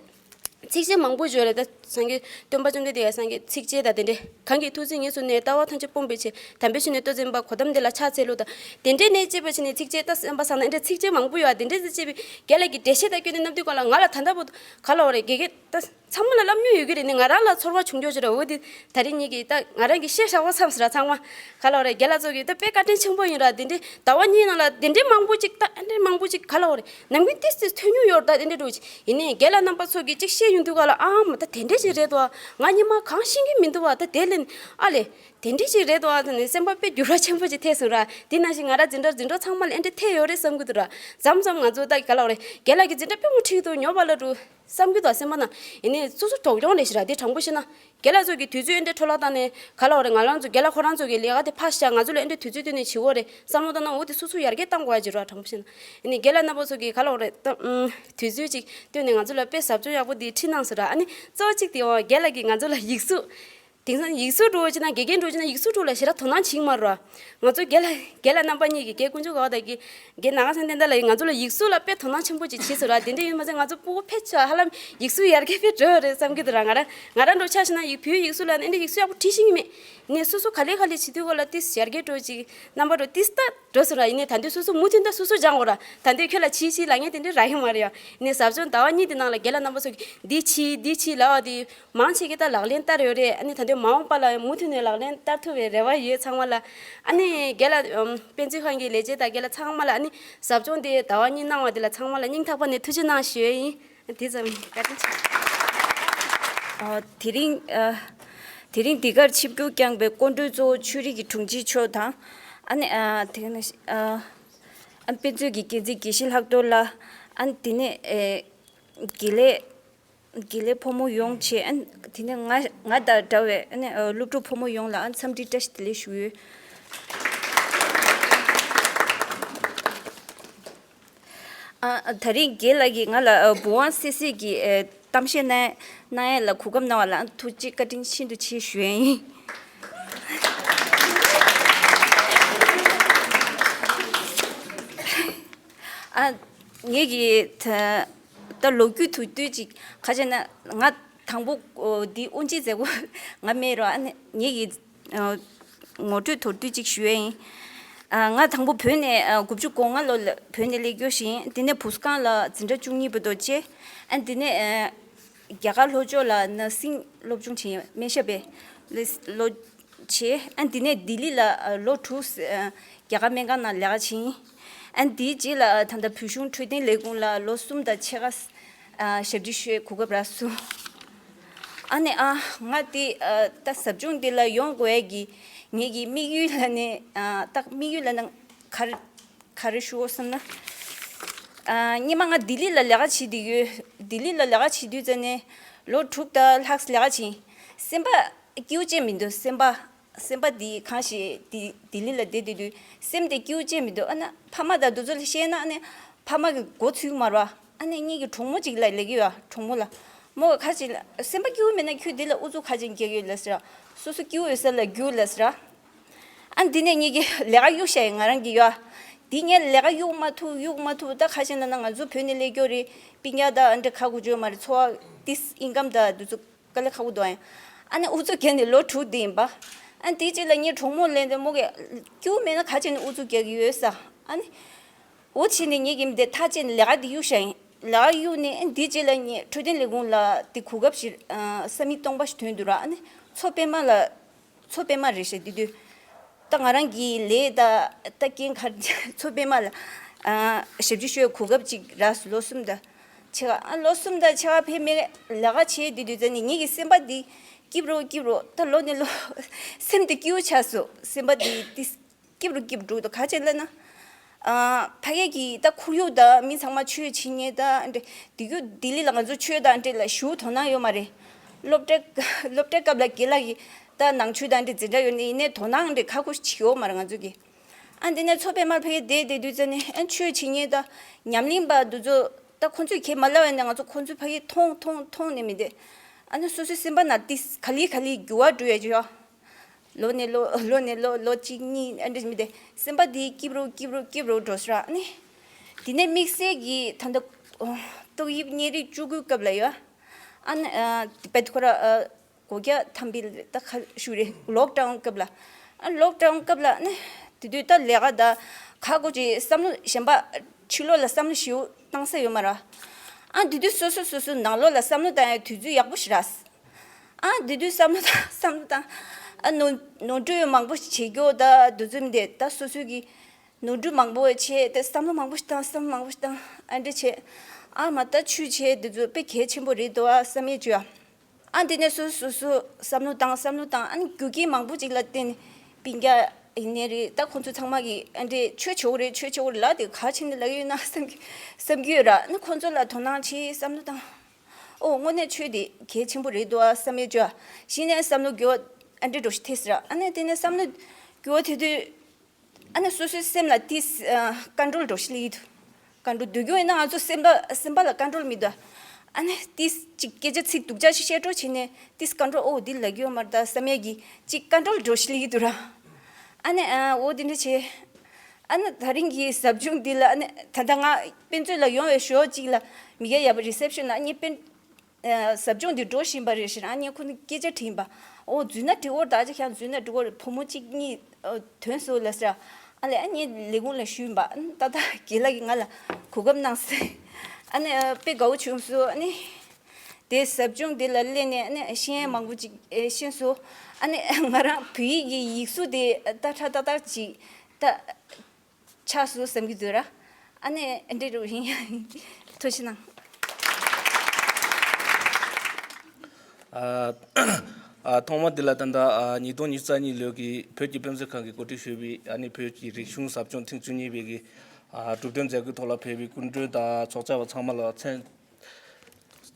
ཚིགས་བཅད་མང་པོ་བརྗོད་རེད་ད། སངས་རྒྱས་སྟོན་པ་བཅོམ་ལྡན་འདས་ཀྱི་སངས་རྒྱས་ཚིགས་བཅད་དང་དེ་འདྲས། གང་གི་ཐུགས་བརྩེ་ངེས་སུ་གནས། ལྟ་བ་ཐམས་ཅད་སྤོང་བའི་ཕྱིར། དམ་པའི་ཆོས་ནི་ཏོག་ཙམ་པ། གོ་ཏམ་དེ་ལ་ཕྱག་འཚལ་ལོ་དང་། དེ་འདྲས་ནས་ཅེས་པ་བྱས་ནས་ཚིགས་བཅད་ད་སེམས་པ་བཟང་ན་ཨེ་འདྲས་ཚིགས་བཅད་མང་པོ་ཡོད་ཨ། དེ་འདྲས་ཅེས་པའི་རྒན་ལགས་ཀྱིས་འགྲེལ་བཤད་ད་སྐྱོན་ནས་གནང་དུས་ག་ལ་ང་ལ་ད་ལྟ་བུ་ག་ལ་འོ་རེད་དགེ་རྒན་ད། ཚང་མ་ལ་སློབ་མྱོང་ཡོད་ཀྱི་རེད་ནི། ང་རང་ལ་ཚོར་བ་བྱུང་ཀྱོག་ཅིག་རེད། འོ་དེ་ད་རེས་ཉིད་ཀྱིས་ད་ང་རང་གི་ཤེས་བྱ་བ་མཚམས་སུ་ར་ཚང་མ་ག་ལ་རེད། རྒན་ལགས་ཚོ་གིས་ད་དཔེ་བཀའ་དྲིན་ཆེན་པོ་ཡིན་ར། དེ་འདྲའི་ཟླ་བ་གཉིས་ནང་ལ་དེ་འདྲའི་མང་པོ་ཅིག་ད་ཨ་འདྲའི་མང་པོ་ཅིག་ག་ལ་རེད། ནམ་རྒྱུན་ཏིས་ཏིས་ཐོན་མྱོང་ཡོད་ར། ད་དེ་འདྲའི་འགྲོ་ཅིག་ཡིན་ནའི་རྒན་ལགས་རྣམ་པ་ཚོ་གིས་ཅིག་བཤད་ཡོང་དུས་ག་ལ་ཨ་མ་ད་དེ་འདྲའི་ཅིག་རེད་དོ། ང་སྔོན་མ་གང་ཤེས་ཀྱི་མི་འདུག་བ། ད་དེ་ལན་ཨ་ལས་དེ་འདྲའི་ཅིག་རེད་དོ། ཨ་ད་ནི་སེམས་པ་དཔེ་འགྱུར་བ་ཆེན་པོ་ཅིག་ཐེབས་སོང་ར། དེ་ནང་བཞིན་ང་ར་འཛིན་གྲྭ་འཛིན་གྲྭ་ཚང་མ་ལ་ཨེ་འདྲ་ཐེབས་ཡོད་རེད་བསམ་གྱི་འདུག་ར། མཚམས་མཚམས་ང་ཚོ་ད་ག་ལ་རེད། རྒན་ལགས་ཀྱི་འཛིན་གྲྭ་དཔེ་མོ་ཁྲིད་འདུག་ཉོབ་པ་ལ་འགྲོ། བསམ་གྱི་འདུག་སེམས་པ་ན། ཡིན་ནའི་སོ་སོ་གྲོགས་སྐྱོང་རེད་ཤི་ར། དེ་དྲང་པོ་བཤད་ན། རྒན་ལགས་ཚོ་གིས་དུས་ཚོད་ཨེ་འདྲ་འཕྲོ་བརླག་བཏང་ནས་ག་ལ་བ་རེད། ང་རང་ཚོ་རྒན་ལགས་ཁོ་རང་ཚོ་གིས་ལས་ཀ་དེ་ཕར་བཞག་ང་ཚོ་ལ་ཨེ་འདྲ་དུས་ཚོད་བཏོན་ནས་བྱེད་དགོས་རེད་བསམ་བློ་བཏང་ན། འོ་དེ་སོ་སོ་ཡར་རྒྱས་གཏང་དགོས་ཡ་ཅིག་ར། དྲང་པོ་བཤད་ན། ཡིན་ནའི་རྒན་ལགས་རྣམ་པ་ཚོ་གིས་ག་ལ་བ་རེད་ད། ཨུམ། དུས་ཚོད་ཅིག་བཏོན་ནས་ང་ཚོ་ལ་དཔེ་ཟབ་སྦྱོང་ཡག་པོ་དེ་ཁྲིད་གནང་སོང་ར། ཨ་ནི་གཙོ་བོ་གཅིག་དེ་ཡང་རྒན་ལགས་ཀྱིས་ང་ཚོ་ལ་ཡིག་གཟུགས། དེང་སང་ཡིག་གཟུགས་འགྲོ་བ་ཅིག་ན་དགེ་རྒན་འགྲོ་ཅིག་ན་ཡིག་གཟུགས་འགྲོ་ལ་ཞེ་དྲག་དོ་སྣང་བྱེད་མ་རོགས། ང་ཚོ་རྒན་ལགས་རྒན་ལགས་རྣམ་པ་གཉིས་ཀྱིས་རྒན་དཀོན་མཆོག་དགའ་བ་དང་གི་རྒན་ནག་ཚང་བསྟན་ཟླ་ལགས་ཀྱིས་ང་ཚོ་ལ་ཡིག་གཟུགས་ལ་དཔེ་དོ་སྣང་ཆེན་པོ་ཅིག་བྱས་སོང་ར། དེ་འདྲ་ཡིན་མ་ཟད་ང་ཚོ་སྤུ་གུ་ཕལ་ཆེར་ཧ་ལམ་ཡིག་གཟུགས་ཡར་རྒྱས་དཔེ་འགྲོ་རེད་བསམ་གྱི་འདུག་ར། ང་ར་ང་རང་འགྲོ་ཆ་བཞག་ན་ཡིག་བོད་ཡིག་གཟུགས་ལ་ནི་འདི་ཡིག་གཟུགས་ཡག་པོ་བྲིས་ཤེས་ཀྱི་མེད། ནས་སོ་སོ་ག་ལེ་ག་ལེ་བྱེད་དུས་ག་ལ་ཏིས་ཡར་རྒྱས་འགྲོ་ཅིག་རྣམ་པ་འགྲོ་ཏིས་ལྟ་འགྲོ་སོང་ར། ཡིན་ནའི་ད་འདི་སོ་སོ་མུ་མཐུད་ད་སོ་སོ་སྦྱང་དགོས་ར། ད་འདི་ཁྱོད་ལ་བྱིས་བྱིས་ལབ་མཁན་དེ་འདྲ་རག་གི་མ་རེད་ཡ། ཡིན་ནའི་ཟབ་སྦྱོང་ཟླ་བ་གཉིས་དེ་ནང་ལ་རྒན་ལགས་རྣམ་པ་ཚོ་གིས་འདི་བྱིས་འདི་བྱིས་ལབ་པ་དེ། མང་ཆེ་གིས་ད་ལག་ལེན་བསྟར་ཡོད་རེད། ཨ་ནི་ད་དུང་མ་འོངས་པ་ལ་མུ་མཐུད་ནས་ལག་ལེན་བསྟར་ཐུབ་པའི་རེ་བ་ཡོད་ཚང་མ་ལ། ཨ་ནི་རྒན་ལགས་ཨམ་དཔེ་མཛོད་ཁང་གི་ལས་བྱེད་དང་རྒན་ལགས་ཚང་མ་ལ་ཨ་ནི་ཟབ་སྦྱོང་དེ་ཟླ་བ་གཉིས་གནང་བ་དེ་ལ་ཚང་མ་ལ་སྙིང་ཐག་པ་ནས་ཐུགས་རྗེ་གནང་ཞུ་ཡས་ཡིན། དེ་ཙམ་ཡིན། བཀའ་དྲིན་ཆེ། ཨ་དེ་རིང་ཨ་དེ་རིང་འདི་གར་ཆིབས་བསྒྱུར་བསྐྱངས་པའི་སྐུ་མགྲོན་གཙོ་བོ་ཆོས་རིག་གི་དྲུང་ཆེ་མཆོག་དང་། ཨ་ནི་ཨ་དེ་ག་ནང་བཞིན་ཨ་ཨ་དཔེ་མཛོད་ཀྱི་འགན་འཛིན་དགེ་བཤེས་ལྷག་རྡོར་ལགས། ཨ་ནི་དེ་ནས་ཨེ་དགེ་ལས། དགེ་ལས་ཕོ་མོ་ཡོངས་བཅས། ཨ་ནི་དེ་ནས་ང་ང་དང་འདྲ་བའི་ཨ་ནི་ཨ་སློབ་ཕྲུག་ཕོ་མོ་ཡོངས་ལ་ཨ་ནི་འཚམས་འདྲི་བཀྲ་ཤིས་བདེ་ལེགས་ཞུ་ཡོད། ཨ་ད་རིང་རྒན་ལགས་ཀྱིས་ང་ལ་ཨ་བུ་དབང་སད་སད་ཀྱིས་ཨ་གཏམ་བཤད་གནང་གནང་ཡས་ལ་གོ་སྐབས་གནང་བ་ལ་ཨ་ཐུགས་རྗེ་བཀའ་དྲིན་ཤིན་ཏུ་ཆེ་ཞུ་ཡས་ཡིན། ཨ་ངེད་ཀྱིས་ད་ད་ལོ་རྒྱུས་དུ་དུས་ཅིག་ག་ཅེ་ན་ང་དང་པོ་འདི་དབུ་འབྱེད་མཛད་སྒོ་ང་མེད་རོགས། ཨ་ནི་ངེད་ཀྱི་ངོ་སྤྲོད་མདོར་བསྡུས་ཅིག་ཞུ་ཡས་ཡིན། ང་དང་པོ་བོད་ནས་དགུ་བཅུ་གོ་ལྔ་ལོ་ལ་བོད་ནས་སླེབས་རྒྱུ་ཞིག་ཡིན། དེ་ནས་བུ་སྒང་ལ་འཛིན་གྲྭ་བཅུ་གཉིས་པ་དུ་བྱས། ཨ་དེ་ནས་རྒྱ་གར་ལྷོ་ཕྱོགས་ལ་ནར་སིང་སློབ་སྦྱོང་བྱས་ཡིན། སྨན་ཞབས་པའི་ལོ་བྱས། ཨ་དེ་ནས་ལྡི་ལི་ལ་ལོ་དྲུག་རྒྱ་གར་སྨན་ཁང་ནང་ལས་ཀ་བྱས་ཡིན། ཨ་དེའི་རྗེས་ལ་ད་ལྟ་བོད་གཞུང་འཕྲོད་བསྟེན་ལས་ཁུངས་ལ་ལོ་གསུམ་དང་ཕྱེད་ཀ་ཞབས་ཕྱི་ཞུ་བའི་གོ་སྐབས་རག་སོང་། ཨ་ནི་ཨ་ང་དེ་ད་ཟབ་སྦྱོང་འདི་ལ་ཡོང་དགོས་ཡས་ཀྱི་ངེད་ཀྱི་དམིགས་ཡུལ་ལ་ནི་ད་དམིགས་ཡུལ་ལ་ནི་ག་རེ་ག་རེ་ཞུ་དགོས་བསམ་ན། སྔོན་མ་ང་ལྡི་ལི་ལ་ལས་ཀ་བྱེད་དུས་ཡོད། ལྡི་ལི་ལ་ལས་ཀ་བྱེད་དུས་ཙ་ནས་ལོ་དྲུག་དང་ལྷག་ལས་ཀ་བྱས། སེམས་པ་སྐྱིད་པོ་ཅན་མི་འདུག་སེམས་པ་སེམས་པ་འདི་གང་ཞིག་འདི་ལྡི་ལི་ལ་བསྡད་དུས་དུས་སེམས་དེ་སྐྱིད་པོ་ཅན་མི་འདུག་ཨ་ན་ཕ་མ་དང་འདི་ཚོ་ལ་བཤད་ན་ཨ་ནི་ཕ་མ་གི་མགོ་ཚོས་མ་རེད་པ། ཨ་ནི་ངེད་ཀྱི་གྲོགས་མོ་ཅིག་ལ་ལབ་ཀྱི་ཡོད། གྲོགས་མོ་ལ་མོ་ག་ཅིག་ལ་སེམས་པ་སྐྱིད་པོ་མེད་ན་ཁྱོད་འདི་ལ་ཨུ་ཚུགས་ག་ཅིག་རྒྱག་གི་ཡོད་ལབ་ཟེར། སོ་སོ་སྐྱིད་པོ་ཡོད་ས་ལ་རྒྱུགས་ལབ་ཟེར། ཨ་འདི་ནས་ངེད་ཀྱི་ལས་ཀ་གཡུག་བཞག་ཡིན་ང་རང་གི་ཡོད། འདི་ངས་ལས་ཀ་གཡུག་མ་ཐུབ་གཡུག་མ་ཐུབ་ད་ག་ཅིག་ལབ་ན་ང་ཚོ་བོད་ནས་སླེབས་རྒྱུ་རེད། སྤུན་ཀྱག་ད་ཨ་འདྲ་ཁ་གུ་བརྗོད་མ་རེད། འཚོ་བ་ཏིས་ཨིན་ཀམ་ད་འདི་ཚོ་དཀའ་ལས་ཁག་པོ་འདུག་ཨ་ཡང་། ཨ་ནི་ཨུ་ཚུགས་རྒྱག་ནས་ལོ་དྲུག་འདི་ཡིན་པ། ཨ་དེའི་རྗེས་ལ་ངའི་གྲོགས་མོ་ལན་དེ་མོ་གི་སྐྱིད་པོ་མེད་ན་ག་ཅིག་ནས་ཨུ་ཚུགས་རྒྱག་གི་ཡོད་ས། ཨ་ནི་འོ་བྱས་ནས་ངེད་ཀྱིས་འདི་ཐག་བཅད་ནས་ལས་ཀ་འདི་གཡུག་བཞག་ཡིན། ལས་ཀ་གཡུག་ནས་ཨ་འདིའི་རྗེས་ལ་ངས་འཕྲོད་བསྟེན་ལས་ཁུངས་ལ་འདི་གོ་སྐབས་ཤིག་ཨ་ས་མིག་སྟོང་པ་ཞིག་ཐོན་འདུག་ར། ཨ་ནི་མཚོ་པད་མ་ལ་མཚོ་པད་མ་རེད་ཤག་འདི་དུས། ད་ང་རང་གི་ལས་ད་ད་རྐྱེན་ག་མཚོ་པད་མ་ལ་ཨ་ཞབས་ཕྱི་ཞུ་བའི་གོ་སྐབས་ཅིག་རག་སོང་། ལོ་གསུམ་ད་ཕྱེད་ཀ་ཨ་ལོ་གསུམ་ད་ཕྱེད་ཀ་ཕེབས་མེད་ལས་ཀ་བྱས་དུས་དུས་ཙ་ནས་ངེད་ཀྱི་སེམས་པ་འདི་སྐྱིད་རོ་སྐྱིད་རོ་ད་ལོ་ནས་ལོ་སེམས་འདི་སྐྱིད་པོ་ཆགས་སོང་། སེམས་པ་འདི་ཏིས་སྐྱིད་རུ་སྐྱིད་རུ་འགྲོ་འདུག་ག་ཅིག་ལབ་ན། ཨ་ཕ་གི་གི་ད་ཁོར་ཡུག་ད་མི་ཚང་མ་ཆོས་བྱེད་མཁན་ད་འདྲ་དེ་རྒྱུ་ལྡི་ལི་ལ་ང་ཚོ་ཆོས་ད་འདྲ་ལ་ཞུ་དོ་སྣང་ཡོད་མ་རེད། སློབ་གྲྭ་སློབ་གྲྭའི་སྐབས་ལ་དགེ་ལགས་ཀྱིས་ ད་ནང་ཆོས་དང་འདི་འཛིན་གྲྭ་ཡོད་ནི་ཡིན་ནའི་དོ་སྣང་འདི་ཁ་ཁུ་ཞིག་ཡོད་མ་རེད་ང་ཚོ་གི། ཨ་འདི་ནས་མཚོ་པདྨར་ཕ་གི་བསྡད་བསྡད་དུས་ཙ་ནས་ཨ་ཆོས་བྱེད་མཁན་ད་ཉམས་ལེན་པ་འདི་ཚོ་ད་ཁོ་ཚོས་གལ་མ་ལབ་ཡ་ནས་ང་ཚོ་ཁོ་ཚོའི་ཕ་གི་མཐོང་མཐོང་མཐོང་ནས་མི་བསྡད། ཨ་ནི་སོ་སོའི་སེམས་པ་ན་ཏིས་ག་ལེ་ག་ལེ་འགྱུར་བ་འགྲོ་ཡ་ཅིག་ཡོད། ལོ་ནས་ལོ་ལོ་ནས་ལོ་ལོ་གཅིག་གཉིས་ཨ་འདྲ་མི་བསྡད་སེམས་པ་འདི་སྐྱིབ་རུ་སྐྱིབ་རུ་སྐྱིབ་རུ་འགྲོ་སོང་ར། ཨ་ནི་དེ་ནས་དམིགས་བསལ་གྱི་ད་ལྟ་ཏོག་དབྱིབས་གཉན་རིམས་བཅུ་དགུའི་སྐབས་ལ་ཡོད། ཨ་ནི་ཨ་དཔེ་ཁོ་ར་ཨ་སྒོ་རྒྱག་ཐམ་པའི་ད་ཁ་ཞུ་རེད་ལོག་ཌའུན་སྐབས་ལ། ཨ་ལོག་ཌའུན་སྐབས་ལ་ཨ་ནི་དེ་དུས་ད་ལས་ཀ་ད་ཁ་སྒོ་ཅིག་བསམ་བློ་གཞན་པ་ཕྱི་ལོགས་ལ་བསམ་བློ་ཞིག་བཏང་ས་ཡོད་མ་ར། ཨ་དེ་དུས་སོ་སོ་སོ་སོ་ནང་ལོགས་ལ་བསམ་བློ་བཏང་ཡ་དུས་ཚོད་ཡག་པོ་ཞིག་རག་ཨ་དེ་དུས་བསམ་བློ་བཏང་བསམ་བློ་བཏང་ཨ་ནོར་ནོར་འཁྲུལ་མང་པོ་ཞིག་བྱེད་རྒྱུ་ད་དུས་ཚོད་མི་འདས་ད་སོ་སོ་གི་ནོར་འཁྲུལ་མང་པོ་བྱས་ཏེ་བསམ་བློ་མང་པོ་ཞིག་བཏང་བསམ་བློ་མང་པོ་ཞིག་བཏང་ཨ་འདྲ་བྱས། ཨ་མ་ད་ཆོས་བྱས་འདི་ཚོ་དཔེ་གལ་ཆེན་པོ་རེད་འདུག་ཨ་བསམ་ཡས་བྱོས་ཨ། ཨ་འདི་ནས་སོ་སོ་སོ་བསམ་བློ་བཏང་བསམ་བློ་བཏང་ཨ་ནི་རྒྱུ་རྐྱེན་མང་པོ་ཅིག་ལ་བརྟེན་ནས་སྤུན་ཀྱག་ཡིན་ནའི་རེད་ད་ཁོང་ཚོ་ཚང་མ་གིས་ཨ་འདྲས་ཆོས་བྱེད་དགོས་རེད་ཆོས་བྱེད་དགོས་རེད་ལབ་དེ་ག་བྱས་ནས་ལབ་ཀྱི་ཡོད་ན་བསམ་གྱི་བསམ་གྱི་ཡོད་ར། ཨ་ནི་ཁོང་ཚོ་ལ་དོ་སྣང་བྱས་བསམ་བློ་བཏང་། ཨོ་དངོས་གནས་ཆོས་དེ་གལ་ཆེན་པོ་རེད་འདུག་ཨ་བསམ་ཡས་བྱོས་ཨ། གཞི་ནས་བསམ་བློ་འགྱོ་ཨ་འདྲས་འགྲོ་ཞིག་ཐེབས་ཟེར་ཨ་ནི་དེ་ནས་བསམ་བློ་འགྱོ་དེ་དུས། ཨ་ནི་སོ་སོའི་སེམས་ལ་ཏིས་ཀོན་ཊོལ་འགྲོ་ཞིག་ལི་ཡི་འདུག་ཀོན་ཊོལ་སྡོད་རྒྱུ་ཡིན་ན་ང་ཚོ་སེམས་པ་སེམས་པ་ལ་ཀོན་ཊོལ་མི་འདུག་ཨ་ནི་ཏིས་ཅིག་སྐད་ཆ་ཚིག་སྡུག་ཅག་ཞིག་བཤད་འགྲོ་བྱས་ནས་ཏིས་ཀོན་ཊོལ་ཨོ་འདི་ལབ་རྒྱུ་ཡོད་མ་རེད་ད་བསམ་ཡས་ཀྱི་ཅིག་ཀོན་ཊོལ་འགྲོ་ཞིག་ལི་ཡི་འདུག་ར། ཨ་ནི་ཨ་ཨོ་འདི་འདྲ་བྱས། ཨ་ནི་ད་རིང་གི་ཟབ་སྦྱོང་འདི་ལ་ཨ་ནི་ད་ལྟ་ང་དཔེ་མཛོད་ལ་ཡོང་བའི་ཞོར་གཅིག་ལ་མི་སྐད་ཡག་པོ་རི་སེབ་ཤན་ལ་ཨ་ནི་དཔེ། ཟབ་སྦྱོང་འདི་འགྲོ་བཞིན་པ་རེད་ཟེར་ཨ་ནི་ཁོ་ནི་སྐད་ཆ་དྲིས་པ། ཨོ་འཛུལ་ན་འགྲིག་གོ་ད་ཅི་ཁྱང་འཛུལ་ན་འགྲིག་གོ་རེད་བུ་མོ་གཅིག་གཉིས་ཐོན་སོང་ལ་ཟེར། ཨ་ལས་ཨ་ནི་ལས་ཁུངས་ལ་ཞུས་པ་ཨ་ནི་ད་ལྟ་རྒན་ལགས་ཀྱིས་ང་ལ་གོ་སྐབས་གནང་སོང་། ཨ་ནི་དཔེ་དགའ་བོ་བྱུང་སོང་ཨ་ནི། དེ་ཟབ་སྦྱོང་འདི་ལ་སླེབས་ནས་ཨ་ནི་ཤེས་ཡོན་མང་པོ་ཅིག་ཤེས་སོང་། ཨ་ནི་ང་རང་བོད་ཡིག་གི་ཡིག་གཟུགས་དེ་ད་ཁྲ་ཏག་ཏག་ཅིག་ད། ཆགས་སོང་བསམ་གྱི་འདུག་ར། ཨ་ནི་འདྲེ་རུ་ཡིན་ཡང་ཐུགས་རྗེ་གནང་། ཨ་ཨ་ཐོག་མ་འདི་ལ་ད་ལྟ་ཨ་ཉིས་སྟོང་ཉི་ཤུ་རྩ་གཉིས་ལོའི་གི་བོད་ཀྱི་དཔེ་མཛོད་ཁང་གིས་གོ་སྒྲིག་ཞུས་པའི་ཨ་ནི་བོད་ཀྱི་རིག་གཞུང་ཟབ་སྦྱོང་ཐེངས་བཅུ་གཉིས་པའི་གི་ཨ་གྲུབ་དོན་མཛད་སྒོའི་ཐོག་ལ་ཕེབས་པའི་སྐུ་མགྲོན་དང་ཚོགས་བཅར་བ་ཚང་མ་ལ་མཚན་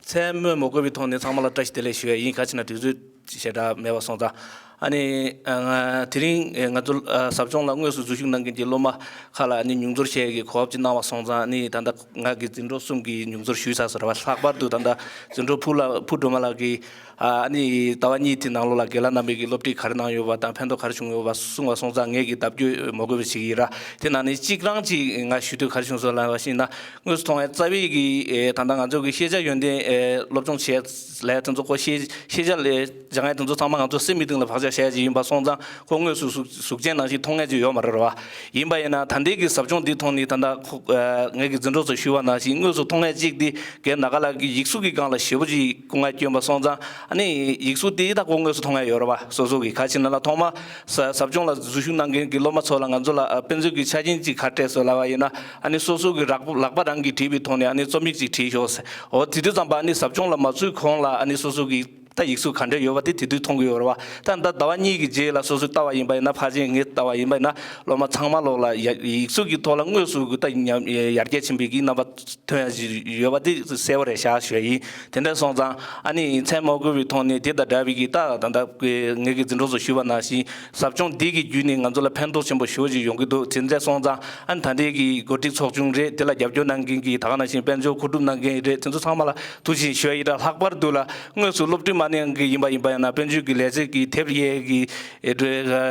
མཚན་སྨོས་མ་དགོས་པའི་ཐོག་ནས་ཚང་མ་ལ་བཀྲ་ཤིས་བདེ་ལེགས་ཞུ་ཡ་ཡིན། ག་ཅི་ན་དུས་ཚོད་ཞེ་དྲག་མེད་པ་སོང་ཙང་། ཨ་ནི་ཨ་ང་དེ་རིང་ཨ་ང་ཚོ་ཨ་ཟབ་སྦྱོང་ལ་དངོས་སུ་འཛུལ་ཞུགས་གནང་མཁན་གྱི་སློབ་མ་ཁག་ལ་ཨ་ནི་མྱོང་ཚོར་བཤད་ཡ་གི་གོ་སྐབས་ཅིག་གནང་བ་སོང་ཙང་། ཨ་ནི་ད་ལྟ་ང་གི་འཛིན་གྲོགས་གསུམ་གྱིས་མྱོང་ཚོར་ཞུས་ཚར་ཟེར་བ། ལྷག་པར་དུ་ད་ལྟ་འཛིན་གྲོགས་ཕུ་ལ་ཕུ་སྒྲོལ་མ་ལགས་ཀྱིས་ཨ་ནི་ཟླ་བ་གཉིས་དེ་ནང་ལོགས་ལ་རྒན་ལགས་རྣམ་པས་ཀྱི་སློབ་ཁྲིད་ག་རེ་གནང་ཡོད་པ་དང་ཕན་ཐོགས་ག་རེ་བྱུང་ཡོད་པ་གསུངས་པ་སོང་ཙང་། ངས་ཀྱི་ལྡབ་སྐྱོར་མ་དགོས་པ་ཞིག་ཡིན་ར། དེ་ནང་ནས་གཅིག་རང་གཅིག་ང་ཞུ་འདོད་ག་རེ་བྱུང་སོང་ལབ་པ་ཞིག་ན། དངོས་སུ་མཐོང་བའི་རྩ་བའི་གི་ཨེ་ད་ལྟ་ང་ཚོ་གི་ཤེས་བྱ་ཡོན་ཏན་ཨེ་སློབ་སྦྱོང་བྱས་ལས་དེ་ཚོ་ཁོ་ཤེས་ཤེས་བྱ་ལས་སྦྱང་ཡ་དེ་ཚོ་ཚང་མ་ང་ཚོ་སེམས་མི་གཏིང་ལ་བག་ཆགས་བཞག་ཡ་ཅིག་ཡིན་པ་སོང་ཙང་ཁོ་དངོས་སུ་གཟུགས་གཟུགས་ཅན་ནང་བཞིན་མཐོང་ཡ་ཅིག་ཡོད་མ་རེད་བ། ཡིན་པ་ཡིན་ན་ད་ལྟའི་གི་ཟབ་སྦྱོང་འདི་ཐོག་ནས་ད་ལྟ་ཁོ་ཨེ་ངེད་ཀྱི་འཛིན་གྲོགས་ཚོ་ཞུས་པ་ནང་བཞིན་དངོས་སུ་མཐོང་ཡ་གཅིག་འདི་རྒན་ནཱ་ག་ལགས་ཀྱི་ཡིག་གཟུགས་ཀྱི་སྒང་ལ་ཞེ་པོ་ཅིག་སྐུ་ངལ་བསྐྱོན་པ་སོང་ཙང་། ཨ་ནི་ཡིག་གཟུགས་དེ་ད་ཁོ་དངོས་སུ་མཐོང་ཡ་ཡོད་རེད་བ། སོ་སོ་གི་ག་ཅི་ན་ལ་ཐོག་མ་ཟབ་སྦྱོང་ལ་འཛུལ་ཞུགས་གནང་མཁན་གྱི་སློབ་མ་ཚོ་ལ་ང་ཚོ་ལ་ཨ་དཔེ་མཛོད་ཀྱི་ཆ་རྐྱེན་ཅིག་ག་སྤྲད་སོང་ལབ་པ་ཡིན་ན། ཨ་ནི་སོ་སོ་གི་རག་པ་ལག་པ་རང་གིས་བྲིས་པའི་ཐོག་ནས་ཨ་ནི་རྩོམ་ཡིག་ཅིག་བྲིས་ཤོག་ཟེར། འོ་དེ་དུས་ཙམ་པ་ཨ་ནི་ཟབ་སྦྱོང་ལ་མ་ཚུད་གོང་ལ་ཨ་ནི་སོ་སོ་གི་ད་ཡིག་གཟུགས་ག་འདྲ་ཡོད་པ་དེ་དེ་དུས་མཐོང་གི་ཡོད་རེད་བ། ད་ད་ཟླ་བ་གཉིས་ཀྱི་རྗེས་ལ་སོ་སོས་ལྟ་བ་ཡིན་པ་ཡིན་ན། ཕལ་ཆེར་ངས་ལྟ་བ་ཡིན་པ་ཡིན་ན་སློབ་མ་ཚང་མ་ལོག་ལ་ཡ་ཡིག་གཟུགས་ཀྱི་ཐོག་ལ་དངོས་སུ་གི་ད་ཉམས་ཡར་རྒྱས་ཕྱིན་པའི་གི་རྣམ་པ་ཐོན་ཡ་ཞིག་ཡོད་པ་དེ་གསལ་པོ་རེད་ཤག་ཞུ་ཡ་ཡིན། དེ་འདྲ་སོང་ཙང་ཨ་ནི་མཚན་མ་དགོས་པའི་ཐོག་ནས་དེ་དང་འདྲ་བའི་གི་ད་ད་ལྟ་ངེད་ཀྱི་འཛིན་གྲོགས་ཚོ་ཞུས་པ་ནང་བཞིན་ཟབ་སྦྱོང་འདི་གི་བརྒྱུད་ནས་ང་ཚོ་ལ་ཕན་ཐོགས་ཆེན་པོ་ཞེ་པོ་ཅིག་ཡོང་གི་འདུག་དེ་འདྲ་སོང་ཙང་ཨ་ནི་ད་ལྟའི་གི་འགོ་ཁྲིད་ཚོགས་ཆུང་རེད། དེ་ལ་རྒྱབ་སྐྱོར་གནང་མཁན་གྱི་ད་ག་ནང་བཞིན་དཔལ་འབྱོར་མཁོ་སྒྲུབ་གནང་མཁན་རེད། དེ་ཚོ་ཚང་མ་ལ་ཐུགས་རྗེ་ཆེ་ཞུ་ཡ་ཡིན། ད་ལྷག་པར་དུ་ལ་དངོས་སུ་སློབ་ཁྲིད་མ་གནང་གི་ཡིན་པ་ཡིན་པ་ཡིན་ན་དཔལ་འབྱོར་གྱི་ལས་བྱེད་ཀྱི་དེབ་གཡས་ཀྱི་ཨེ་འགྲོའི་ཨ་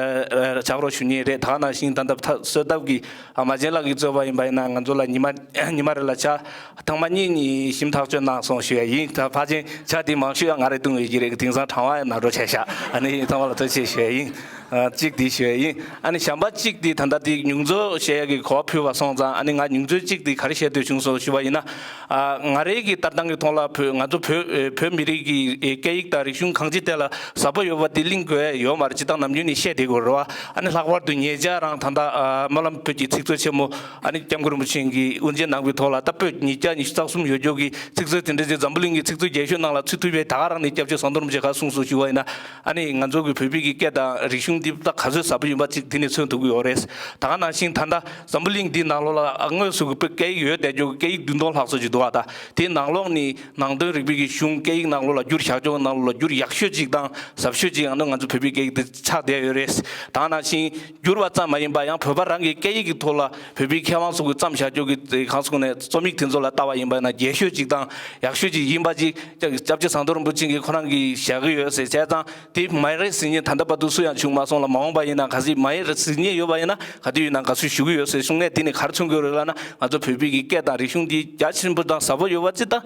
ཨ་ཕྱག་རོགས་ཞུ་མཁན་རེད། ད་ག་ནང་བཞིན་ད་ལྟ་ད་གསོལ་ཐབ་ཀྱི་ཨ་མ་ཆེན་ལགས་ཀྱིས་གཙོས་པ་ཡིན་པ་ཡིན་ན་ང་ཚོ་ལ་ཉི་མ་ཉི་མ་རེ་ལ་ཕྱག་ཐེངས་མ་གཉིས་གཉིས་ཞིབ་ཐག་གཅོད་གནང་སོང་ཞུ་ཡ་ཡིན། ད་ཕལ་ཆེར་ཕྱག་དེ་མང་ཤོས་ཡང་ང་རེ་བཏུང་ཡོད་ཀྱི་རེད། དེང་སང་གྲང་བ་ཡང་ན་འགྲོ་བྱས་ཤག་ཨ་ནི་ཚང་མ་ལ་ཐུགས་རྗེ་ཆེ་ཞུ་ཡ་ཡིན། ཨ་གཅིག་དེ་ཞུ་ཡ་ཡིན། ཨ་ནི་གཞན་པ་གཅིག་དེ་ད་ལྟ་དེ་མྱོང་ཚོར་བཤད་ཡ་གི་གོ་བ་ཕུལ་བ་སོང་ཙང་། ཨ་ནི་ང་མྱོང་ཚོར་གཅིག་དེ་ག་རེ་བཤད་འདོད་བྱུང་སོང་ཞུ་བ་ཡིན་ན། ཨ་ང་རེ་གི་ལྟ་སྟངས་ཀྱི་ཐོག་ལ་བོད་ང་ཚོ་བོད་ཨེ་བོད་མི་རིགས་ཀྱི་ཨེ་སྐད་ཡིག་དང་རིག་གཞུང་གང་ཅི་ཐད་ལ་ཟབ་པོ་ཡོད་པ་དེ་གླེང་དགོས་ཡ་ཡོད་མ་རེད། སྤྱིར་བཏང་ནམ་རྒྱུན་ནས་བཤད་བསྡད་དགོས་རེད་བ། ཨ་ནི་ལྷག་པར་དུ་ཉེ་ཆར་རང་ད་ལྟ་ཨ་སྨོན་ལམ་བོད་ཀྱི་ཚིག་མཛོད་ཆེན་མོ་ཨ་ནི་སྐྱབས་མགོན་རིན་པོ་ཆེ་གིས་དབུ་འབྱེད་གནང་བའི་ཐོག་ལ་ད་བོད་ཉིས་བརྒྱ་ཉི་ཤུ་རྩ་གསུམ་ཡོད་རྒྱུ་གི་ཚིག་མཛོད་དེ་འདྲ་ཅིག་འཛམ་བུ་གླིང་གི་ཚིག་མཛོད་རྒྱལ་ཤོས་ནང་ལ་ཚུད་ཐུབ་པའི་ད་ག་རང་ནས་སྐྱབས་རྗེ་ཟམ་གདོང་རིན་པོ་ཆེ་ག་གསུངས་སོང་ཞུ་བ་ཡིན་ན། ཨ་ནི་ང་ཚོ་གི་བོད་པའི་གི་སྐད་དང་རིག་གཞུང་ འདི་ད་ག་ཚོད་ཟབ་པོ་ཡིན་པ་ཅིག་འདི་ནས་མཚོན་ཐུབ་ཀྱི་ཡོད་རེད། ད་ག་ནང་བཞིན་ད་ལྟ་འཛམ་བུ་གླིང་འདི་ནང་ལོགས་ལ་དངོས་སུ་གི་སྐད་ཡིག་ཡོད་བསྡད་རྒྱུ་གི་སྐད་ཡིག་བདུན་སྟོང་ལྷག་ཙམ་ཅིག་འདུག་བ། ད་དེའི་ནང་ལོགས་ནས་ནང་དོན་རིག་པའི་གི་གཞུང་སྐད་ཡིག་ནང་ལོགས་ལ་བསྒྱུར་བཞག་ཆོག་གི་ནང་ལོགས་ལ་བསྒྱུར་ཡག་ཤོས་ཅིག་དང་ཟབ་ཤོས་ཅིག་ཡང་ན་ང་ཚོ་བོད་པའི་སྐད་ཡིག་འདི་ཆགས་བསྡད་ཡོད་རེད། ད་ག་ནང་བཞིན་བསྒྱུར་བ་ཙམ་མ་ཡིན་པ་ཡང་བོད་པ་རང་གི་སྐད་ཡིག་གི་ཐོག་ལ་བོད་པའི་མཁས་དབང་ཚོ་གིས་བརྩམས་བཞག་ཆོག་གི་གང་ཟེར་དགོས་ནས་རྩོམ་ཡིག་དེ་ཚོ་ལ་ལྟ་བ་ཡིན་པ་ཡིན་ན་རྒྱས་ཤོས་ཅིག་དང་ཡག་ཤོས་ཅིག་ཡིན་པ་ཅིག་སྐྱབས་རྗེ་ཟམ་གདོང་རིན་པོ་ཆེ་གིས་ཁོ་རང་གིས་བཞག་གི་ཡོད་ཟེར་བྱས་ཙང་། དེ་མ་རེད་ཟེར་མཁན་ད་ལྟ་བར་དུ་སུ་ཡང་བྱུང་མ་སོང་ལ། མ་འོངས་པ་ཡིན་ན་གལ་སྲིད་མ་རེད་ཟེར་མཁན་ཡོད་པ་ཡིན་ན་ག་དུས་ཡིན་ན་དགའ་བསུ་ཞུ་གི་ཡོད་ཟེར་གསུང་ངས། དེ་ནི་ག་རེ་མཚོན་གྱི་ཡོད་རེད་ལབ་ན། ང་ཚོ་བོད་པའི་གི་སྐད་དང་རིག་གཞུང་འདི་རྒྱ་ཆེན་པོ་དང་ཟབ་པོ་ཡོད་པ་ཅིག་དང་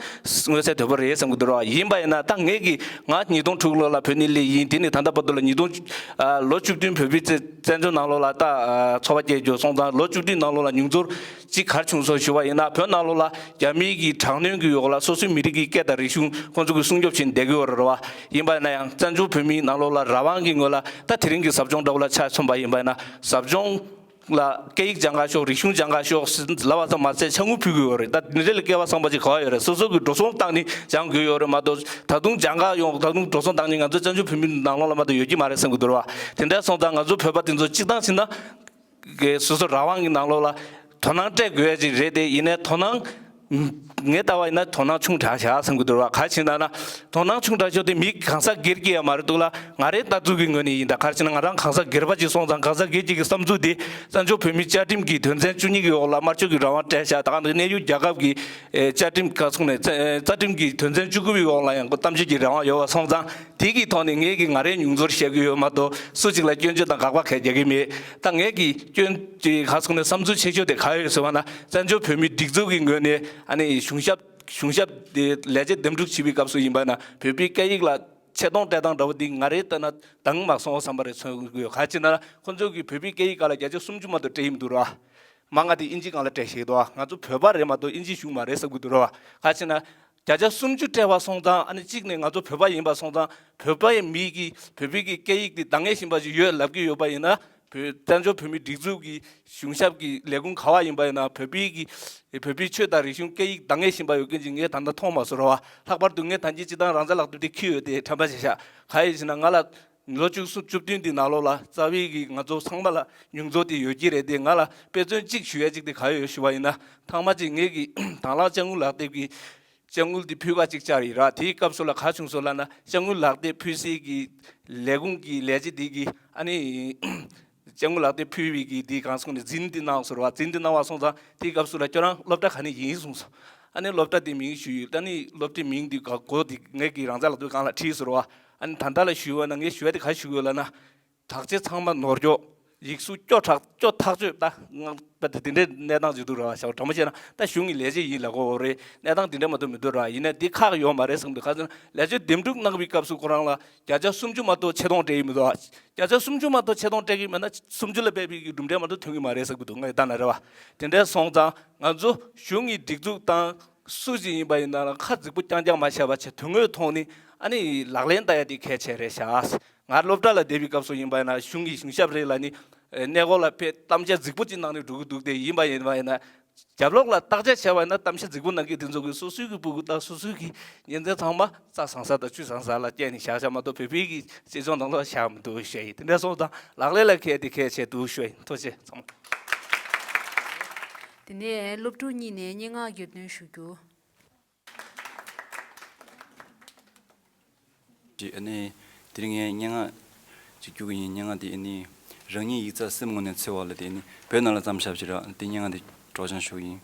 མངོན་གསལ་དོད་པོ་རེད་བསམ་གྱི་འདུག་ར་བ། ཡིན་པ་ཡིན་ན་ད་ངས་ཀྱི་ང་ཉིས་སྟོང་དྲུག་ལོ་ལ་བོད་ནས་སླེབས་ཡིན། དེ་ནི་ད་ལྟ་བར་དུ་ལ་ཉིས་སྟོང་ལོ་བཅུ་བདུན་བོད་པའི་བཙན་བཙན་བྱོལ་ནང་ལོགས་ལ་ད་འཚོ་བ་སྐྱེལ་རྒྱུ་སོང་ཙང་ལོ་བཅུ་བདུན་ནང་ལོགས་ལ་མྱོང་ཚོར་གཅིག་ག་རེ་བྱུང་སོང་ཞུ་བ་ཡིན་ན། བོད་ནང་ལོགས་ལ་རྒྱ་མིའི་གི་དྲག་གནོན་གྱི་འོག་ལ་སོ་སོའི་མི་རིགས་ཀྱི་སྐད་དང་རིག་གཞུང་ཁོང་ཚོ་གིས་སྲུང་སྐྱོབ་བྱས་བསྡད་ཀྱི་ཡོད་རེད་བ། ཡིན་པ་ཡིན་ན་ཡང་བཙན་བྱོལ་བོད་མིའི་ནང་ལོགས་ལ་རང་དབང་གི་ངོས་ལ་ད་དེ་རིང་གི་ཟབ་སྦྱོང་འདྲ་བོ་ལ་ཆ་མཚོན་པ་ཡིན་པ་ཡིན་ན། ཟབ་སྦྱོང་ལ་སྐད་ཡིག་སྦྱང་ག་ཤོག་རིག་གཞུང་སྦྱང་ག་ཤོག་ཟེར་ལབ་པ་ཙམ་མ་ཟད་ཕྱག་དངུལ་ཕུལ་གྱི་ཡོད་རེད། ད་འདི་འདྲ་ལ་སྐལ་བ་བཟང་པོ་ཅིག་ག་བ་ཡོད་རེད། སོ་སོ་གི་འགྲོ་སོང་བཏང་ནས་སྦྱང་དགོས་ཡོད་རེད་མ་གཏོགས། ད་དུང་སྦྱང་ག་ཡོང་ད་དུང་འགྲོ་སོང་བཏང་ནས་ང་ཚོ་བཙན་བྱོལ་བོད་མིའི་ནང་ལོགས་ལ་མ་གཏོགས་ཡོད་ཀྱི་མ་རེད་བསམ་གྱི་འདུག་ར་བ། དེ་འདྲ་སོང་ཙང་ང་ཚོ་བོད་པ་དེ་ཚོ་སྤྱིར་བཏང་བྱས་ན། གི་སོ་སོ་རང་དབང་གི་ནང་ལོགས་ལ་དོ་སྣང་སྤྲད་དགོས་ཡ་ཅིག་རེད་དེ། ཡིན་ནའི་དོ་སྣང་ངས་ལྟ་བ་ཡིན་ན་དོ་སྣང་ཆུང་དྲགས་བཞག་བསམ་གྱི་འདུག་ར་བ། ག་རེ་བྱས་ན་ན་དོ་སྣང་ཆུང་དྲགས་ཤོག་དེ་མི་གང་ཟག་སྒེར་གྱི་ཡ་མ་རེད་འདུག་ལ། ང་རའི་ལྟ་ཚུལ་གྱི་ངོས་ནས་ཡིན། ད་ག་རེ་བྱས་ན་ང་རང་གང་ཟག་སྒེར་པ་ཅིག་སོང་ཙང་། གང་ཟག་སྒེར་གྱི་གི་བསམ་ཚུལ་དེ་བཙན་བྱོལ་བོད་མིའི་བཅའ་ཁྲིམས་ཀྱི་དོན་ཚན་བཅུ་གཉིས་ཀྱི་འོག་ལ་དམར་ཕྱོགས་ཀྱི་རང་དབང་སྤྲད་བཞག་ད་ག་ནང་གནས་ཡུལ་རྒྱལ་ཁབ་ཀྱི་ཨེ་བཅའ་ཁྲིམས་ག་ཚོད་ནས་རྩ་ཁྲིམས་ཀྱི་དོན་ཚན་བཅུ་དགུ་པའི་འོག་ལ་ཡང་གཏམ་བཤད་ཀྱི་རང་དབང་ཡོད་པ་སོང་ཙང་། དེ་གི་ཐོག་ནས་ངས་ཀྱི་ང་རའི་མྱོང་ཚོར་བཤད་ཀྱི་ཡོད་མ་གཏོགས་སུ་གཅིག་ལ་སྐྱོན་བརྗོད་དང་དགག་པ་གང་ཡང་རྒྱག་གི་མེད། ད་ངས་ཀྱི་སྐྱོན་གྱི་ག་ཚོད་ནས་བསམ་ཚུལ་ཆེ་ཤོས་དེ་ག་ཡོད་ཟེར་བ་ན། བཙན་བྱོལ་བོད་མིའི་སྒྲིག་འཛུགས་ཀྱི་ངོས་ནས་ཨ་ནི་གཞུང་ཞབས་གཞུང་ཞབས་དེ་ལས་བྱེད་འདེམས་སྒྲུག་བྱེད་པའི་སྐབས་སུ་ཡིན་པ་ན་བོད་པའི་སྐད་ཡིག་ལ་ཆེ་མཐོང་སྤྲད་སྟངས་འདྲ་བོ་འདི་ང་རའི་ལྟ་ན་འདང་མ་སོང་བསམ་པ་རེ་མཚོན་གྱི་ཡོད། ག་རེ་བྱས་ན་ཁོང་ཚོ་གིས་བོད་པའི་སྐད་ཡིག་སྒང་ལ་བརྒྱ་ཆ་སུམ་ཅུ་མ་གཏོགས་སྤྲད་ཡི་མི་འདུག་ར། མང་ང་དེ་ཨིན་ཇི་སྒང་ལ་སྤྲད་ཤེས་འདུག་ང་ཚོ་བོད་པ་རེད་མ་གཏོགས་ཨིན་ཇི་གཞུང་མ་རེད་བསམ་གྱི་འདུག་ར་བ། ག་རེ་བྱས་ན་བརྒྱ་ཆ་སུམ་ཅུ་སྤྲད་པ་སོང་ཙང་། ཨ་ནི་གཅིག་ནས་ང་ཚོ་བོད་པ་ཡིན་པ་སོང་ཙང་བོད་པའི་མི་གིས་བོད་པའི་གི་སྐད་ཡིག་དེ་འདང་ངེས་བཞིན་པ་ཞིག་ཡོད་ལབ་ཀྱི་ཡོད་པ་ཡིན་ན། བོད་བཙན་བྱོལ་བོད་མིའི་སྒྲིག་འཛུགས་ཀྱི་གཞུང་ཞབས་ཀྱི་ལས་ཁུངས་ག་བ་ཡིན་པ་ཡིན་ན་བོད་པའི་གི་བོད་པའི་ཆོས་དང་རིག་གཞུང་སྐད་ཡིག་འདང་ངེས་བཞིན་པ་ཡོད་མཁན་ཅིག་ངས་ད་ལྟ་མཐོང་མ་སོང་ར་བ། ལྷག་པར་དུ་ངས་ད་གིན་སྤྱིར་བཏང་རང་རྩ་ལག་དེབ་དེ་འཁྱེར་ཡོད་དེ་དྲན་པ་བྱས་ཤག་ག་ཡིན་ཟེར་ན་ང་ལ་ལོ་བཅུ་གསུམ་བཅུ་བདུན་འདི་ནང་ལོགས་ལ་རྩ་བའི་གི་ང་ཚོ་ཚང་མ་ལ་མྱོང་ཚོར་དེ་ཡོད་ཀྱི་རེད་དེ། ང་ལ་དཔེ་མཚོན་གཅིག་ཞུ་ཡ་གཅིག་དེ་ག་ཡོད་ཞུ་བ་ཡིན་ན། ཐེངས་མ་གཅིག་ངས་གི་དང་བླངས་དཔྱ་དངུལ་ལག་དེབ་ཀྱི་དཔྱ་དངུལ་དེ་ཕུལ་ག་གཅིག་བཅར་ཡིན་ར། དེའི་སྐབས་སུ་ལ་ག་བྱུང་སོང་ལབ་ན། དཔྱ་དངུལ་ལག་དེབ་ཕུལ་སའི་གི་ལས་ཁུངས་ཀྱི་ལས་བྱེད་དེ་གི་ཨ་ནི་དཔྱ་དངུལ་ལག་དེབ་ཕུལ་བའི་གི་དེ་གང་སོང་ནས་འཛིན་དེ་གནང་སོང་ར་བ། འཛིན་དེ་གནང་བ་སོང་ཙང་དེའི་སྐབས་སུ་ལ་ཁྱོད་རང་སློབ་གྲྭ་ག་ནས་ཡིན་གསུངས་སོང་། ཨ་ནི་སློབ་གྲྭ་དེ་མིང་ཞུས་ཡོད། ཨ་ནི་སློབ་གྲྭའི་མིང་དེ་ག་གོ་དེ་ངས་ཀྱི་རང་རྩ་ལག་དེབ་སྒང་ལ་བྲིས་སོང་ར་བ། ཨ་ནི་ད་ལྟ་ལ་ཞུས་པ་ན་ངས་ཞུ་ཡ་དེ་ག་ཞུ་དགོས་ལབ་ན། དྲག་ཆས་ཚང་མ་ནོར་འཁྱོག་ཡིག་གཟུགས་སྐྱོ་དྲགས་སྐྱོ་ཐག་ཆོད། ད་ང་དཔེ་དེ་འདྲའི་གནས་སྟངས་ཅིག་འདུག་ར་བ། ཞའོ་དྲང་མོ་བཤད་ན་ད་གཞུང་གི་ལས་བྱེད་ཡིན་ལབ་དགོས་རེད། གནས་སྟངས་དེ་འདྲ་མ་གཏོགས་མི་འདུག་ར། ཡིན་ནའི་འདི་ཁག་ཡོད་མ་རེད་བསམ་འདུག་ག་ཚོད་ལས་བྱེད་འདེམས་སྒྲུག་གནང་བའི་སྐབས་སུ་ཁོ་རང་ལ་བརྒྱ་ཆ་སུམ་ཅུ་མ་གཏོགས་ཆེ་མཐོང་སྤྲད་ཀྱི་མི་འདུག་བརྒྱ་ཆ་སུམ་ཅུ་མ་གཏོགས་ཆེ་མཐོང་སྤྲད་ཀྱི་མེད་ན་སུམ་ཅུ་ལ་ཕེབས་པའི་གི་གྲུབ་འབྲས་མ་གཏོགས་ཐོན་གྱི་མ་རེད་བསམ་གྱི་འདུག་ངས་ལྟ་ན་རེད་བ། དེ་འདྲ་སོང་ཙང་ང་ཚོ་གཞུང་གི་སྒྲིག་འཛུགས་དང་སུ་ཞིག་ཡིན་པ་ཡིན་ན་ཁ་རྫིག་པོ་རྐྱང་རྐྱང་མ་བཤད་པ་བྱས་དོན་དངོས་ཐོག་ནས་ཨ་ནི་ལག་ལེན་བསྟར་ཡ་དེ་གལ་ཆེ་རེད་ཤག་ང་སློབ་གྲྭ་ལ་བསྡད་པའི་སྐབས་སུ་ཡིན་པ་ཡིན་ན་གཞུང་གི་གཞུང་ཞབས་རེ་ལ་ནི་གནས་སྐོར་ལ་ཕེབས་གཏམ་བཤད་རྫིག་པོ་ཅིག་གནང་ནས་འགྲོ་གི་འདུག་དེ་ཡིན་པ་ཡིན་པ་ཡིན་ན་རྒྱབ་ལོགས་ལ་བརྟག་དཔྱད་བྱས་པ་ཡིན་ན་གཏམ་བཤད་རྫིག་པོ་གནང་མཁན་དེ་ཚོ་གིས་སོ་སོའི་གི་ཕྲུ་གུ་དང་སོ་སོའི་གི་ཉིན་མཚན་ཚང་མ་རྩྭ་ཟ་ས་དང་ཆུ་ཟ་ས་ལ་བསྐྱལ་ནས་བཞག་བཞག་མ་གཏོགས་བོད་པའི་གི་སྤྱི་ཚོགས་ནང་ལ་བཞག་མི་འདུག་ཞུ་ཡ་ཡིན། དེ་འདྲ་སོང་ཙང་ལག་ལེན་ལ་འཁེལ་དེ་གལ་ཆེ་འདུག་ཞུ་ཡ་ཡིན། ཐུགས་རྗེ་ཆེ་ཚང་མ། དེ་ནས་སློབ་ཕྲུག་གཉིས་ནས་སྙན་ངག་གྱེར་འདོན་ཞུ་རྒྱུ། ཅིག་ཨ་ནི་དེ་རིང་ངས་སྙན་ངག་ཅིག་སྐྱུར་གི་ཡིན། སྙན་ངག་དེ་ཨ་ནི་རང་ཉིད་ཡིག་ཚགས་སེམས་ངོས་ནས་འཚོལ་བ་ལ་དེ་ཨ་ནི་བོད་ནང་ལ་བརྩམས་བཞག་པ་ཞིག་རེད། དེ་སྙན་ངག་དེ་སྒྲོག་སྦྱང་ཞུ་གི་ཡིན།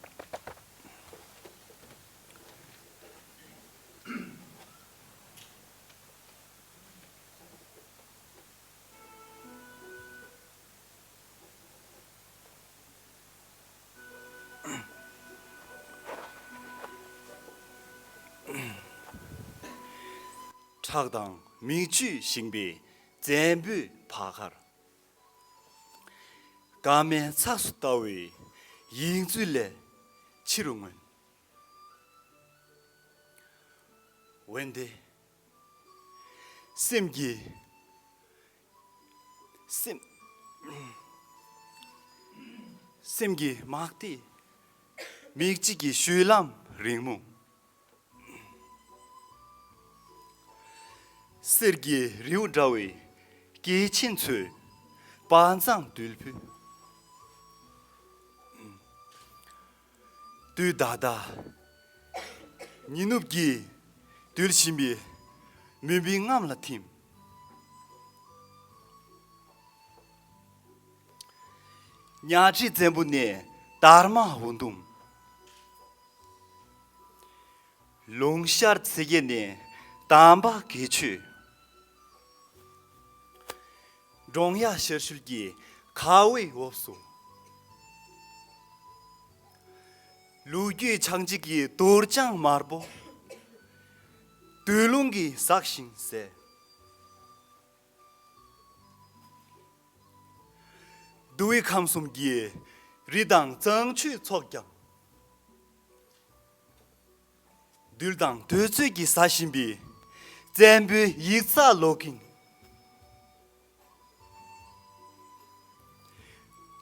ཁྲག་དང་མིག་ཆུས་བཞེངས་པའི་བཙན་པོའི་བར་ཁར། སྐར་མའི་ཚགས་སུ་ལྟ་བའི་ཡིག་མཛོད་ལས་ཕྱི་རུ་མངོན། འོན་ཏེ། སེམས་ཀྱི། སེམས། སེམས་ཀྱི་མག་ཏིག་མིག་གཅིག་གི་བཞུད་ལམ་རིང་མོ། གསེར་གྱི་རི་བོ་འདྲ་བའི་སྐྱེས་ཆེན་ཚོས། དཔའ་མཛངས་རྡུལ་ཕུད། དུས་ད་ལྟ་ཉི་ནུབ་ཀྱིས་རྡུལ་བཞིན་པའི་མུན་པའི་རྔམ་ལ་ཐིམ། ཉ་ཁྲི་བཙན་པོ་ནས་དར་མ་འུ་དུམ། ལུང་ཤར་ཚེས་བརྒྱད་ནས་དམ་པ་དགེ་ཆོས། འབྲོང་གཡག་ཤར་ཤུལ་གྱི་ཁ་བའི་འོབས་སུ། ལོ་རྒྱུས་ཆག་འཇིག་གི་དོར་ལྕང་དམར་པོ། སྟོད་ལུང་གིས་ཟགས་ཤིང་ཟད། འདུལ་བའི་ཁམས་གསུམ་གྱི་རི་དང་གཙང་ཆུའི་ཚོགས་ཀྱང་། རྡུལ་དང་འདོད་ཚོད་ཀྱིས་ཟ་བཞིན་པའི་བཙན་པོའི་ཡིག་ཚགས་ལོག་གིན།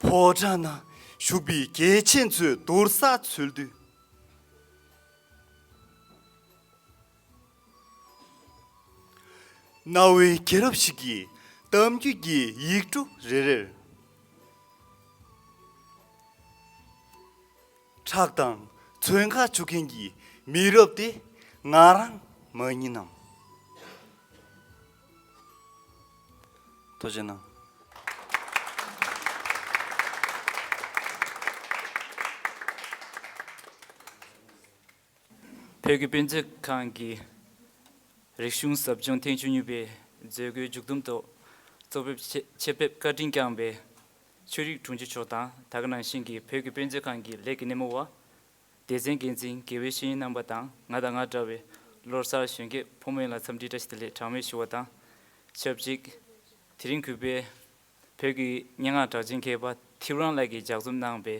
ཕོ་བྲང་ན་བཞུགས་པའི་རྒྱལ་ཆེན་ཚོའི་དུར་ས་འཚོལ་དུས། གནའ་བོའི་རྒྱལ་རབས་ཤིག་གི་གཏམ་རྒྱུད་ཀྱི་ཡིག་འབྲུ་རེ་རེར། ཁྲག་དང་ཚོན་ཁ་བཅུག་མཁན་གྱི་མི་རབས་དེ་ང་རང་མ་ཡིན་ནམ། ཐུགས་རྗེ་གནང་། བོད་ཀྱི་དཔེ་མཛོད་ཁང་གི་རིག་གཞུང་ཟབ་སྦྱོང་ཐེངས་བཅུ་གཉིས་པའི་མཛད་སྒོའི་མཇུག་བསྡོམས་ཐོག་གཙོ་ཕེབས་ཆེད་ཆེད་ཕེབས་བཀའ་དྲིན་བསྐྱངས་པའི་ཆོས་རིག་དྲུང་ཆེ་མཆོག་དང་། ད་ག་ནང་བཞིན་གྱི་བོད་ཀྱི་དཔེ་མཛོད་ཁང་གི་ལས་ཀྱི་སྣེ་མོ་བ། སྡེ་ཚན་འགན་འཛིན་དགེ་བའི་བཤེས་གཉེན་རྣམ་པ་དང་། ང་དང་ང་འདྲ་བའི་ལོ་གསར་གཞོན་སྐྱེས་ཕོ་མོ་ཡོངས་ལ་འཚམས་འདྲི་བཀྲ་ཤིས་བདེ་ལེགས་གྲངས་མེད་ཞུ་བ་དང་ཆབས་ཅིག་དེ་རིང་གུས་པས་བོད་ཀྱི་སྙན་ངག་གྲགས་ཅན་མཁས་པ་ཐེའུ་རང་ལགས་ཀྱིས་ལྗགས་རྩོམ་གནང་བའི་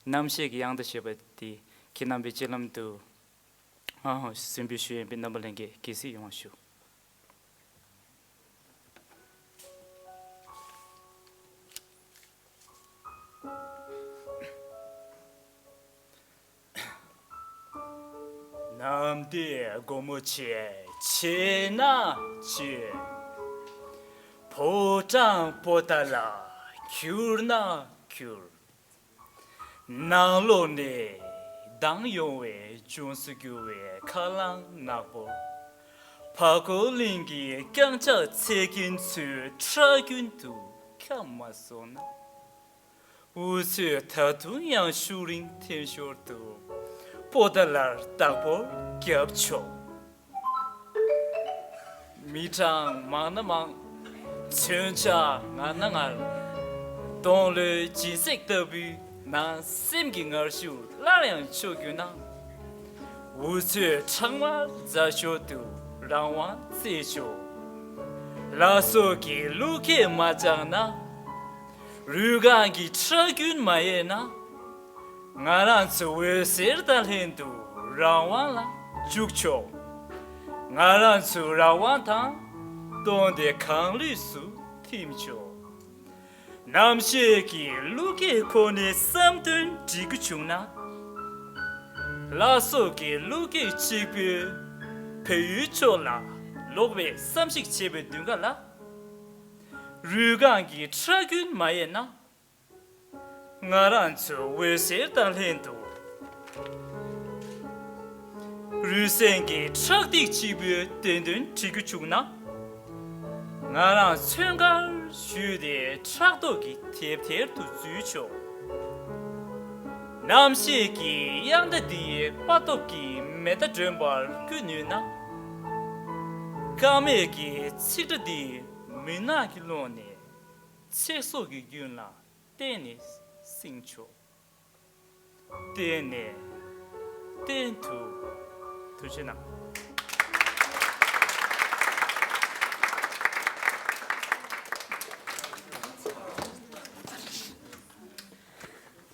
རྣམ་ཤེས་ཀྱི་དབྱངས་རྟ་ཞེས་པ་དེ་ཁྱེད་རྣམ་པའི་སྤྱན་ལམ་དུ་གསན་འབུལ་ཞུ་ཡས་ཡིན་པས། རྣམ་པ་ལྷན་རྒྱས་དགྱེས་གཟིགས་ཡོང་བ་ཞུ། ནམ་ཟླའི་སྒོ་མོ་ཆེ་ཆེ་ན་ཆེ། ཕོ་བྲང་པོ་ཏ་ལ་འཁྱུར་ན་འཁྱུར། ནང་ལོགས་ནས་ལྡང་ཡོང་བའི་ལྗོངས་སུ་རྒྱུ་བའི་ཁ་རླངས་ནག་པོ། ཕ་ཁོ་གླིང་གི་རྐྱང་ཕྱག་འཚལ་མཁན་ཚོའི་ཁྲག་རྒྱུན་དུ་ཁྱབ་མ་སོང་ན། འུ་ཚོས་ད་དུང་ཡང་ཤུགས་རིང་འཐེན་ཞོར་དུ་པོ་ཏ་ལར་བདག་པོ་རྒྱབ་ཆོག། མི་གྲངས་མང་ན་མང་། མཚོན་ཆ་ངར་ན་ངར། སྡོང་ལོའི་སྦྱིན་སྲེག་ལྟ་བུའི་ནང་སེམས་ཀྱི་ངར་ཤུགས་སླར་ཡང་ཆོག་རྒྱུ་ན། འུ་ཚོས་ཁྲག་དམར་འཛག་ཞོར་དུ་རང་དབང་བཙལ་ཆོག། ལ་སོགས་ཀྱི་གླུ་སྐད་མ་བཅངས་ན། རུས་རྐང་གི་ཁྲག་རྒྱུན་མ་ཡལ་ན། ང་རང་ཚོ་འོད་ཟེར་དང་ལྷན་དུ་རང་དབང་ལ་འཇུག་ཆོག། ང་རང་ཚོའི་རང་དབང་དང་སྟོང་སྡེ་གང་ལུས་སུ་ཐིམ་ཆོག། རྣམ་ཤེས་ཀྱི་གླུ་སྐད་ཁོ་ནའི་བསམ་དོན་འགྲིག་རྒྱུ་བྱུང་ན། ལ་སོགས་ཀྱི་གླུ་སྐད་གཅིག་པུས་བལ་ཡུལ་ཕྱོགས་ལ་ལོག་པའི་བསམ་གཞིག་བྱེད་པའི་དུས་འགའ་ལ། རུས་རྐང་གི་ཁྲག་རྒྱུན་མ་ཡལ་ན། ང་རང་ཚོ་འོད་ཟེར་དང་ལྷན་དུ་རུས་གསེང་གི་ཁྲག་ཐིགས་གཅིག་པུའི་བདེན་དོན་འགྲིག་རྒྱུ་བྱུང་ན། ང་རང་མཚོན་ཁར་ཞུས་ཏེ་ཕྲག་དོག་གི་དེབ་ཐེར་དུ་འཛུལ་ཆོག། རྣམ་ཤེས་ཀྱི་དབྱངས་རྟ་འདིའི་དཔའ་སྟོབས་ཀྱིས་མེ་མདའ་སྒྲོན་པར་བསྐུལ་ནུས་ན། ཀ་མད་ཀྱི་ཚིག་སྒྲ་འདིས་མུན་ནག་གི་ཀློང་ནས་ཚེ་སྲོག་གི་རྒྱུན་ལ་གཏན་ནས་བསྲིང་ཆོག། གཏན་ནས་གཏན་དུ། ཐུགས་རྗེ་གནང་།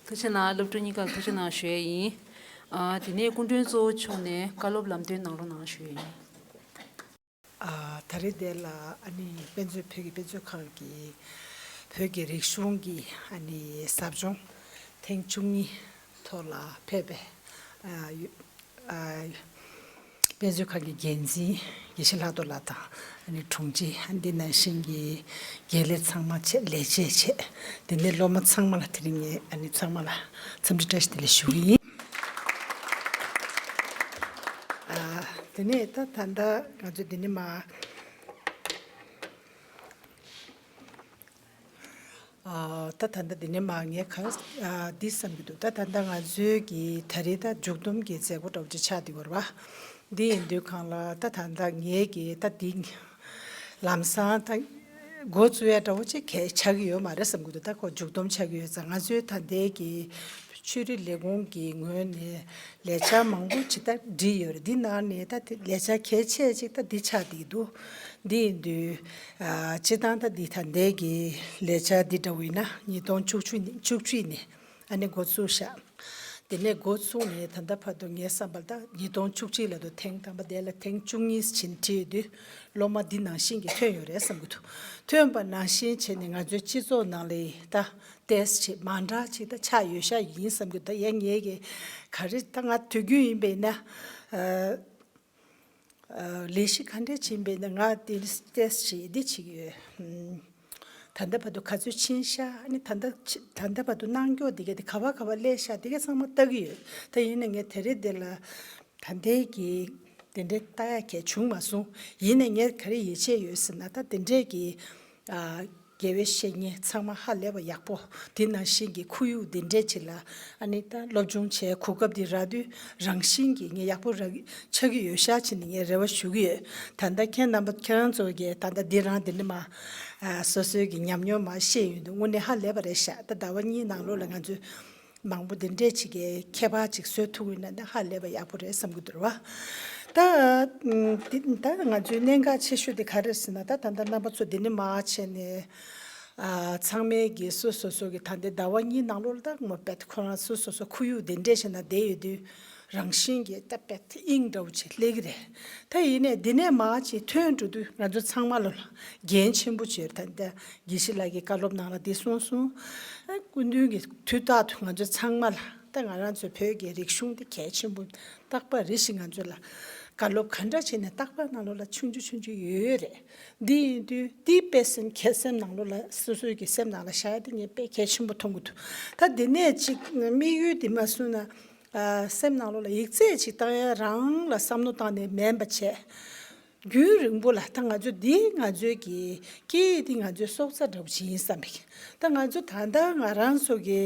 ཐུགས་རྗེ་གནང་། སློབ་ཕྲུག་གཉིས་ཀར་ཐུགས་རྗེ་གནང་ཞུ་ཡས་ཡིན། ཨ། དེ་ནས་སྐུ་མགྲོན་གཙོ་བོ་མཆོག་ནས་བཀའ་སློབ་ལམ་སྟོན་གནང་རོགས་གནང་ཞུ་ཡས་ཡིན། ཨ། ད་རེས་འདི་ལ་ཨ་ནི་དཔེ་མཛོད། བོད་ཀྱི་དཔེ་མཛོད་ཁང་གི་བོད་ཀྱི་རིག་གཞུང་གི་ཨ་ནི་ཟབ་སྦྱོང་ཐེངས་བཅུ་གཉིས་ཐོག་ལ་ཕེབས་པའི་ཨ་ཡོ་ཨ་ དཔེ་མཛོད་ཁང་གི་འགན་འཛིན་དགེ་བཤེས་ལྷག་རྡོར་ལགས་དང་། ཨ་ནི་དྲུང་ཆེ། ཨ་ནི་འདི་ནང་བཞིན་གྱི་དགེ་ལས་ཚང་མ་བྱས། ལས་བྱེད་བྱས། དེ་ནས་སློབ་མ་ཚང་མ་ལ་དེ་རིང་ངས་ཨ་ནི་ཚང་མ་ལ་འཚམས་འདྲི་བཀྲ་ཤིས་བདེ་ལེགས་ཞུ་གི་ཡིན། ཨ། དེ་ནས་ད་ད་ལྟ་ང་ཚོ་འདི་ནས་མར། ཨ། ད་ད་ལྟ་འདི་ནས་མར་ངས་ག་ཨ་འདི་བསམ་གྱི་འདུག་ད་ད་ལྟ་ང་ཚོའི་གི་ད་རེས་ད་མཇུག་བསྡོམས་ཀྱི་མཛད་སྒོ་འདྲ་བོ་ཅིག་ཆགས་བསྡད་ཡོད་རེད་བ། འདི་ཡིན་དུས་སྒང་ལ་ད་ད་ལྟ་ངས་གི་ད་འདི་ལམ་སང་ད་འགོ་བཙུགས་ཡ་འདྲ་བོ་ཅིག་གལ་ཆགས་ཀྱི་ཡོད་མ་རེད་བསམ་གྱི་འདུག་ད་ཁོ་མཇུག་བསྡོམས་ཆགས་ཀྱི་ཡོད་ཙང་། ང་ཚོའི་ད་ལྟའི་གི་ཆོས་རིག་ལས་ཁུངས་ཀྱི་ངོས་ནས་ལས་འཆར་མང་པོ་ཅིག་ད་བསྒྲིགས་ཡོད་རེད། འདི་ནང་ནས་ད་དེ་ལས་འཆར་གལ་ཆེ་ཅིག་ད་འདི་ཆགས་བསྡད་ཀྱི་འདུག་འདི་ཡིན་དུས། ཨ། སྤྱིར་བཏང་ད་འདི་ད་ལྟའི་གི་ལས་འཆར་འདི་འདྲ་བོ་ཡིན་ན་ཉིས་སྟོང་བཅུ་གཅིག་ནས་བཅུ་གཅིག་ནས་ཨ་ནི་འགོ་བཙུགས་ཤག་དེ་ནས་འགོ་བཙུགས་ནས་ད་ལྟ་བར་དུ་ངའི་བསམ་པར་ད་ཉིས་སྟོང་བཅུ་གཅིག་ལ་དུ་ཐེངས་དང་པོ་དེ་ལ་ཐེངས་བཅུ་གཉིས་ཕྱིན་ཁྲིད་དུས་སློབ་མ་འདི་ནང་བཞིན་གྱི་ཐོན་ཡོད་རེད་བསམ་གྱི་འདུག་ཐོན་པ་ནང་བཞིན་བྱས་ནས་ང་ཚོའི་སྤྱི་ཚོགས་ནང་ལ་ད་ཏེས་ཆེ་མ་འདྲ་ཅིག་ད་ཆགས་ཡོད་ཤག་ཡིན་བསམ་གྱི་འདུག་ད་ཡ་ངས་གི་ག་རེ་ད་ང་དུས་རྒྱུན་ཡིན་པས་ན། ཨ། ལས་གཞི་ག་འདྲས་ཕྱིན་པས་ན་ང་དེ་ཏེས་ཞིག་འདི་བྱེད་ཀྱི་ཡོད། ད་ལྟ་བར་དུ་ག་ཚོད་ཕྱིན་ཤག་ཨ་ནི་ད་ལྟ་ཕྱི་ད་ལྟ་བར་དུ་གནང་སྐྱོར་འདི་ག་དེ་ག་བ་ག་བ་སླེབས་ཤག་འདི་ག་ཚང་མ་ལྟ་གི་ཡོད། ད་ཡིན་ན་ངས་དེ་རིང་འདི་ལ་ད་ལྟའི་གི་དེ་འདྲའི་ལྟ་ཡ་གལ་བྱུང་མ་སོང་། ཡིན་ན་ངས་ག་རེ་ཡིད་ཆེས་ཡོད་ཟེར་ན། ད་དེ་འདྲའི་གི་ཨ། དགེ་བའི་བཤེས་གཉེན་ཚང་མ་ཧ་ལས་པ་ཡག་པོ། དེ་ནང་བཞིན་གྱི་ཁོར་ཡུག་འདི་འདྲས་ཅིག་ལ་ཨ་ནི་ད་སློབ་སྦྱོང་བྱས། གོ་སྐབས་འདི་རག་དུས་རང་བཞིན་གྱིས་ངས་ཡག་པོ་རག་ཆགས་ཀྱི་ཡོད་ཤག་བྱས་ནས་ངས་རེ་བ་ཞུ་གི་ཡོད། ད་ལྟ་ཁྱེད་རྣམ་པ་ཁྱེད་རང་ཚོ་གིས་ད་ལྟ་འདི་རང་འདི་ནས་མར་ཨ་སོ་སོའི་གི་ཉམས་མྱོང་མར་བཤད་ཡོང་དུས་དངོས་གནས་ཧ་ལས་པ་རེད་ཤག་ད་ཟླ་བ་གཉིས་ནང་ལོགས་ལ་ང་ཚོས་མང་པོ་འདི་འདྲས་ཅིག་གི་ཁྱད་པར་ཅིག་བཟོ་ཐུབ་ཡོད་ན་ད་ཧ་ལས་པ་ཡག་པོ་རེད་བསམ་གྱི་འདུག་ར་བ། ད་ཨ་འདི་ད་ང་ཚོའི་གནད་འགག་ཆེ་ཤོས་དེ་ག་རེ་རེད་ཟེར་ན། ད་ད་ལྟ་རྣམ་པ་ཚོ་འདི་ནས་མར་བྱས་ནས་ཨ་ཚང་མས་ཀྱི་སོ་སོ་སོ་གི་ད་ལྟའི་ཟླ་བ་གཉིས་ནང་ལོགས་ལ་ད་ངོ་དཔེ་ཁོ་རང་སོ་སོ་སོ་ཁོར་ཡུག་འདི་འདྲས་ཞིག་ན་བསྡད་ཡོད་དུས་རང་བཞིན་གྱིས་ད་དཔེ་དབྱིངས་འདྲ་བོ་ཅིག་སླེབས་ཀྱི་རེད། ད་ཡིན་ནའི་འདི་ནས་མར་ཅིག་ཐོན་འགྲོ་དུས་ང་ཚོ་ཚང་མ་ལ་འགན་ཆེན་པོ་ཅིག་ཡོད་རེད། ད་ལྟ་དགེ་བཤེས་ལགས་ཀྱིས་བཀའ་སློབ་ནང་ལ་འདི་གསུངས་སོང་། ཨ་སྐུ་མདུན་གྱིས་དུས་རྟག་ཏུ་ང་ཚོ་ཚང་མ་ལ་ད་ང་རང་ཚོའི་བོད་ཀྱི་རིག་གཞུང་འདི་གལ་ཆེན་པོ་རྟག་པར་རེ་ཞིག་ང་ཚོ་ལ་བཀའ་སློབ་ག་འདྲ་བྱས་ནས་རྟག་པར་ནང་ལོགས་ལ་ཆུང་ཆུང་ཆུང་ཆུང་ཡོད་ཡོད་རེད། འདི་ཡིན་དུས་འདི་དཔེ་སེམས་ཁྱེད་སེམས་ནང་ལོགས་ལ་སོ་སོའི་གི་སེམས་ནང་ལ་བཞག་ཡ་དེ་ངས་དཔེ་གལ་ཆེན་པོ་མཐོང་གི་འདུག་ད་འདི་ནས་ཅིག་དམིགས་ཡུལ་འདི་མ་བཟུང་ན། ཨ་སེམས་ནང་ལོགས་ལ་ཡིག་ཚད་ཅིག་བཏང་ཡ་རང་ལ་བསམ་བློ་བཏང་ནས་མིན་པ་བྱས། རྒྱུན་རིང་པོ་ལ་ད་ང་ཚོ་འདི་ང་ཚོའི་གི་སྐད་ཡིག་འདི་ང་ཚོའི་སྲོག་རྩ་འདྲ་བོ་ཅིག་ཡིན་བསམ་པའི། ད་ང་ཚོ་ད་ལྟ་ང་རང་ཚོ་གི་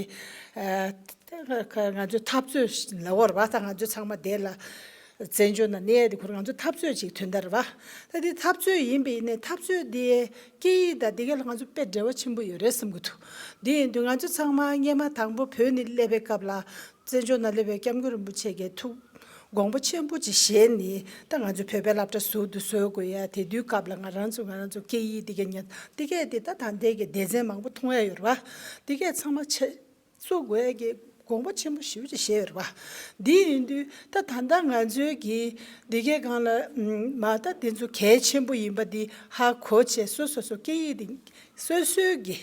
ཨ་ང་ཚོའི་འཐབ་རྩོད་ལབ་དགོས་རེད་བ། ད་ང་ཚོ་ཚང་མ་དེ་ལ་བཙན་བྱོལ་ནང་གནས་ཡ་དེ་ཁོ་རང་ཚོ་འཐབ་རྩོད་ཅིག་དོན་དག་རེད་བ། ད་འདི་འཐབ་རྩོད་ཡིན་པ་ཡིན་ནའི་འཐབ་རྩོད་འདི་སྐད་ཡིག་དང་འདི་ག་ལ་ང་ཚོ་དཔེ་འབྲེལ་བ་ཆེན་པོ་ཡོད་རེད་བསམ་གྱི་འདུག་འདི་ཡིན་དུས་ང་ཚོ་ཚང་མ་སྔས་མ་དང་པོ་བོད་ནས་སླེབས་པའི་སྐབས་ལ། བཙན་བྱོལ་ནང་སླེབས་པའི་སྐྱབས་མགོན་རིན་པོ་ཆེ་གིས་ཐུགས་དགོངས་པ་ཆེན་པོ་ཅིག་བཞེས་ནས་ད་ང་ཚོ་བོད་པའི་སློབ་གྲྭ་ཟུར་དུ་བཟོ་དགོས་ཡ། དེ་དུས་སྐབས་ལ་ང་རང་ཚོ་ང་རང་ཚོ་སྐད་ཡིག་འདི་ག་ཉན་འདི་གས་དེ་ད་ད་ལྟའི་གི་སྡེ་ཚན་མང་པོ་མཐོང་ཡ་ཡོད་རེད་བ། འདི་གས་ཚང་མ་ཆེ་བཙུགས་དགོས་ཡ་གི་དགོངས་པ་ཆེན་པོ་ཞེ་པོ་ཅིག་བཞེས་ཡོད་རེད་བ། འདི་ཡིན་དུས་ད་ད་ལྟ་ང་ཚོའི་གི་འདི་གས་སྒང་ལ་མ་ད་དེ་ཚོ་གལ་ཆེན་པོ་ཡིན་པ་འདི་ཧ་གོ་བྱས་སོ་སོ་སོ་སྐད་ཡིག་འདི་སོ་སོའི་གི་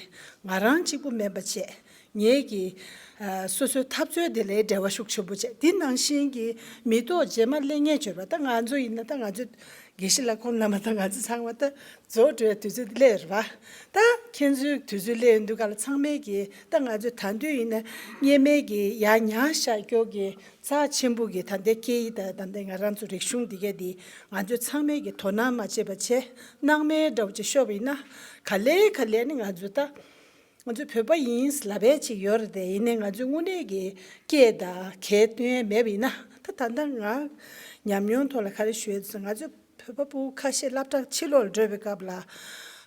ང་རང་གཅིག་པུ་མིན་པ་བྱས། ངེད་ཀྱིས་ཨ་སོ་སོའི་འཐབ་རྩོད་དེ་ལ་འབྲེལ་བ་ཤུགས་ཆེན་པོ་བྱས། དེ་ནང་བཞིན་གྱི་མི་ཐོག་རྗེས་མ་སླེབས་མཁན་བྱས་པ། ད་ང་ཚོ་ཡིན་ན་ད་ང་ཚོ་དགེ་བཤེས་ལགས་ཁོང་རྣམ་པ་དང་ང་ཚོ་ཚང་མ་ད་རྫོགས་འགྲོ་བའི་དུས་ཚོད་དེ་སླེབས་རེད་བ། ད་ཁྱེད་ཚོའི་དུས་ཚོད་སླེབས་ཡོང་དུས་ག་ལ་ཚང་མས་ཀྱིས་ད་ང་ཚོ་ད་དུང་ཡིན་ན་སྔོན་མའི་གི་ཡར་ཉར་བཞག་རྒྱུ་གི་རྩ་ཆེན་པོ་གི་ད་ལྟའི་སྐད་ཡིག་དང་ད་ལྟའི་ང་རང་ཚོ་རིག་གཞུང་འདི་གས་འདི་ང་ཚོ་ཚང་མས་ཀྱིས་དོ་སྣང་མ་བྱས་པ་བྱས། སྣང་མེད་འདྲ་བོ་ཅིག་ཤོར་བ་ཡིན་ན་ག་ལེ་ག་ལེ་ནི་ང་ཚོ་ད། ང་ཚོ་བོད་པ་ཡིན་ལབ་པའི་ཅིག་ཡོད་རེད་དེ། ཡིན་ནའི་ང་ཚོའི་དངོས་གནས་ཀྱི་སྐད་དང་གའི་སྟོན་ཡས་མེད་པ་ཡིན་ན། ད་ད་ལྟ་ང་ཉམས་མྱོང་ཐོག་ལ་ག་རེ་ཞུ་ཡས་ཟེར་ན། ང་ཚོ་བོད་པ་ཕྲུ་གུ་ཁ་ཤས་སློབ་གྲྭ་ཕྱི་ལོགས་ལ་འགྲོ་བའི་སྐབས་ལ་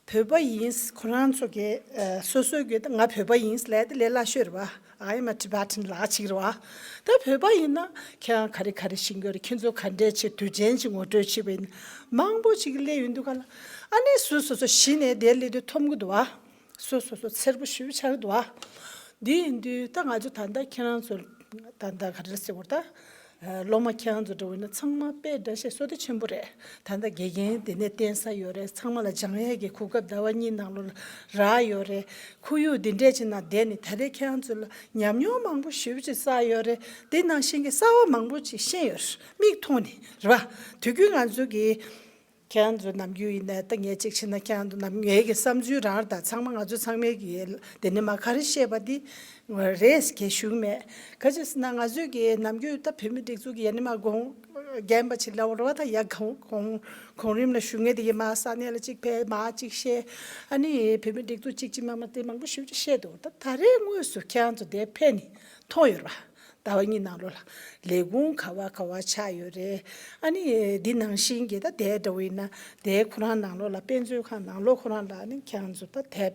བོད་པ་ཡིན་ཁོ་རང་ཚོ་གི་ཨ་སོ་སོའི་གི་ད་ང་བོད་པ་ཡིན་ལབ་དེ་ལས་སླ་ཤོས་རེད་བ། I am a Tibetan ལབ་ཅིག་རེད་བ། ད་བོད་པ་ཡིན་ན་ཁྱེད་རང་ག་རེ་ག་རེ་ཤེས་ཀྱི་ཡོད་རེད། ཁྱེད་ཚོ་ག་འདྲས་ཅིག་དུས་ཆེན་ཅིག་ངོ་སྤྲོད་བྱེད་པ་ཡིན་ན། མང་པོ་ཅིག་སླེབས་ཡོང་དུས་ག་ལ་ཨ་ནི་སོ་སོ་སོ་གཞི་ནས་དེ་སླེབས་དུས་འཐོམ་གི་འདུག་བ། སོ་སོ་སོ་འཚེར་པོ་ཞེ་པོ་ཆགས་ཀྱི་འདུག་ཨ། འདི་ཡིན་དུས་ད་ང་ཚོ་ད་ལྟ་ཁྱེད་རང་ཚོ་ད་ལྟ་ག་རེ་ཟེར་དགོས་རེད། ད་ སློབ་མ་ཁྱེད་རང་ཚོ་འདྲ་བོ་ཡིན་ན་ཚང་མ་དཔེ་འདྲ་བཤད་བསོད་བདེ་ཆེན་པོ་རེད། ད་ལྟ་དགེ་རྒན་དེ་ནས་བསྟེན་ས་ཡོད་རེད། ཚང་མ་ལ་སྦྱང་ཡས་ཀྱི་གོ་སྐབས་ཟླ་བ་གཉིས་ནང་ལོགས་ལ་རག་ཡོད་རེད། ཁོར་ཡུག་འདི་འདྲས་ཅིག་ནང་བསྡད་ནས་ད་ལྟའི་ཁྱེད་རང་ཚོ་ལ་ཉམས་མྱོང་མང་པོ་ཞེ་པོ་ཅིག་བསགས་ཡོད་རེད། དེ་ནང་བཞིན་གྱི་གསར་བ་མང་པོ་ཅིག་ཤེས་ཡོད་རེད། མིག་མཐོང་ནས་རེད་བ། དུས་རྒྱུན་ང་ཚོ་གི་ཁྱེད་རང་ཚོ་ནམ་རྒྱུན་ཡིན་ནའི་ད་ངས་གཅིག་བྱས་ན་ཁྱེད་རང་ཚོ་ནམ་ངའི་གི་བསམ་ཚུལ་རང་དང་ཚང་མ་ང་ཚོ་ཚང་མའི་གི་དེ་ནས་མ་ག་རེ་བཤད་པ་འདི་རེད་ཟེར་ཞུ་གི་མེད། ག་ཅི་ཟེར་ན་ང་ཚོས་གི་ནམ་རྒྱུན་ད་བོད་མི་སྒྲིག་འཛུགས་ཀྱི་ཡ་ནི་མ་དགོངས་རྒན་པ་ཅིག་ལབ་རེད་བ། ད་ཡ་གོང་གོང་གོང་རིམ་ལ་ཞུ་མཁན་དེ་གི་མ་ས་གནས་ལ་གཅིག་ཕེབས་མ་གཅིག་བཤད། ཨ་ནི་བོད་མི་སྒྲིག་འཛུགས་གཅིག་གཅིག་མ་མ་དེ་མང་པོ་ཞེ་པོ་ཅིག་བཤད་འདུག་ད་ད་རེས་དངོས་སུ་ཁྱེད་རང་ཚོ་དེ་ཕེབས་ནས་མཐོང་ཡོད་རེད་བ། ཟླ་བ་གཉིས་ནང་ལོགས་ལ་ལས་ཁུངས་ག་བ་ག་བ་ཆགས་ཡོད་རེད། ཨ་ནི་འདི་ནང་བཞིན་གྱི་ད་དེ་འདྲ་བོ་ཡིན་ན་དེ་ཁོ་རང་ནང་ལོགས་ལ་དཔེ་མཛོད་ཁང་ནང་ལོགས་ཁོ་རང་ལ་ཨ་ནི་ཁྱེད་རང་ཚོ་ད་དེབ་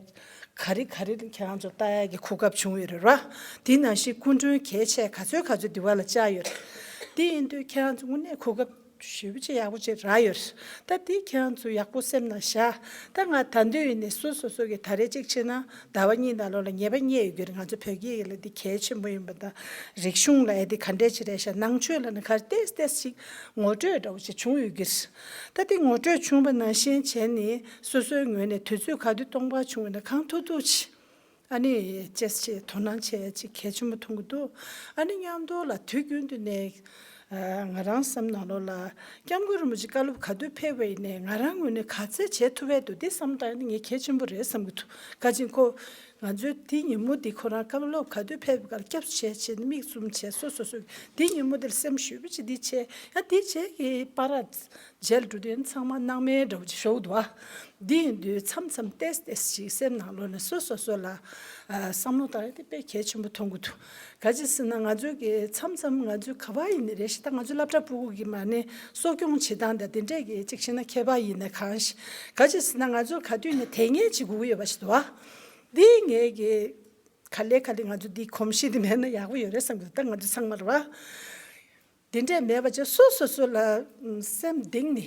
ག་རེ་ག་རེ་ཁྱེད་རང་ཚོ་ལྟ་ཡག་གི་གོ་སྐབས་བྱུང་ཡོད་རེད་ར། དེ་ནང་བཞིན་སྐུ་མགྲོན་གལ་ཆེ་ག་ཚོད་ག་ཚོད་འདི་བ་ལ་བཅར་ཡོད་རེད། དེ་ཡིན་དུས་ཁྱེད་རང་ཚོ་དངོས་གནས་གོ་སྐབས་ཞེ་པོ་ཅིག་ཡག་པོ་ཅིག་རག་ཡོད་རེད། ད་དེ་ཁྱེད་རང་ཚོ་ཡག་པོ་སེམས་ནང་བཞག་ད་ང་ད་འདོད་ཡིན་ནས་སོ་སོ་སོ་གི་ད་རེས་གཅིག་བྱས་ན་ཟླ་བ་གཉིས་ནང་ལོགས་ལ་ངེས་པ་རྙེད་ཡོད་རྒྱུ་རེད། ང་ཚོ་བོད་སྐད་ཡིག་ལ་འདི་གལ་ཆེན་པོ་ཡིན་པ་དང་རིག་གཞུང་ལ་ཡ་འདི་ག་འདྲས་ཅིག་རེད་ཤག་ནང་ཆོས་ལ་ནི་ག་རེ་ཏེས་ཏེས་ཅིག་ངོ་སྤྲོད་འདྲ་བོ་ཅིག་བྱུང་ཡོད་རྒྱུ་རེད། ད་དེ་ངོ་སྤྲོད་བྱུང་བ་ནང་བཞིན་བྱས་ནས་སོ་སོའི་ངོས་ནས་དུས་ཚོད་ག་དུས་སྟོང་པ་བྱུང་བ་ན་གང་ཐུབ་ཐུབ་ཅིག་ཨ་ནི་ཅེས་ཆེ་དོ་སྣང་བྱས་ཅིག་གལ་ཆེན་པོ་མཐོང་གི་འདུག་ཨ་ནི་མཉམ་དུ་ལ་དུས་རྒྱུན་དུ་ནས་ང་རང་བསམ་ནང་ལོགས་ལ་སྐྱབས་མགོན་རིན་པོ་ཆེ་བཀའ་སློབ་ག་དུས་ཕེབས་པ་ཡིན་ནའི་ང་རང་ངོས་ནས་ག་ཚད་བྱེད་ཐུབ་པ་འདུག་འདི་བསམ་བཏང་ནི་ངས་གལ་ཆེན་པོ་རེད་བསམ་གི་འདུག་ག་ཅིག་ཁོ་ང་ཚོའི་དེ་ཉིན་མོ་འདི་ཁོ་རང་བཀའ་སློབ་ག་དུས་ཕེབས་པ་ག་ལ་སྐྱབས་བྱས་བྱས་ནས་མིག་བཙུམ་བྱས་སོ་སོ་སོ་དེ་ཉིན་མོ་འདིར་སེམས་ཞུ་བ་ཅིག་འདི་བྱས་ཡ་འདི་བྱས་ཀྱི་པ་ར། མཇལ་འགྲོ་དུས་ཚང་མ་སྣང་མེད་འདྲ་བོ་ཅིག་ཞོག་འདུག་ཨ། འདི་ཡིན་དུས་མཚམས་མཚམས་ཏེས་ཏེས་ཅིག་སེམས་ནང་ལོགས་ནས་སོ་སོ་སོ་ལ་བསམ་བློ་བཏང་ཡ་དེ་དཔེ་གལ་ཆེན་པོ་མཐོང་གི་འདུག་ག་ཅི་ཟེར་ན་ང་ཚོའི་གི་མཚམས་མཚམས་ང་ཚོའི་ག་བ་ཡིན་ནི་རེད་ཤི་ད་ང་ཚོ་སློབ་གྲྭ་ཕྲུ་གུ་གི་མ་ནི་གསོ་སྐྱོང་བྱེད་སྟངས་དང་དེ་འདྲས་གི་ཅིག་བྱས་ན་ཁྱད་པར་ཡིན་ན་གང་ཤི་ག་ཅི་ཟེར་ན་ང་ཚོ་ག་དུས་ནས་དེ་ངས་ཅིག་དགོས་ཀྱི་ཡོད་པ་ཞིག་འདུག་ཨ། འདི་ངས་གི་ག་ལེ་ག་ལེ་ང་ཚོ་འདི་གོམས་གཤིས་དེ་མེད་ན་ཡག་པོ་ཡོད་རེད་བསམ་གི་འདུག་ད་ང་ཚོ་ཚང་མ་རེད་བ། དེ་འདྲས་མེད་པ་བྱས་སོ་སོ་སོ་ལ་སེམས་གཏིང་ནས་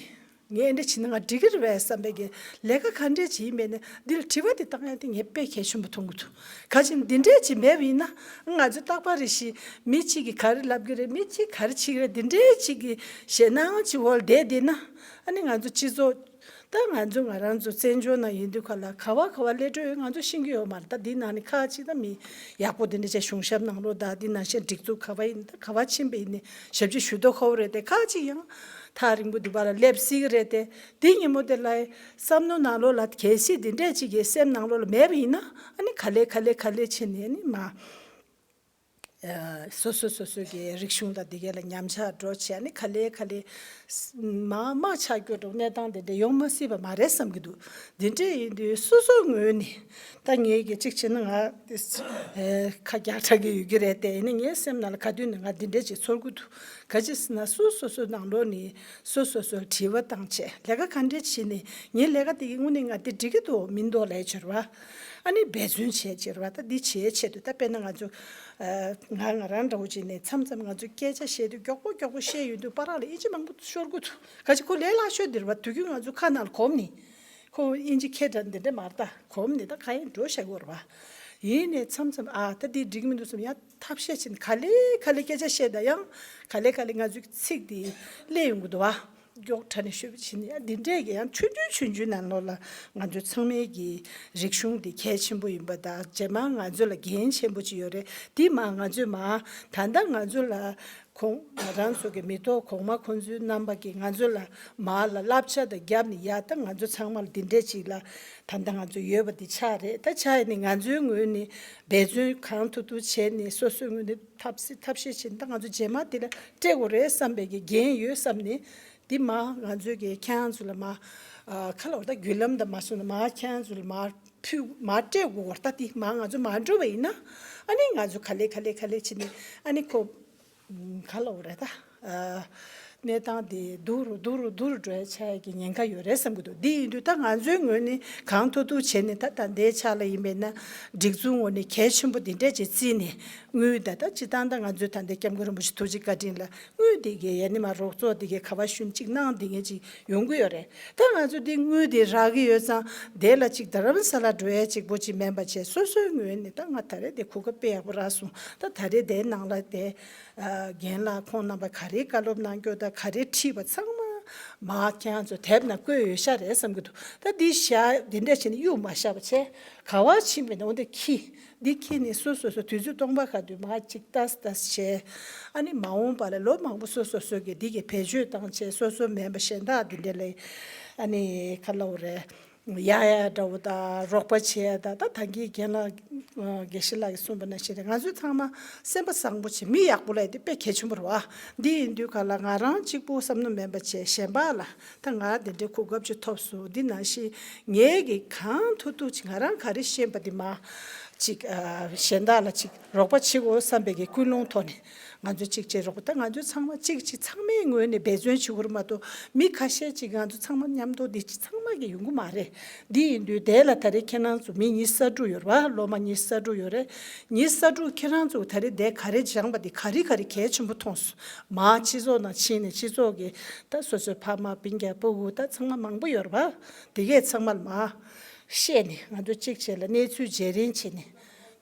ངས་འདི་འདྲས་བྱས་ན་ང་འགྲིག་གི་རེད་པས་བསམ་པའི་གི་ལས་ཀ་ག་འདྲས་བྱས་ཡིན་མིན་ནི་འདི་ལ་དྲི་བ་དེ་བཏང་ཡ་དེ་ངས་དཔེ་གལ་ཆེན་པོ་མཐོང་གི་འདུག་ག་ཅི་འདི་འདྲས་ཅིག་མེད་པ་ཡིན་ན་ང་ཚོ་རྟག་པར་རེ་ཞིག་མི་གཅིག་གིས་ག་རེ་ལབ་གི་རེད། མི་གཅིག་ག་རེ་བྱེད་ཀྱི་རེད། འདི་འདྲས་ཅིག་གི་ཞེད་སྣང་ཅིག་འོག་ལ་བསྡད་བསྡད་ན་ཨ་ནི་ང་ཚོ་སྤྱི་ཚོགས། ད་ང་ཚོ་ང་རང་ཚོ་བཙན་བྱོལ་ནང་ཡིན་དུས་ཁ་ལ་ག་བ་ག་བ་སླེབས་འགྲོ་ཡོད་ང་ཚོ་ཤེས་ཀྱི་ཡོད་མ་རེད། ད་འདི་ནང་ནས་ཁག་ཅིག་ད་མི་ཡག་པོ་དེ་འདྲ་བྱས་གཞུང་ཞབས་ནང་ལོགས་ད་འདི་ནང་བཞིན་སྒྲིག་འཛུགས་ག་བ་ཡིན་ད་ག་བ་ཕྱིན་པ་ཡིན་ནས་ཞབས་ཕྱི་ཞུ་མདོག་ཁ་པོ་རེད་དེ་ཁག་ཅིག་ཡང་ཐག་རིང་པོ་འདི་བ་ལ་སླེབས་སྲིད་ཀྱི་རེད་དེ་འདི་ཉིན་མོ་དེ་ལ་བསམ་བློ་ནང་ལོགས་ལ་གལ་སྲིད་འདི་འདྲས་ཅིག་གི་སེམས་ནང་ལོགས་ལ་མེད་པ་ཡིན་ན་ཨ་ནི་ག་ལེ་ག་ལེ་ག་ལེ་བྱས་ནས་ཨ་ནི་མ། སོ་སོ་སོ་སོ་གི་རིག་གཞུང་དང་དེ་ག་ལ་ཉམས་ཆག་འགྲོ་བྱས་ནས་ག་ལེ་ག་ལེ་མ་མ་ཆགས་རྒྱུ་འགྲོ་གནས་སྟངས་དེ་འདྲ་ཡོང་མ་སྲིད་པ་མ་རེད་བསམ་གྱི་འདུག་འདི་འདྲ་ཡིན་དུས་སོ་སོ་ངོས་ནས་ད་ངས་གི་གཅིག་བྱས་ན་ང་ཁ་རྒྱག་དྲག་གི་ཡོད་ཀྱི་རེད་དེ་ཡིན་ན་ངའི་སེམས་ནང་ལ་ག་དུས་ནས་ང་འདི་འདྲ་ཅིག་ཚོར་གི་འདུག་ག་ཅི་ཟེར་ན་སོ་སོ་སོ་ནང་ལོགས་ནས་སོ་སོ་སོར་དྲི་བ་བཏང་བྱས་ལས་ཀ་ག་འདྲ་བྱས་ནས་ངའི་ལས་ཀ་དེ་གི་དངོས་གནས་ང་དེ་འགྲིག་གི་འདུག་མི་འདུག་ལས་བྱེད་ར་བ་ཨ་ནི་འབད་བརྩོན་བྱས་བྱེད་ར་བ་ད་འདི་བྱས་ཆེད་དུ་ད་དཔེར་ན་ང་ཚོ། ང་ང་རང་འདྲ་བོ་ཅིག་ནས་མཚམས་མཚམས་ང་ཚོ་སྐད་ཆ་བཤད་དུས་མགྱོགས་པོ་མགྱོགས་པོ་བཤད་ཡོང་དུས་པ་རག་ལ་ཨིན་ཇི་མང་པོ་ཤོར་གི་འདུག་ག་ཅི་ཁོ་ལས་སླ་ཤོས་འདིར་བ་དུས་རྒྱུན་ང་ཚོ་ཁ་ནང་ལ་གོམས་ནི། ཁོ་ཨིན་ཇི་མཁས་དྲགས་འདི་འདྲ་མ་རེད་ད་གོམས་ནི་ད་ག་ཡིན་འགྲོ་བཞག་གི་ཡོད་རེད་བ། ཡིན་ནས་མཚམས་མཚམས་ཨ་ད་འདི་འགྲིག་མི་འདུག་བསམ་ཡང་ཐབས་ཤེས་བྱས་ནས་ག་ལེ་ག་ལེ་སྐད་ཆ་བཤད་ད་ཡང་ག་ལེ་ག་ལེ་ང་ཚོའི་ཚིག་འདི་སླེབས་ཡོང་གི་འདུག་བ། མགྱོགས་དྲགས་ནས་ཤོད་པ་བྱས་ནས་ཡང་འདི་འདྲས་ཀྱི་ཡང་ཆུང་ཆུང་ཆུང་ཆུང་ནང་ལོགས་ལ་ང་ཚོ་ཚང་མའི་གི་རིག་གཞུང་འདི་གལ་ཆེན་པོ་ཡིན་པ་དང་རྗེས་མ་ང་ཚོ་ལ་འགན་ཆེན་པོ་ཅིག་ཡོད་རེད། འདི་མ་ང་ཚོས་མ་ད་ལྟ་ང་ཚོ་ལ་ཁོང་ང་རང་ཚོ་གི་མི་ཐོག་གོང་མ་ཁོང་ཚོའི་རྣམ་པ་གིས་ང་ཚོ་ལ་མ་ལ་བསླབ་བྱ་དང་རྒྱབ་ནས་ཡ་ད་ང་ཚོ་ཚང་མ་ལ་འདི་འདྲས་ཅིག་ལ་ད་ལྟ་ང་ཚོ་ཡོད་པ་འདི་ཆགས་རེད། ད་ཆགས་ཡིན་ནི་ང་ཚོའི་ངོས་ནས་འབད་བརྩོན་གང་ཐུབ་ཐུབ་བྱས་ནས་སོ་སོའི་ངོས་ནས་ཐབས་ཐབས་ཤེས་བྱས་ནས་ད་ང་ཚོ་རྗེས་མ་འདི་ལ་སྤྲད་དགོས་རེད་བསམ་པའི་གི་འགན་ཡོད་བསམ་ནས། འདི་མ་ང་ཚོས་ཀྱི་ཁྱེད་རང་ཚོ་ལ་མ་ཨ་ཁ་ལོ་ད་བརྒྱུད་ལམ་དང་མ་སོང་ན་མ་ཁྱེད་རང་ཚོ་ལ་མ་ཕུལ་མ་སྤྲད་དགོས་བར་ད་འདི་མ་ང་ཚོ་མ་འགྲོ་བ་ཡིན་ན་ཨ་ནི་ང་ཚོ་ག་ལེ་ག་ལེ་ག་ལེ་བྱས་ནས་ཨ་ནི་ཁོ་ཁ་ལོ་རེད་ད་ཨ་ གནས་སྟངས་དེ་སྡུག་རུ་སྡུག་རུ་སྡུག་རུ་འགྲོ་ཡ་ཆགས་ཡ་གི་ཉེན་ཁ་ཡོད་རེད་བསམ་གྱི་འདུག་འདི་ཡིན་དུས་ད་ང་ཚོའི་ངོས་ནས་གང་ཐུབ་ཐུབ་བྱས་ནས་ད་ད་ལྟའི་ཆ་ལ་ཡིན་པས་ན་སྒྲིག་འཛུགས་ངོས་ནས་གལ་ཆེན་པོ་འདི་འདྲས་ཅིག་བརྩིས་ནས་དངུལ་ད་ལྟ་སྤྱི་བཏང་ད་ང་ཚོའི་ད་ལྟའི་སྐྱབས་མགོན་རིན་པོ་ཆེ་ཐུགས་རྗེ་བཀའ་དྲིན་ལ་དངུལ་འདི་གའི་ཡ་ནི་མ་རོགས་ཚོགས་འདི་གའི་ག་བ་ཤུན་གཅིག་གནང་འདི་ངས་ཅིག་ཡོང་གི་ཡོད་རེད། ད་ང་ཚོ་འདི་དངུལ་འདི་རག་གི་ཡོད་ཙང་དེ་ལ་ཅིག་རྡ་རམ་ས་ལ་འགྲོ་ཡ་གཅིག་པོ་ཅིག་མིན་པ་བྱས་སོ་སོའི་ངོས་ནས་ད་ང་ད་རེས་དེ་གོ་སྐབས་དཔེ་ཡག་པོ་རག་སོང་། ད་ད་རེས་དེའི་ནང་ལ་དེ་རྒན་ལགས་ཁོང་རྣམ་པ་ག་རེ་བཀའ་སློབ་གནང་རྒྱུ་དང་ག་རེ་ཁྲིད་པ་ཚང་མ་མ་ཁྱེད་རང་ཚོ་དེབ་ནང་བཀོད་ཡོད་ཤག་རེད་བསམ་གྱི་འདུག་ད་འདི་བཞག་འདི་འདྲ་བྱས་ནས་གཡུག་མ་བཞག་པ་བྱས་ག་བ་ཕྱིན་པའི་ནང་འོ་འདི་ཁྱི་འདི་ཁྱི་ནི་སོ་སོ་སོ་དུས་ཚོད་སྟོང་པ་ག་དུས་མ་གཅིག་ལྟ་ལྟ་བྱས། ཨ་ནི་མ་འོངས་པ་ལ་ལོ་མང་པོ་སོ་སོ་སོ་གི་འདི་གི་བེད་སྤྱོད་བཏང་བྱས་སོ་སོ་མེད་པ་གཞན་དག་འདི་འདྲ་ལས་ཨ་ནི་ག་ལ་འོ་རེད། ཡ་ཡ་འདྲ་བོ་དང་རོགས་པ་བྱེད་ཡ་དང་ད་ད་གིན་རྒན་ལགས་དགེ་བཤེས་ལགས་ཀྱིས་གསུངས་པ་ནང་བཞིན་རེད། ང་ཚོ་ཚང་མ་སེམས་པ་བཟང་པོ་བྱེད་མི་ཡག་པོ་ལ་ཡ་དེ་དཔེ་གལ་ཆེན་པོ་རེད་བ། འདི་ཡིན་དུས་ག་ལ་ང་རང་གཅིག་པུ་བསམ་བློ་མེད་པ་བྱས་གཞན་པ་ལ་ད་ང་འདི་འདྲའི་གོ་སྐབས་ཅིག་ཐོབ་སོང་། འདི་ནང་བཞིན་ངས་ཀྱི་གང་ཐུབ་ཐུབ་ཅིག་ང་རང་ག་རེ་ཤེས་པ་འདི་མ་ཅིག་གཞན་དག་ལ་ཅིག་རོགས་པ་བྱེད་དགོས་བསམ་པའི་གི་ཀུན་སློང་ཐོག་ནས། ང་ཚོ་གཅིག་བྱས་རོགས་པ་ད་ང་ཚོ་ཚང་མ་གཅིག་གཅིག་ཚང་མའི་ངོས་ནས་འབད་བརྩོན་བྱེད་དགོས་རེད་མ་གཏོགས་མི་ཁ་ཤས་ཅིག་ང་ཚོ་ཚང་མ་མཉམ་དུ་འདི་ཅིག་ཚང་མ་གི་ཡོང་གི་མ་རེད། འདི་ཡིན་དུས་དེ་ལ་ད་རེས་ཁྱེད་རང་ཚོ་མི་ཉི་ཤུ་རྩ་དྲུག་ཡོད་རེད་བ། སློབ་མ་ཉི་ཤུ་རྩ་དྲུག་ཡོད་རེད། ཉི་ཤུ་རྩ་དྲུག་ཁྱེད་རང་ཚོ་ད་རེས་དེ་ག་རེ་སྦྱངས་པ་འདི་ག་རེ་ག་རེ་གལ་ཆེན་པོ་མཐོང་སོང་། མ་སྤྱི་ཚོགས་ནང་ཕྱིན་ནས་སྤྱི་ཚོགས་ཀྱི་ད་སོ་སོའི་ཕ་མ་སྤུན་ཀྱག་སྤུ་གུ་ད་ཚང་མ་མང་པོ་ཡོད་རེད་བ། དེ་གས་ཚང་མ་ལ་མ་བཤད་ནས་ང་ཚོ་གཅིག་བྱས་ལ་གནས་ཚུལ་བརྗེ་རེས་བྱས་ནས།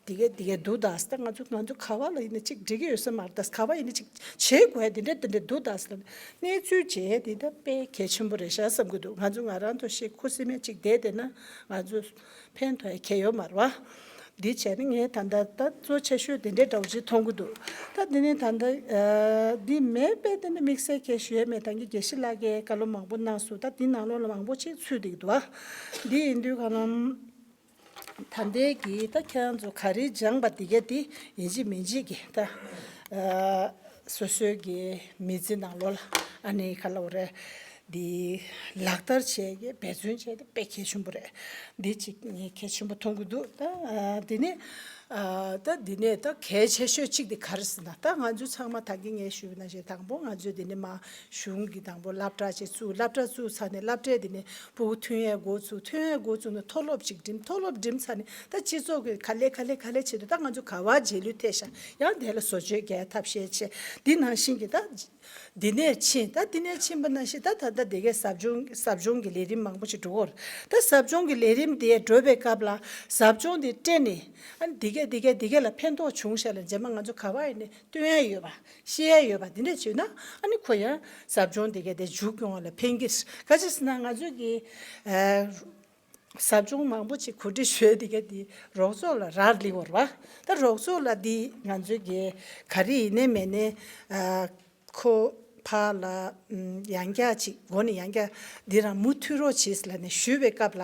དེ་གས་དེ་གས་འདུག་ད་ཟེར། ད་ང་ཚོ་ང་ཚོ་ག་བ་ལ་ཡིན་ན་ཅིག་འགྲིག་གི་ཡོད་ས་མ་རེད། ད་ག་བ་ཡིན་ན་ཅིག་བྱེད་དགོས་དེ་འདྲ་དེ་འདྲ་འདུག་ད་ཟེར་ལབ་ནས་གནས་ཚུལ་བྱས་དེ་ད་དཔེ་གལ་ཆེན་པོ་རེད་ཤག་བསམ་གི་འདུག་ང་ཚོ་ང་རང་ཚོ་ཤེས་ཁུ་སིམ་མེར་ཅིག་བསྡད་བསྡད་ན་ང་ཚོ་ཕན་ཐོགས་ཡ་གལ་ཡོད་མ་རེད་བ། འདི་བྱས་ན་ངས་ད་ལྟ་ད་གཙོ་ཆེ་ཤོས་དེ་འདྲའི་འདྲ་བོ་ཅིག་མཐོང་གི་འདུག་ད་དེ་ནས་ད་ལྟ་འདི་མེད་པས་དེ་ནས་དམིགས་བསལ་གལ་ཞུ་ཡ་མེད། ད་གིན་དགེ་བཤེས་ལགས་ཀྱིས་བཀའ་སློབ་མང་པོ་གནང་སོང་། ད་འདི་ནང་ལོགས་ལ་མང་པོ་ཅིག་ཚུད་བསྡད་ཀྱི་འདུག་བ། འདི་ཡིན་དུས་ག་ལ། ད་ལྟའི་གི་ད་ཁྱེད་རང་ཚོ་ག་རེ་སྦྱངས་པ་འདི་ག་དེ་ཡིན་གཅིག་མིན་གཅིག་གི་ད་ཨ་སོ་སོའི་གི་མི་ཚེ་ནང་ལོགས་ལ་ཨ་ནི་ག་ལ་འོ་རེད། འདི་ལག་བསྟར་བྱས་གི་འབད་བརྩོན་བྱས་ཏེ་དཔེ་གལ་ཆེན་པོ་རེད། འདི་གཅིག་ངས་གལ་ཆེན་པོ་མཐོང་གི་འདུག་ད་ཨ་འདི་ནས་ཨ་ད་འདི་ནས་ད་གལ་ཆེ་ཤོས་གཅིག་དེ་ག་རེ་ཟེར་ན་ད་ང་ཚོ་ཚང་མ་ད་གིན་ངས་ཞུས་པ་ནང་བཞིན་དང་པོ་ང་ཚོས་འདི་ནས་མ་གཞུང་གི་དང་པོ་སློབ་གྲྭ་ཅིག་བཙུགས། སློབ་གྲྭ་བཙུགས་ཚར་ནས་སློབ་གྲྭའི་དེ་ནས་ཕྲུ་གུ་ཐོན་ཡས་འགོ་ཚུགས། ཐོན་ཡས་འགོ་ཚུགས་ནས་མཐོ་སློབ་ཅིག་འགྲིམ། མཐོ་སློབ་འགྲིམ་ཚར་ནས་ད་སྤྱི་ཚོགས་ཀྱི་ག་ལེ་ག་ལེ་ག་ལེ་བྱེད་དུས་ད་ང་ཚོ་ག་བ་རྗེས་ལུས་ཐེབས་ཤག་ཡང་དེ་ལ་བཟོ་བཅོས་རྒྱག་ཐབས་ཤེས་བྱས། འདི་ནང་བཞིན་གྱི་ད་འདི་ནས་ཕྱིན། ད་འདི་ནས་ཕྱིན་པ་ནང་བཞིན་ད་ད་ལྟ་དེ་གའི་ཟབ་སྦྱོང་ཟབ་སྦྱོང་གི་ལས་རིམ་མང་པོ་ཞིག་འགྲོ་གི་ཡོད་རེད། ད་ཟབ་སྦྱོང་གི་ལས་རིམ་དེ་འགྲོ་བའི་སྐབས་ལ་ཟབ་སྦྱོང་དེ་སྤྲད་ནས་ཨ་ནི་འདི་གས་འདི་གས་འདི་གས་ལ་ཕན་ཐོགས་བྱུང་ཤག་ལ་རྗེས་མ་ང་ཚོ་ག་བ་ཡིན་ནས་སྟོན་ཡ་ཡོད་པ། ཤེས་ཡ་ཡོད་པ་འདི་འདྲ་བྱུང་ན་ཨ་ནི་ཁོ་ཡང་ཟབ་སྦྱོང་དེ་ག་དེ་མཇུག་སྐྱོང་བ་ལ་ཕན་གྱི་རེད། ག་ཅི་ཟེར་ན་ང་ཚོས་ཀྱི་ཨ་ཟབ་སྦྱོང་མང་པོ་ཅིག་གོ་སྒྲིག་ཞུས་དེ་ག་དེ་རོགས་ཚོགས་ལ་རག་ལས་པ་རེད་བ། ད་རོགས་ཚོགས་ལ་དེ་ང་ཚོས་ཀྱི་ག་རེ་ཡིན་ནའི་མིན་ནའི་ཨ་ཁོ་ཕར་ལ་ཨམ་ཡང་བསྐྱར་ཅིག་མགོ་ནས་ཡང་བསྐྱར་འདི་རང་མུ་མཐུད་རོགས་བྱེད་ལབ་ནས་ཞུས་པའི་སྐབས་ལ་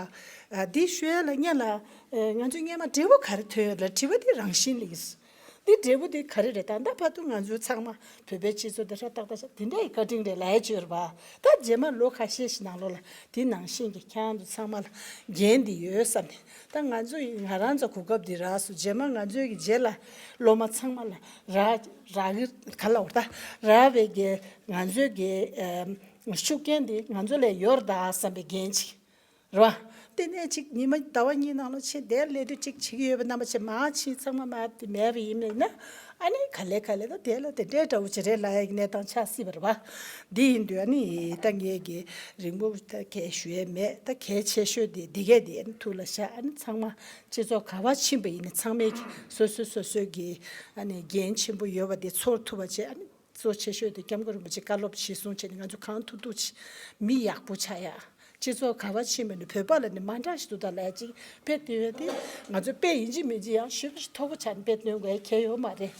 ཨ་འདི་ཞུ་ཡ་ལ་སྔོན་ལ་ཨ་ང་ཚོས་སྔོན་མ་འབྲས་བུ་ག་རེ་ཐོན་ཡོད་ལ་དྲི་བ་འདི་རང་བཞིན་ལས་འདི་འབྲས་བུ་འདི་ག་རེ་རེད། ད་ལྟ་བར་དུ་ང་ཚོའི་ཚང་མ་བོད་པའི་སྤྱི་ཚོགས་འདི་ཧྲ་ཏག་ཏག་ཤག་འདི་འདྲའི་བཀའ་དྲིན་རེད་ལབ་ཡ་ཅིག་ཡོད་རེད་པ། ད་རྗེས་མ་ལོ་ཁ་ཤས་ཤིག་ནང་ལོགས་ལ་འདི་ནང་བཞིན་གྱི་ཁྱེད་རང་ཚོ་ཚང་མ་ལ་འགན་འདི་ཡོད་བསམ་ནས་ད་ང་ཚོ་ཡི་ང་རང་ཚོ་གོ་སྐབས་འདི་རག་སོང་། རྗེས་མ་ང་ཚོའི་གི་རྗེས་ལ་སློབ་མ་ཚང་མ་ལ་རག་རག་གི་ག་ལ་འོ་ད་རག་པའི་གི་ང་ཚོའི་གི་ཨ་ཤུགས་རྐྱེན་འདི་ང་ཚོ་ལ་ཡོད་རེད་ད་བསམ་པའི་འགན་ཅིག་རེད་བ། དེ་ནས་ཅིག་ཉི་མ་ཟླ་བ་གཉིས་ནང་ལ་ཕྱིན་བསྡད་སླེབས་དུས་ཅིག་བྱེད་ཀྱི་ཡོད་པ་རྣམ་པ་ཚོས་མ་ཕྱིན་ཚང་མ་མ་དེ་མེད་པ་ཡིན་ན་ཨ་ནི་ག་ལེ་ག་ལེ་ད་དེ་ལ་དེ་འདྲའི་འདྲ་བོ་ཅིག་རེད་ལབ་ཡ་གི་གནས་སྟངས་ཆགས་སྲིད་པ་རེད་བ། འདི་ཡིན་དུས་ཨ་ནི་ད་ངས་གི་རིང་པོ་ད་གས་ཞུ་ཡས་མེད། ད་གལ་ཆེ་ཤོས་དེ་འདི་གས་དེ་ཨ་ནི་ཐུགས་ལ་བཞག་ཨ་ནི་ཚང་མ་སྤྱི་ཚོགས་ག་བ་ཕྱིན་པ་ཡིན་ན་ཚང་མས་གི་སོ་སོ་སོ་སོའི་གི་ཨ་ནི་འགན་ཆེན་པོ་ཡོད་པ་དེ་ཚོར་ཐུབ་པ་བྱས། ཨ་ནི་གཙོ་ཆེ་ཤོས་དེ་སྐྱབས་མགོན་རིན་པོ་ཆེ་བཀའ་སློབ་གཞིར་བཟུང་བྱས་ནས་ང་ཚོ་གང་ཐུབ་ཐུབ་ཅིག་མི་ཡག་པོ་ཆགས་ཡ། སྤྱི་ཚོགས་ག་བ་ཕྱིན་པ་ནས་བོད་པ་ལ་ནི་མ་འདྲ་ཞིག་འདུག་ད་ལབ་ཅིག་དཔེ་སྟོན་ཡ་དེ་ང་ཚོ་དཔེ་ཡིན་གཅིག་མིན་གཅིག་ཡང་ཞེ་པོ་ཞིག་མཐོ་པོ་ཆགས་ནས་དཔེ་སྟོན་དགོས་ཡ་གལ་ཡོད་མ་རེད།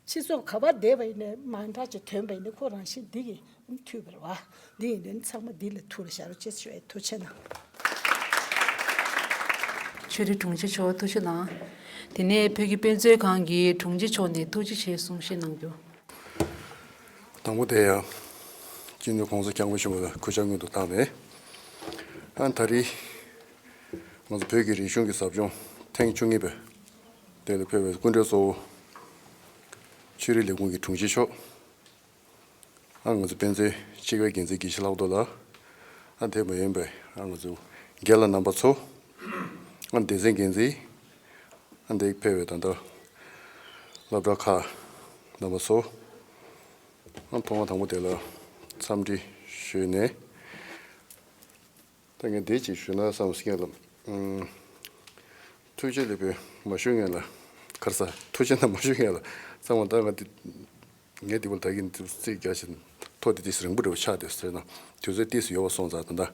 སྤྱི་ཚོགས་ག་བ་བསྡད་པ་ཡིན་ནའི་མ་འདྲ་ཅིག་ཐོན་པ་ཡིན་ནའི་ཁོ་རང་བཞིན་འདི་གི་འཐུས་པ་རེད་བ། འདི་ཡིན་དུས་ཚང་མ་འདི་ལ་ཐུགས་ལ་བཞག་རོགས་བྱེད་ཞུ་ཡ། ཐུགས་རྗེ་གནང་། ཆོས་རིག་དྲུང་ཆེ་མཆོག་ཐུགས་རྗེ་གནང་། དེ་ནས་བོད་ཀྱི་དཔེ་མཛོད་ཁང་གི་དྲུང་ཆེ་མཆོག་ནས་ཐུགས་རྗེ་ཆེ་གསུང་བཤད་གནང་རྒྱུ། དང་པོ་དེ་ཡང་སྤྱི་འཐུས་གོང་ས་སྐྱབས་མགོན་ཆེན་པོ་ལ་གུས་ཕྱག་སྔོན་དུ་བཏང་ནས། ཨ་ད་རེས་ང་ཚོ་བོད་ཀྱི་རིག་གཞུང་གི་ཟབ་སྦྱོང་ཐེངས་བཅུ་གཉིས་པའི་དེ་ལ་ཕེབས་པའི་སྐུ་མགྲོན་གཙོ་བོ་ཆོས་རིག་ལས་ཁུངས་ཀྱི་དྲུང་ཆེ་མཆོག་ཨ་ང་ཚོ་དཔེ་མཛོད་སྤྱི་ཁྱབ་འགན་འཛིན་དགེ་བཤེས་ལྷག་རྡོར་ལགས། ཨ་དེ་མ་ཡིན་པའི་ཨ་ང་ཚོ་རྒན་ལགས་རྣམ་པ་ཚོ། ཨ་སྡེ་ཚན་འགན་འཛིན། ཨ་འདི་ཕེབས་པའི་ད་ལྟ་སློབ་གྲྭ་ཁག་རྣམ་པ་ཚོ། ཨ་ཐོག་མ་དང་པོ་དེ་ལ་འཚམས་འདྲི་ཞུས་ནས། ད་ངས་འདི་ཅིག་ཞུས་ན་བསམ་སོང་ལ། ཨུམ། ཐུགས་རྗེ་ལེགས་པོ་མ་ཞུ་མཁན་ལ། ག་རེ་ཟ། ཐུགས་རྗེ་ན་མ་ཞུ་མཁན་ལ་ཚང་མ་ད་ང་འདི། ངས་འདི་བར་ད་གིན་འདི་རྩིས་རྒྱག་བཞིན་ཐོ་འདི་ཏིས་རིང་པོ་འདྲ་བོ་ཆགས་བསྡད་ཟེར་ན། དུས་ཚོད་ཏིས་ཡོལ་བ་སོང་ཙང་ད་ལྟ། ཨ་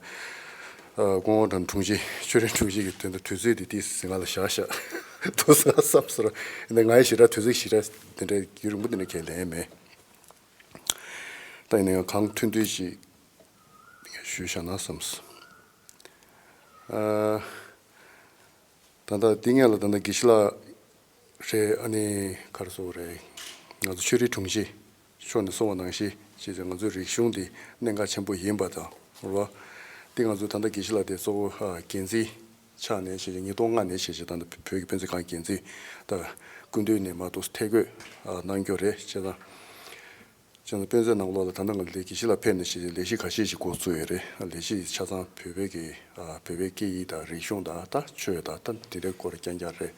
སྐུ་ངོ་དང་དྲུང་ཆེ་ཆོས་རིག་དྲུང་ཆེ་གི་དོན་དུ་དུས་ཚོད་འདི་ཏིས་ང་ལ་བཞག་བཞག་འདུག་ས་བསམ་སོང་། འདི་ང་ཡི་ཞེ་དྲག་དུས་ཚོད་ཞེ་དྲག་དེ་འདྲའི་རྒྱུན་རིང་པོ་འདི་འདྲ་གས་ལེན་མེད། ད་ཡིན་ན་ཡང་གང་ཐུབ་ཐུབ་ཅིག་ཞུས་བཞག་ན་བསམས། ཨ། ད་ལྟ་འདི་སྔོན་ལ་ད་ལྟ་དགེ་བཤེས་ལགས་རེད། ཨ་ནི་ག་རེ་ཟེར་དགོས་རེད། ང་ཚོ་ཆོས་རིག་དྲུང་ཆེ་མཆོག་ནས་གསུངས་པ་ནང་བཞིན་བྱས་ཙང་ང་ཚོའི་རིག་གཞུང་འདི་གནད་འགག་ཆེན་པོ་ཡིན་པ་དང་རེད་བ། འདི་ང་ཚོ་ད་ལྟ་དགེ་བཤེས་ལགས་དེ་གཙོ་བོ་ཨ་འགན་འཛིན་ཆགས་ནས་བྱས་ཙང་ཉིས་སྟོང་ལྔ་ནས་བྱས་ཙང་ད་ལྟ་བོད་ཀྱི་དཔེ་མཛོད་ཁང་འགན་འཛིན་ད་སྐུ་མདུན་ནས་མར་ཏོག་ཐད་བསྐོས་ཨ་གནང་རྒྱུ་རེད། བྱས་ཙང་། བྱས་ཙང་དཔེ་མཛོད་ནང་ལོགས་ལ་ད་ལྟ་ང་ལས་དགེ་བཤེས་ལགས་ཕེབས་ནས་བྱས་ལས་གཞི་ཁ་ཤས་ཤིག་འགོ་བཙུགས་ཡོད་རེད། ལས་གཞི་ཆ་ཚང་བོད་པའི་གི་ཨ་བོད་པའི་སྐད་ཡིག་དང་རིག་གཞུང་དང་ད་ཆོས་དང་ད་དེ་འདྲའི་སྐོར་རྐྱང་རྐྱང་རེད།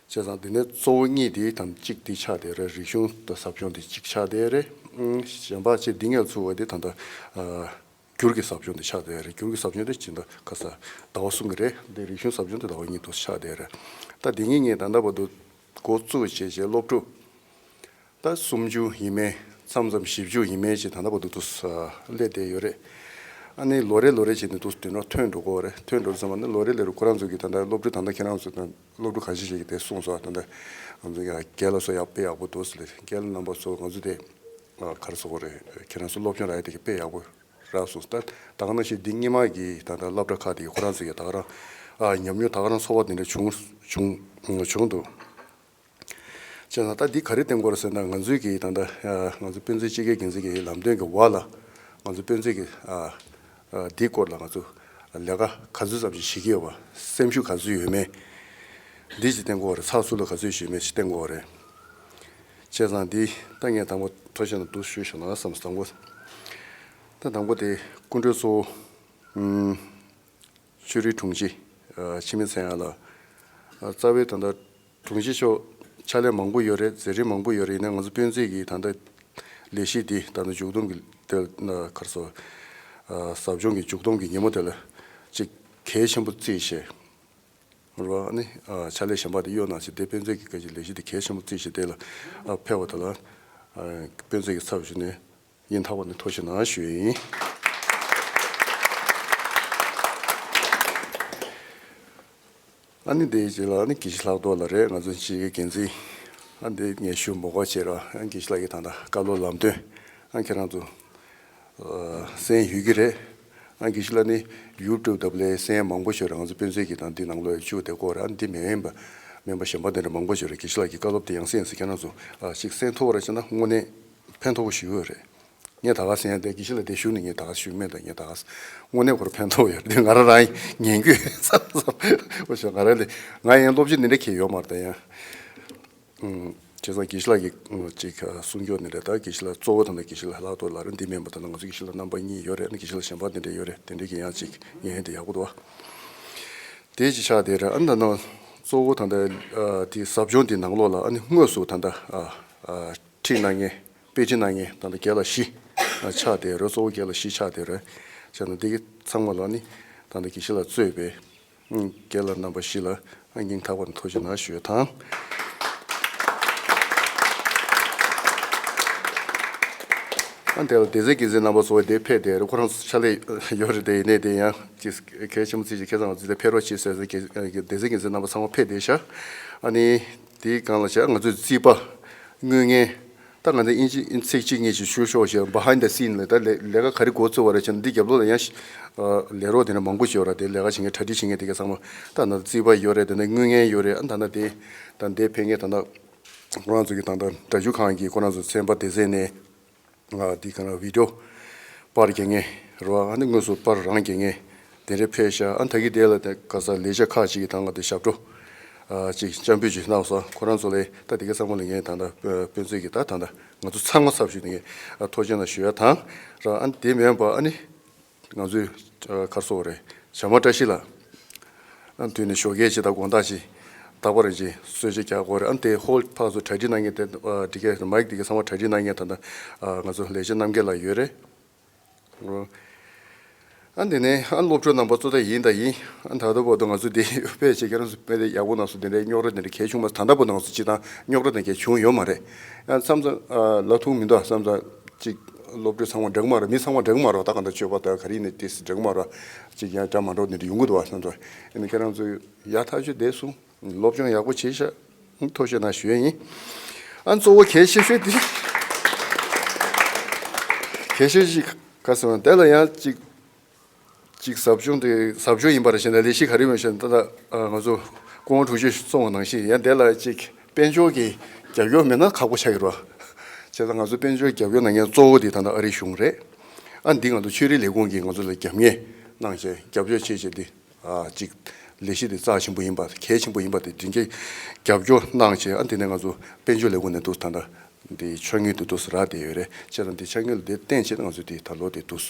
བྱས་ཙང་དེ་ནས་གཙོ་བོ་གཉིས་དེ་དང་གཅིག་དེ་ཆགས་བསྡད་རེད། རིག་གཞུང་དང་ཟབ་སྦྱོང་དེ་གཅིག་ཆགས་བསྡད་རེད། ཨང་གཞན་པ་ཆེ་འདི་ངས་ཚུགས་པ་དེ་ད་ལྟ་ཨ་སྒྱུར་གྱི་ཟབ་སྦྱོང་དེ་ཆགས་བསྡད་རེད། སྒྱུར་གྱི་ཟབ་སྦྱོང་དེ་ཇི་ལྟར་ཁ་ས་ཟླ་བ་གསུམ་གྱི་རེད། དེ་རིག་གཞུང་ཟབ་སྦྱོང་དེ་ཟླ་བ་གཉིས་དུ་ཆགས་བསྡད་རེད། ད་དེ་གཉིས་ངས་ད་ལྟ་བར་དུ་འགོ་བཙུགས་བྱས་བྱས་སློབ་ཕྲུག་ད་སུམ་ཅུ་ཡིན་མིན་མཚམས་མཚམས་བཞི་བཅུ་ཡིན་མིན་ཞིག་ད་ལྟ་བར་དུ་དུ་སླེབས་བསྡད་ཡོད་རེད། ཨ་ནི་ལོ་རེ་ལོ་རེ་བྱས་ནས་དུ་དུ་ནོར་ཐོན་འགྲོ་གི་རེད། ཐོན་འགྲོ་ཙམ་པ་ནི་ལོ་རེ་ལོ་རེ་ཁོ་རང་ཚོ་གི་ད་ལྟ་སློབ་ཕྲུག་ད་ལྟ་ཁྱེད་རང་ཚོ་དང་སློབ་ཕྲུག་གང་ཞིག་ཞིག་གིས་དེ་གསུངས་སོང་། ད་ལྟ་ང་ཚོ་ཡ་རྒན་ལགས་ཚོ་ཡག་དཔེ་ཡག་པོ་འདུག་ཟེར། རྒན་ལགས་རྣམ་པ་ཚོ་ང་ཚོ་དེ་ག་རེ་ཟེར་དགོས་རེད། ཁྱེད་རང་ཚོ་སློབ་སྦྱོང་རག་ཡ་དེ་གི་དཔེ་ཡག་པོ་རག་སོང་། ད་ད་ག་ནང་བཞིན་འདི་སྔོན་མ་གི་ད་ལྟ་སློབ་གྲྭ་ཁག་དེ་གི་ཁོ་རང་ཚོ་གི་ད་ག་རང་ཨ་ཉམས་མྱོང་ད་ག་རང་ཚོར་བ་དེ་འདྲ་བྱུང་བྱུང་བྱུང་འདུག་བྱས་ཙང་ད་འདི་ག་རེ་བསྟན་དགོས་རེད་ཟེར་ན། ང་ཚོའི་གི་ད་ལྟ་ང་ཚོ་དཔེ་མཛོད་སྤྱི་ཁྱབ་འགན་འཛིན་གྱི་ལམ་སྟོན་གྱི་འོག་ལ་ང་ཚོ་དཔེ་མཛོད་ཀྱི་འདིའི་སྐོར་ལ་ང་ཚོ་ལས་ཀ་ག་ཚོད་ཙམ་ཞིག་བྱེད་ཀྱི་ཡོད་པ། སེམས་ཤུགས་ག་ཚོད་ཡོད་མེད་འདི་ཅིག་བསྟན་དགོས་རེད། ཚགས་ཚུད་ལ་ག་ཚོད་ཡོད་མེད་ཅིག་བསྟན་དགོས་རེད། བྱས་ཙང་འདི་ད་ངས་དང་པོ་ཐུགས་རྗེ་ཆེ་ན་འདུག་ཞུས་ཤག་ན་བསམ། དང་པོ་ད་དང་པོ་དེ་སྐུ་མགྲོན་གཙོ་བོ་ཨུམ། ཆོས་རིག་དྲུང་ཆེ་ཨ་འཆི་མེད་ཚེ་དབྱངས་ལགས། ཨ་རྩ་བའི་ད་ལྟ་དྲུང་ཆེ་མཆོག་ཕྱག་ལས་མང་པོ་ཡོད་རེད། མཛད་རིམ་མང་པོ་ཡོད་རེད། ཡིན་ནའི་ང་ཚོ་དཔེ་མཛོད་ཀྱི་ད་ལྟ་ལས་གཞི་འདི་ད་ལྟ་མཇུག་བསྡོམས་ཀྱི་དེ་ན་ག་རེ་ཟེར། ཨ་ཟབ་སྦྱོང་གི་མཇུག་བསྡོམས་ཀྱི་ཉིན་མོ་དེ་ལ་ཅིག་གལ་ཆེན་པོ་བརྩིས་བྱས། རེད་བ། ཨ་ནི་ཨ་ཕྱག་ལས་གཞན་པ་དེ་གཡོལ་གནང་བྱས་དེ་དཔེ་མཛོད་ཀྱི་སྐད་ཀྱི་ལས་གཞི་དེ་གལ་ཆེན་པོ་བརྩིས་བྱས་དེ་ལ་ཨ་ཕེབས་པ་དེ་ལ་ཨ་དཔེ་མཛོད་ཀྱི་ཚབ་ཞུས་ནས། སྙིང་ཐག་པ་ནས་ཐུགས་རྗེ་གནང་ཞུ་ཡི་ཡིན། ཨ་ནི་དེའི་རྗེས་ལ་ཨ་ནི་དགེ་བཤེས་ལྷག་རྡོར་ལགས་རེད། ང་ཚོ་སྤྱི་ཁྱབ་འགན་འཛིན། ཨ་འདི་ངས་ཞུ་མི་དགོས་པ་བྱས་ར། ཨ་དགེ་བཤེས་ལགས་ཀྱིས་ད་ལྟ་བཀའ་སློབ་ལམ་སྟོན་ཨ་ཁྱེད་རང་ཚོ་ཨ་གསན་ཡོད་ཀྱི་རེད། ཨ་དགེ་བཤེས་ལགས་ནི་ཡུ་ཊུབ་ད་ལའི་གསན་མང་པོ་ཞིག་ར། ང་ཚོ་དཔེ་མཛོད་ཀྱི་དང་འདི་ནང་ལོགས་བཅུག་བསྡད་ཀྱི་ཡོད་ར། ཨ་འདི་མིན་པ་མིན་པ་གཞན་པ་དེ་འདྲ་མང་པོ་ཞིག་ར། དགེ་བཤེས་ལགས་ཀྱི་བཀའ་སློབ་དེ་ཡང་གསན་ཟེར་ཁྱེད་རང་ཚོ་ཨ་ཅིག་གསན་ཐུབ་པ་ར་བྱས་ན་དངོས་གནས་ཕན་ཐོགས་པོ་ཞིག་ཡོད་རེད། ངས་ད་ག་ཟེར་ཡང་དེ་དགེ་བཤེས་ལགས་དེ་བཞུགས་ནས་ངས་ད་ག་ཞུས་མེད། ད་ངས་ད་ག་དངོས་གནས་ཁོ་རང་ཕན་ཐོགས་ཡོད་རེད། ང་རང་རང་ཉན་གྱི་ཡོད་བསམ་བསམ། འོ་ཞོ་ང་རང་ལས་ང་ཡང་སློབ་སྤྱི་འདི་འདྲ་གས་ཡོད་མ་རེད། ད་ཡང་ཨུམ། བྱས་ཙང་དགེ་བཤེས་ལགས་ཀྱིས་ཅིག་གསུང་སྐྱོར་འདི་འདྲ། ད་དགེ་བཤེས་ལགས་གཙོ་བོ་ད་ལྟ་དགེ་བཤེས་ལགས་ལྷག་རྡོར་ལགས་རེད། འདི་མིན་པ་ད་ལྟ་ང་ཚོ་དགེ་བཤེས་ལགས་རྣམ་པ་གཉིས་ཡོད་རེད། ཨ་ནི་དགེ་བཤེས་ལགས་གཞན་པ་འདི་འདྲ་ཡོད་རེད། དེ་འདྲ་གི་ཡང་ཅིག་ཉན་ཡས་དེ་ཡག་པོ་འདུག་བ། དེ་ཅིག་ཆགས་བསྡད་རེད། ཨ་ནི་ད་ལྟ་གཙོ་བོ་ད་ལྟ་ཨ་དེ་ཟབ་སྦྱོང་འདི་ནང་ལོགས་ལ་ཨ་ནི་དངོས་སུ་ད་ལྟ་ཨ་ཨ་ཁྲིད་གནང་མཁན། དཔེ་ཁྲིད་གནང་མཁན་ད་ལྟ་རྒན་ལགས་བཞི་ཆགས་བསྡད་རེད། གཙོ་བོ་རྒན་ལགས་བཞི་ཆགས་བསྡད་རེད། བྱས་ན་འདི་གི་ཚང་མ་ལ་ནི་ད་ལྟ་དགེ་བཤེས་ལགས་གཙོས་པའི་རྒན་ལགས་རྣམ་པ་བཞི་ལ་སྙིང་ཐག་པ་ནས་ཐུགས་རྗེ་གནང་ཞུ་ཡ་དང་། ཨ་དེ་ལ་སྡེ་ཚན་འགན་འཛིན་རྣམ་པ་ཚོ་དེ་ཕེབས་བསྡད་རེད། ཁོ་རང་ཚོ་ཕྱག་ལས་ཡོད་རེད། དེ་ཡིན་ནའི་དེ་ཡང་ཅིག་གལ་ཆེན་པོ་བརྩིས་ཀྱི་ཁྱེད་ཚང་ཚོ་དེ་ཕེབས་རོགས་བྱེད་ཟེར་ཟེར་གི་སྡེ་ཚན་འགན་འཛིན་རྣམ་པ་ཚང་མ་ཕེབས་བསྡད་ཤག་ཨ་ནི་དེའི་སྒང་ལ་བྱས་ང་ཚོའི་རྩིས་པ། དངུལ་གཉེར། ད་ང་ཚོ་ཨིན་ཇི་ཨིན་ཚིག་གཅིག་གཉིས་ཅིག་ཞུ་ཤོག་ཞེས། behind the scene ལ་ད་ལས་ལས་ཀ་ག་རེ་འགོ་བཙུགས་པ་རེད་ཅེ་ན། འདི་རྒྱབ་ལོགས་ལ་ཡང་ལས་རོགས་དེ་འདྲ་མང་པོ་ཞིག་ཡོད་ར། དེ་ལས་ཀ་བྱེད་མཁན་གྲ་སྒྲིག་བྱེད་མཁན་དེ་ག་ཚང་མ་ད་ན་རྩིས་པ་ཡོད་རེད། དེ་ནས་དངུལ་གཉེར་ཡོད་རེད། ཨ་ད་ན་དེ་ད་འདས་ཕེབས་མཁན་ད་ལྟ་ཁོ་རང་ཚོ་གི་ད་ལྟ་སྒྲ་སྒྱུར་ཁང་གི་ཁོ་རང་ཚོ་ཚན་པ་སྡེ་ཚན་ནས་ང་འདི་ག་ན་བི་ཌི་ཡོ་པར་རྒྱག་མཁན་རེད་བ། ཨ་ནི་དངོས་སུ་པར་རང་རྒྱག་མཁན་དེ་འདྲ་ཕེབས་ཤག་ཨ་ད་གི་དེ་ལ་དེ་ག་ས་ལས་བྱེད་ཁག་ཅིག་གི་ད་ང་དེ་ཞབས་བྲོ་ ཅིག་སྤྱན་འབུལ་ཅིག་གནང་སོང་། ཁོ་རང་ཚོ་ལ་ད་དེ་ག་ཚང་མ་ལ་ངས་ད་ལྟ་དཔེ་མཛོད་ཀྱི་ད་ད་ལྟ་ང་ཚོ་ཚང་མ་ཚབ་ཞུས་ནས་ཐུགས་རྗེ་གནང་ཞུ་ཡ་དང་ར། ཨ་ནི་དེ་མིན་པ་ཨ་ནི་ང་ཚོའི་གར་སོགས་རེད། བྱམས་པ་བཀྲ་ཤིས་ལགས། ཨ་ནི་དུས་ནས་ཞོགས་ཀས་ཅིག་དང་དགོང་དག་ཅིག་རྟག་པར་ཅིག་གསོལ་ཇ་རྒྱག་དགོས་རེད། ཨ་ནི་དེ་ཧོལ་ཕར་ཚུར་གྲ་སྒྲིག་གནང་མཁན་དེ་འདི་གས་མའིག་འདི་གས་ཚང་མ་གྲ་སྒྲིག་གནང་མཁན་ད་ལྟ་ང་ཚོ་ལེགས་བྱ་རྣམ་རྒྱལ་ལགས་ཡོད་རེད། ཨ་འདི་ནས་ཨ་སློབ་གྲོགས་རྣམ་པ་གཙོ་བོ་ཡིན་དང་ཡིན། ཨ་ད་ལྟ་བར་དུ་ང་ཚོ་འདི་དཔེ་བྱེད་ཁྱེད་རང་ཚོ་དཔེ་དེ་ཡག་པོ་གནང་སོང་། དེ་འདྲའི་རྙོག་དྲ་དེ་འདྲ་གལ་བྱུང་མ་སོང་། ད་ལྟ་བར་དུ་ང་ཚོ་སྤྱིར་བཏང་རྙོག་དྲ་དེ་གལ་བྱུང་ཡོད་མ་རེད། ཨ་མཚམས་མཚམས་ཨ་ལ་ཐུག་མི་འདུག་མཚམས་མཚམས་ཅིག་སློབ་གྲྭ་ཚང་མ་འགྲིག་མ་རེད། མི་ཚང་མ་འགྲིག་མ་རེད། ད་ག་འདྲ་ཆོས་པ་ད་ག་རེ་ནས་དེ་འགྲིག་མ་རེད། ཅིག་ཡང་འདྲ་མ་འགྲོ་དེ་འདྲ་ཡོང་གི་འདུག་བ། མཚམས་མཚམས་ཨ་ནི་ཁྱེད་རང་ཚོ་ཡག་ཐག་ཆོད་བསྡད་སོང་། སློབ་སྦྱོང་ཡག་པོ་བྱས་ཤག་ཐུགས་རྗེ་གནང་ཞུ་ཡས་ཡིན། ཨ་གཙོ་བོ་གལ་ཆེ་ཤོས་དེ། གལ་ཆེ་ཤོས་ཅིག་ག་ཟེར་བ་དེ་ལ་ཡང་ཅིག་ཅིག་ཟབ་སྦྱོང་དེ་ཟབ་སྦྱོང་ཡིན་པ་རེད་ཞེ་ན། ལས་གཞི་ག་རེ་ཡོད་ཞེ་ན། ད་ལྟ་ང་ཚོ་སྐུ་ངོ་དྲུང་ཆེ་གསུངས་པ་ནང་བཞིན་ཡང་དེ་ལ་ཅིག་དཔལ་འབྱོར་གྱི་རྒྱབ་སྐྱོར་མེད་ན་ཁག་པོ་ཆགས་ཀྱི་རེད། བྱས་ཙང་ང་ཚོ་དཔལ་འབྱོར་རྒྱབ་སྐྱོར་གནང་མཁན་གཙོ་བོ་དེ་ད་ལྟ་ཨ་རིའི་གཞུང་རེད། ཨ་འདི་ང་ཚོ་ཆོས་རིག་ལས་ཁུངས་ཀྱིས་ང་ཚོ་ལ་རྒྱབ་གཉེར་གནང་བྱས་རྒྱབ་སྐྱོར་བྱས་བྱས་ཏེ། ཨ་ཅིག་ལས་གཞི་དེ་རྩ་ཆེན་པོ་ཡིན་པ་གལ་ཆེན་པོ་ཡིན་པ་དེ་དྲིན་ཆེ་རྒྱབ་སྐྱོར་གནང་བྱས། ཨ་དེ་ནས་ང་ཚོ་དཔལ་འབྱོར་ལས་ཁུངས་ནས་འདུག་ད་ལྟ་འདི་ཕྱག་དངུལ་དེ་འདུག་རག་བསྡད་ཡོད་རེད། བྱས་ཙང་འདི་ཕྱག་དངུལ་དེ་བརྟེན་བྱས་ང་ཚོ་དེ་ད་ལོ་དེ་འདུག་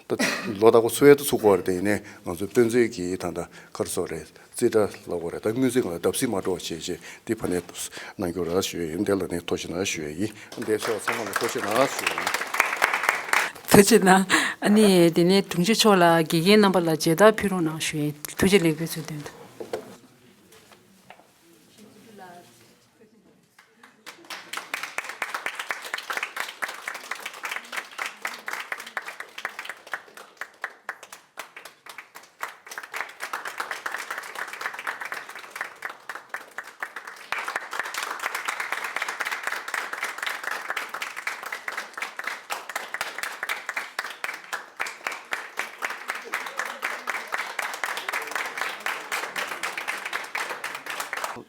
ད་ལོ་དག་པོ་འཚོ་བའི་ད་ཚུགས་པ་རེད། དེ་ཡིན་ནའི་ང་ཚོ་དཔེ་མཛོད་ཀྱི་ད་ལྟ་གར་སོགས་རེད། རྩིས་ཁྲ་ལབ་དགོས་རེད། ད་དངུལ་རྩིས་སྒང་ལ་བརྡབ་གསིག་མ་འགྲོ་བ་བྱས་བྱས་འདི་ཕ་ནས་གནང་རྒྱུ་རེད་ཞུ་ཡས་ཡིན། དེ་ལ་ནས་ཐུགས་རྗེ་གནང་ཞུ་ཡས་ཡིན། འདིར་ཕེབས་པ་ཚང་མ་ལ་ཐུགས་རྗེ་གནང་ཞུ་ཡས་ཡིན། ཐུགས་རྗེ་གནང་། ཨ་ནི་དེ་ནས་དྲུང་ཆེ་མཆོག་ལ་དགེ་རྒན་རྣམ་པ་ལ་མཇལ་དར་ཕུལ་རོགས་གནང་ཞུ་ཡས། ཐུགས་རྗེ་ལེགས་འབུལ་ཚུལ་བསྟན་ཏོ།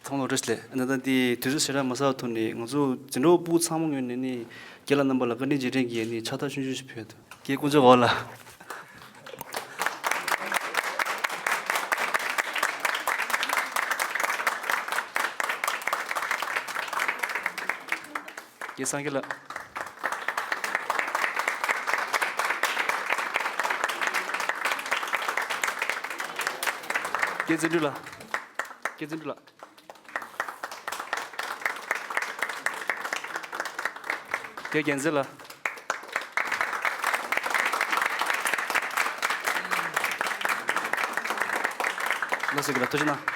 ཚང་མ་ལ་བཀྲ་ཤིས་བདེ་ལེགས། ད་ལྟ་འདི་དུས་ཚོད་ཞེ་དྲག་མ་ཟ་བར་ཐོག་ནས་ང་ཚོ་འཛིན་གྲོགས་སྤུ་གུ་ཚང་མ་ངོས་ནས་ནི་རྒན་ལགས་རྣམ་པ་ལ་བཀའ་དྲིན་རྗེས་དྲན་གྱི་ནི་ཕྱག་རྟགས་ཆུང་ཆུང་ཞིག་ཕུལ་ཡ་འདུག་རྒན་དཀོན་མཆོག་འོག་ལ། རྒན་སངས་རྒྱས་ལགས། རྒན་བརྩོན་འགྲུས་ལགས། རྒན་བརྩོན་འགྲུས་ལགས། རྒན་རྒྱལ་མཚན་ལགས། ལགས་སོ་རྒན་ལགས་ཐུགས་རྗེ་གནང་།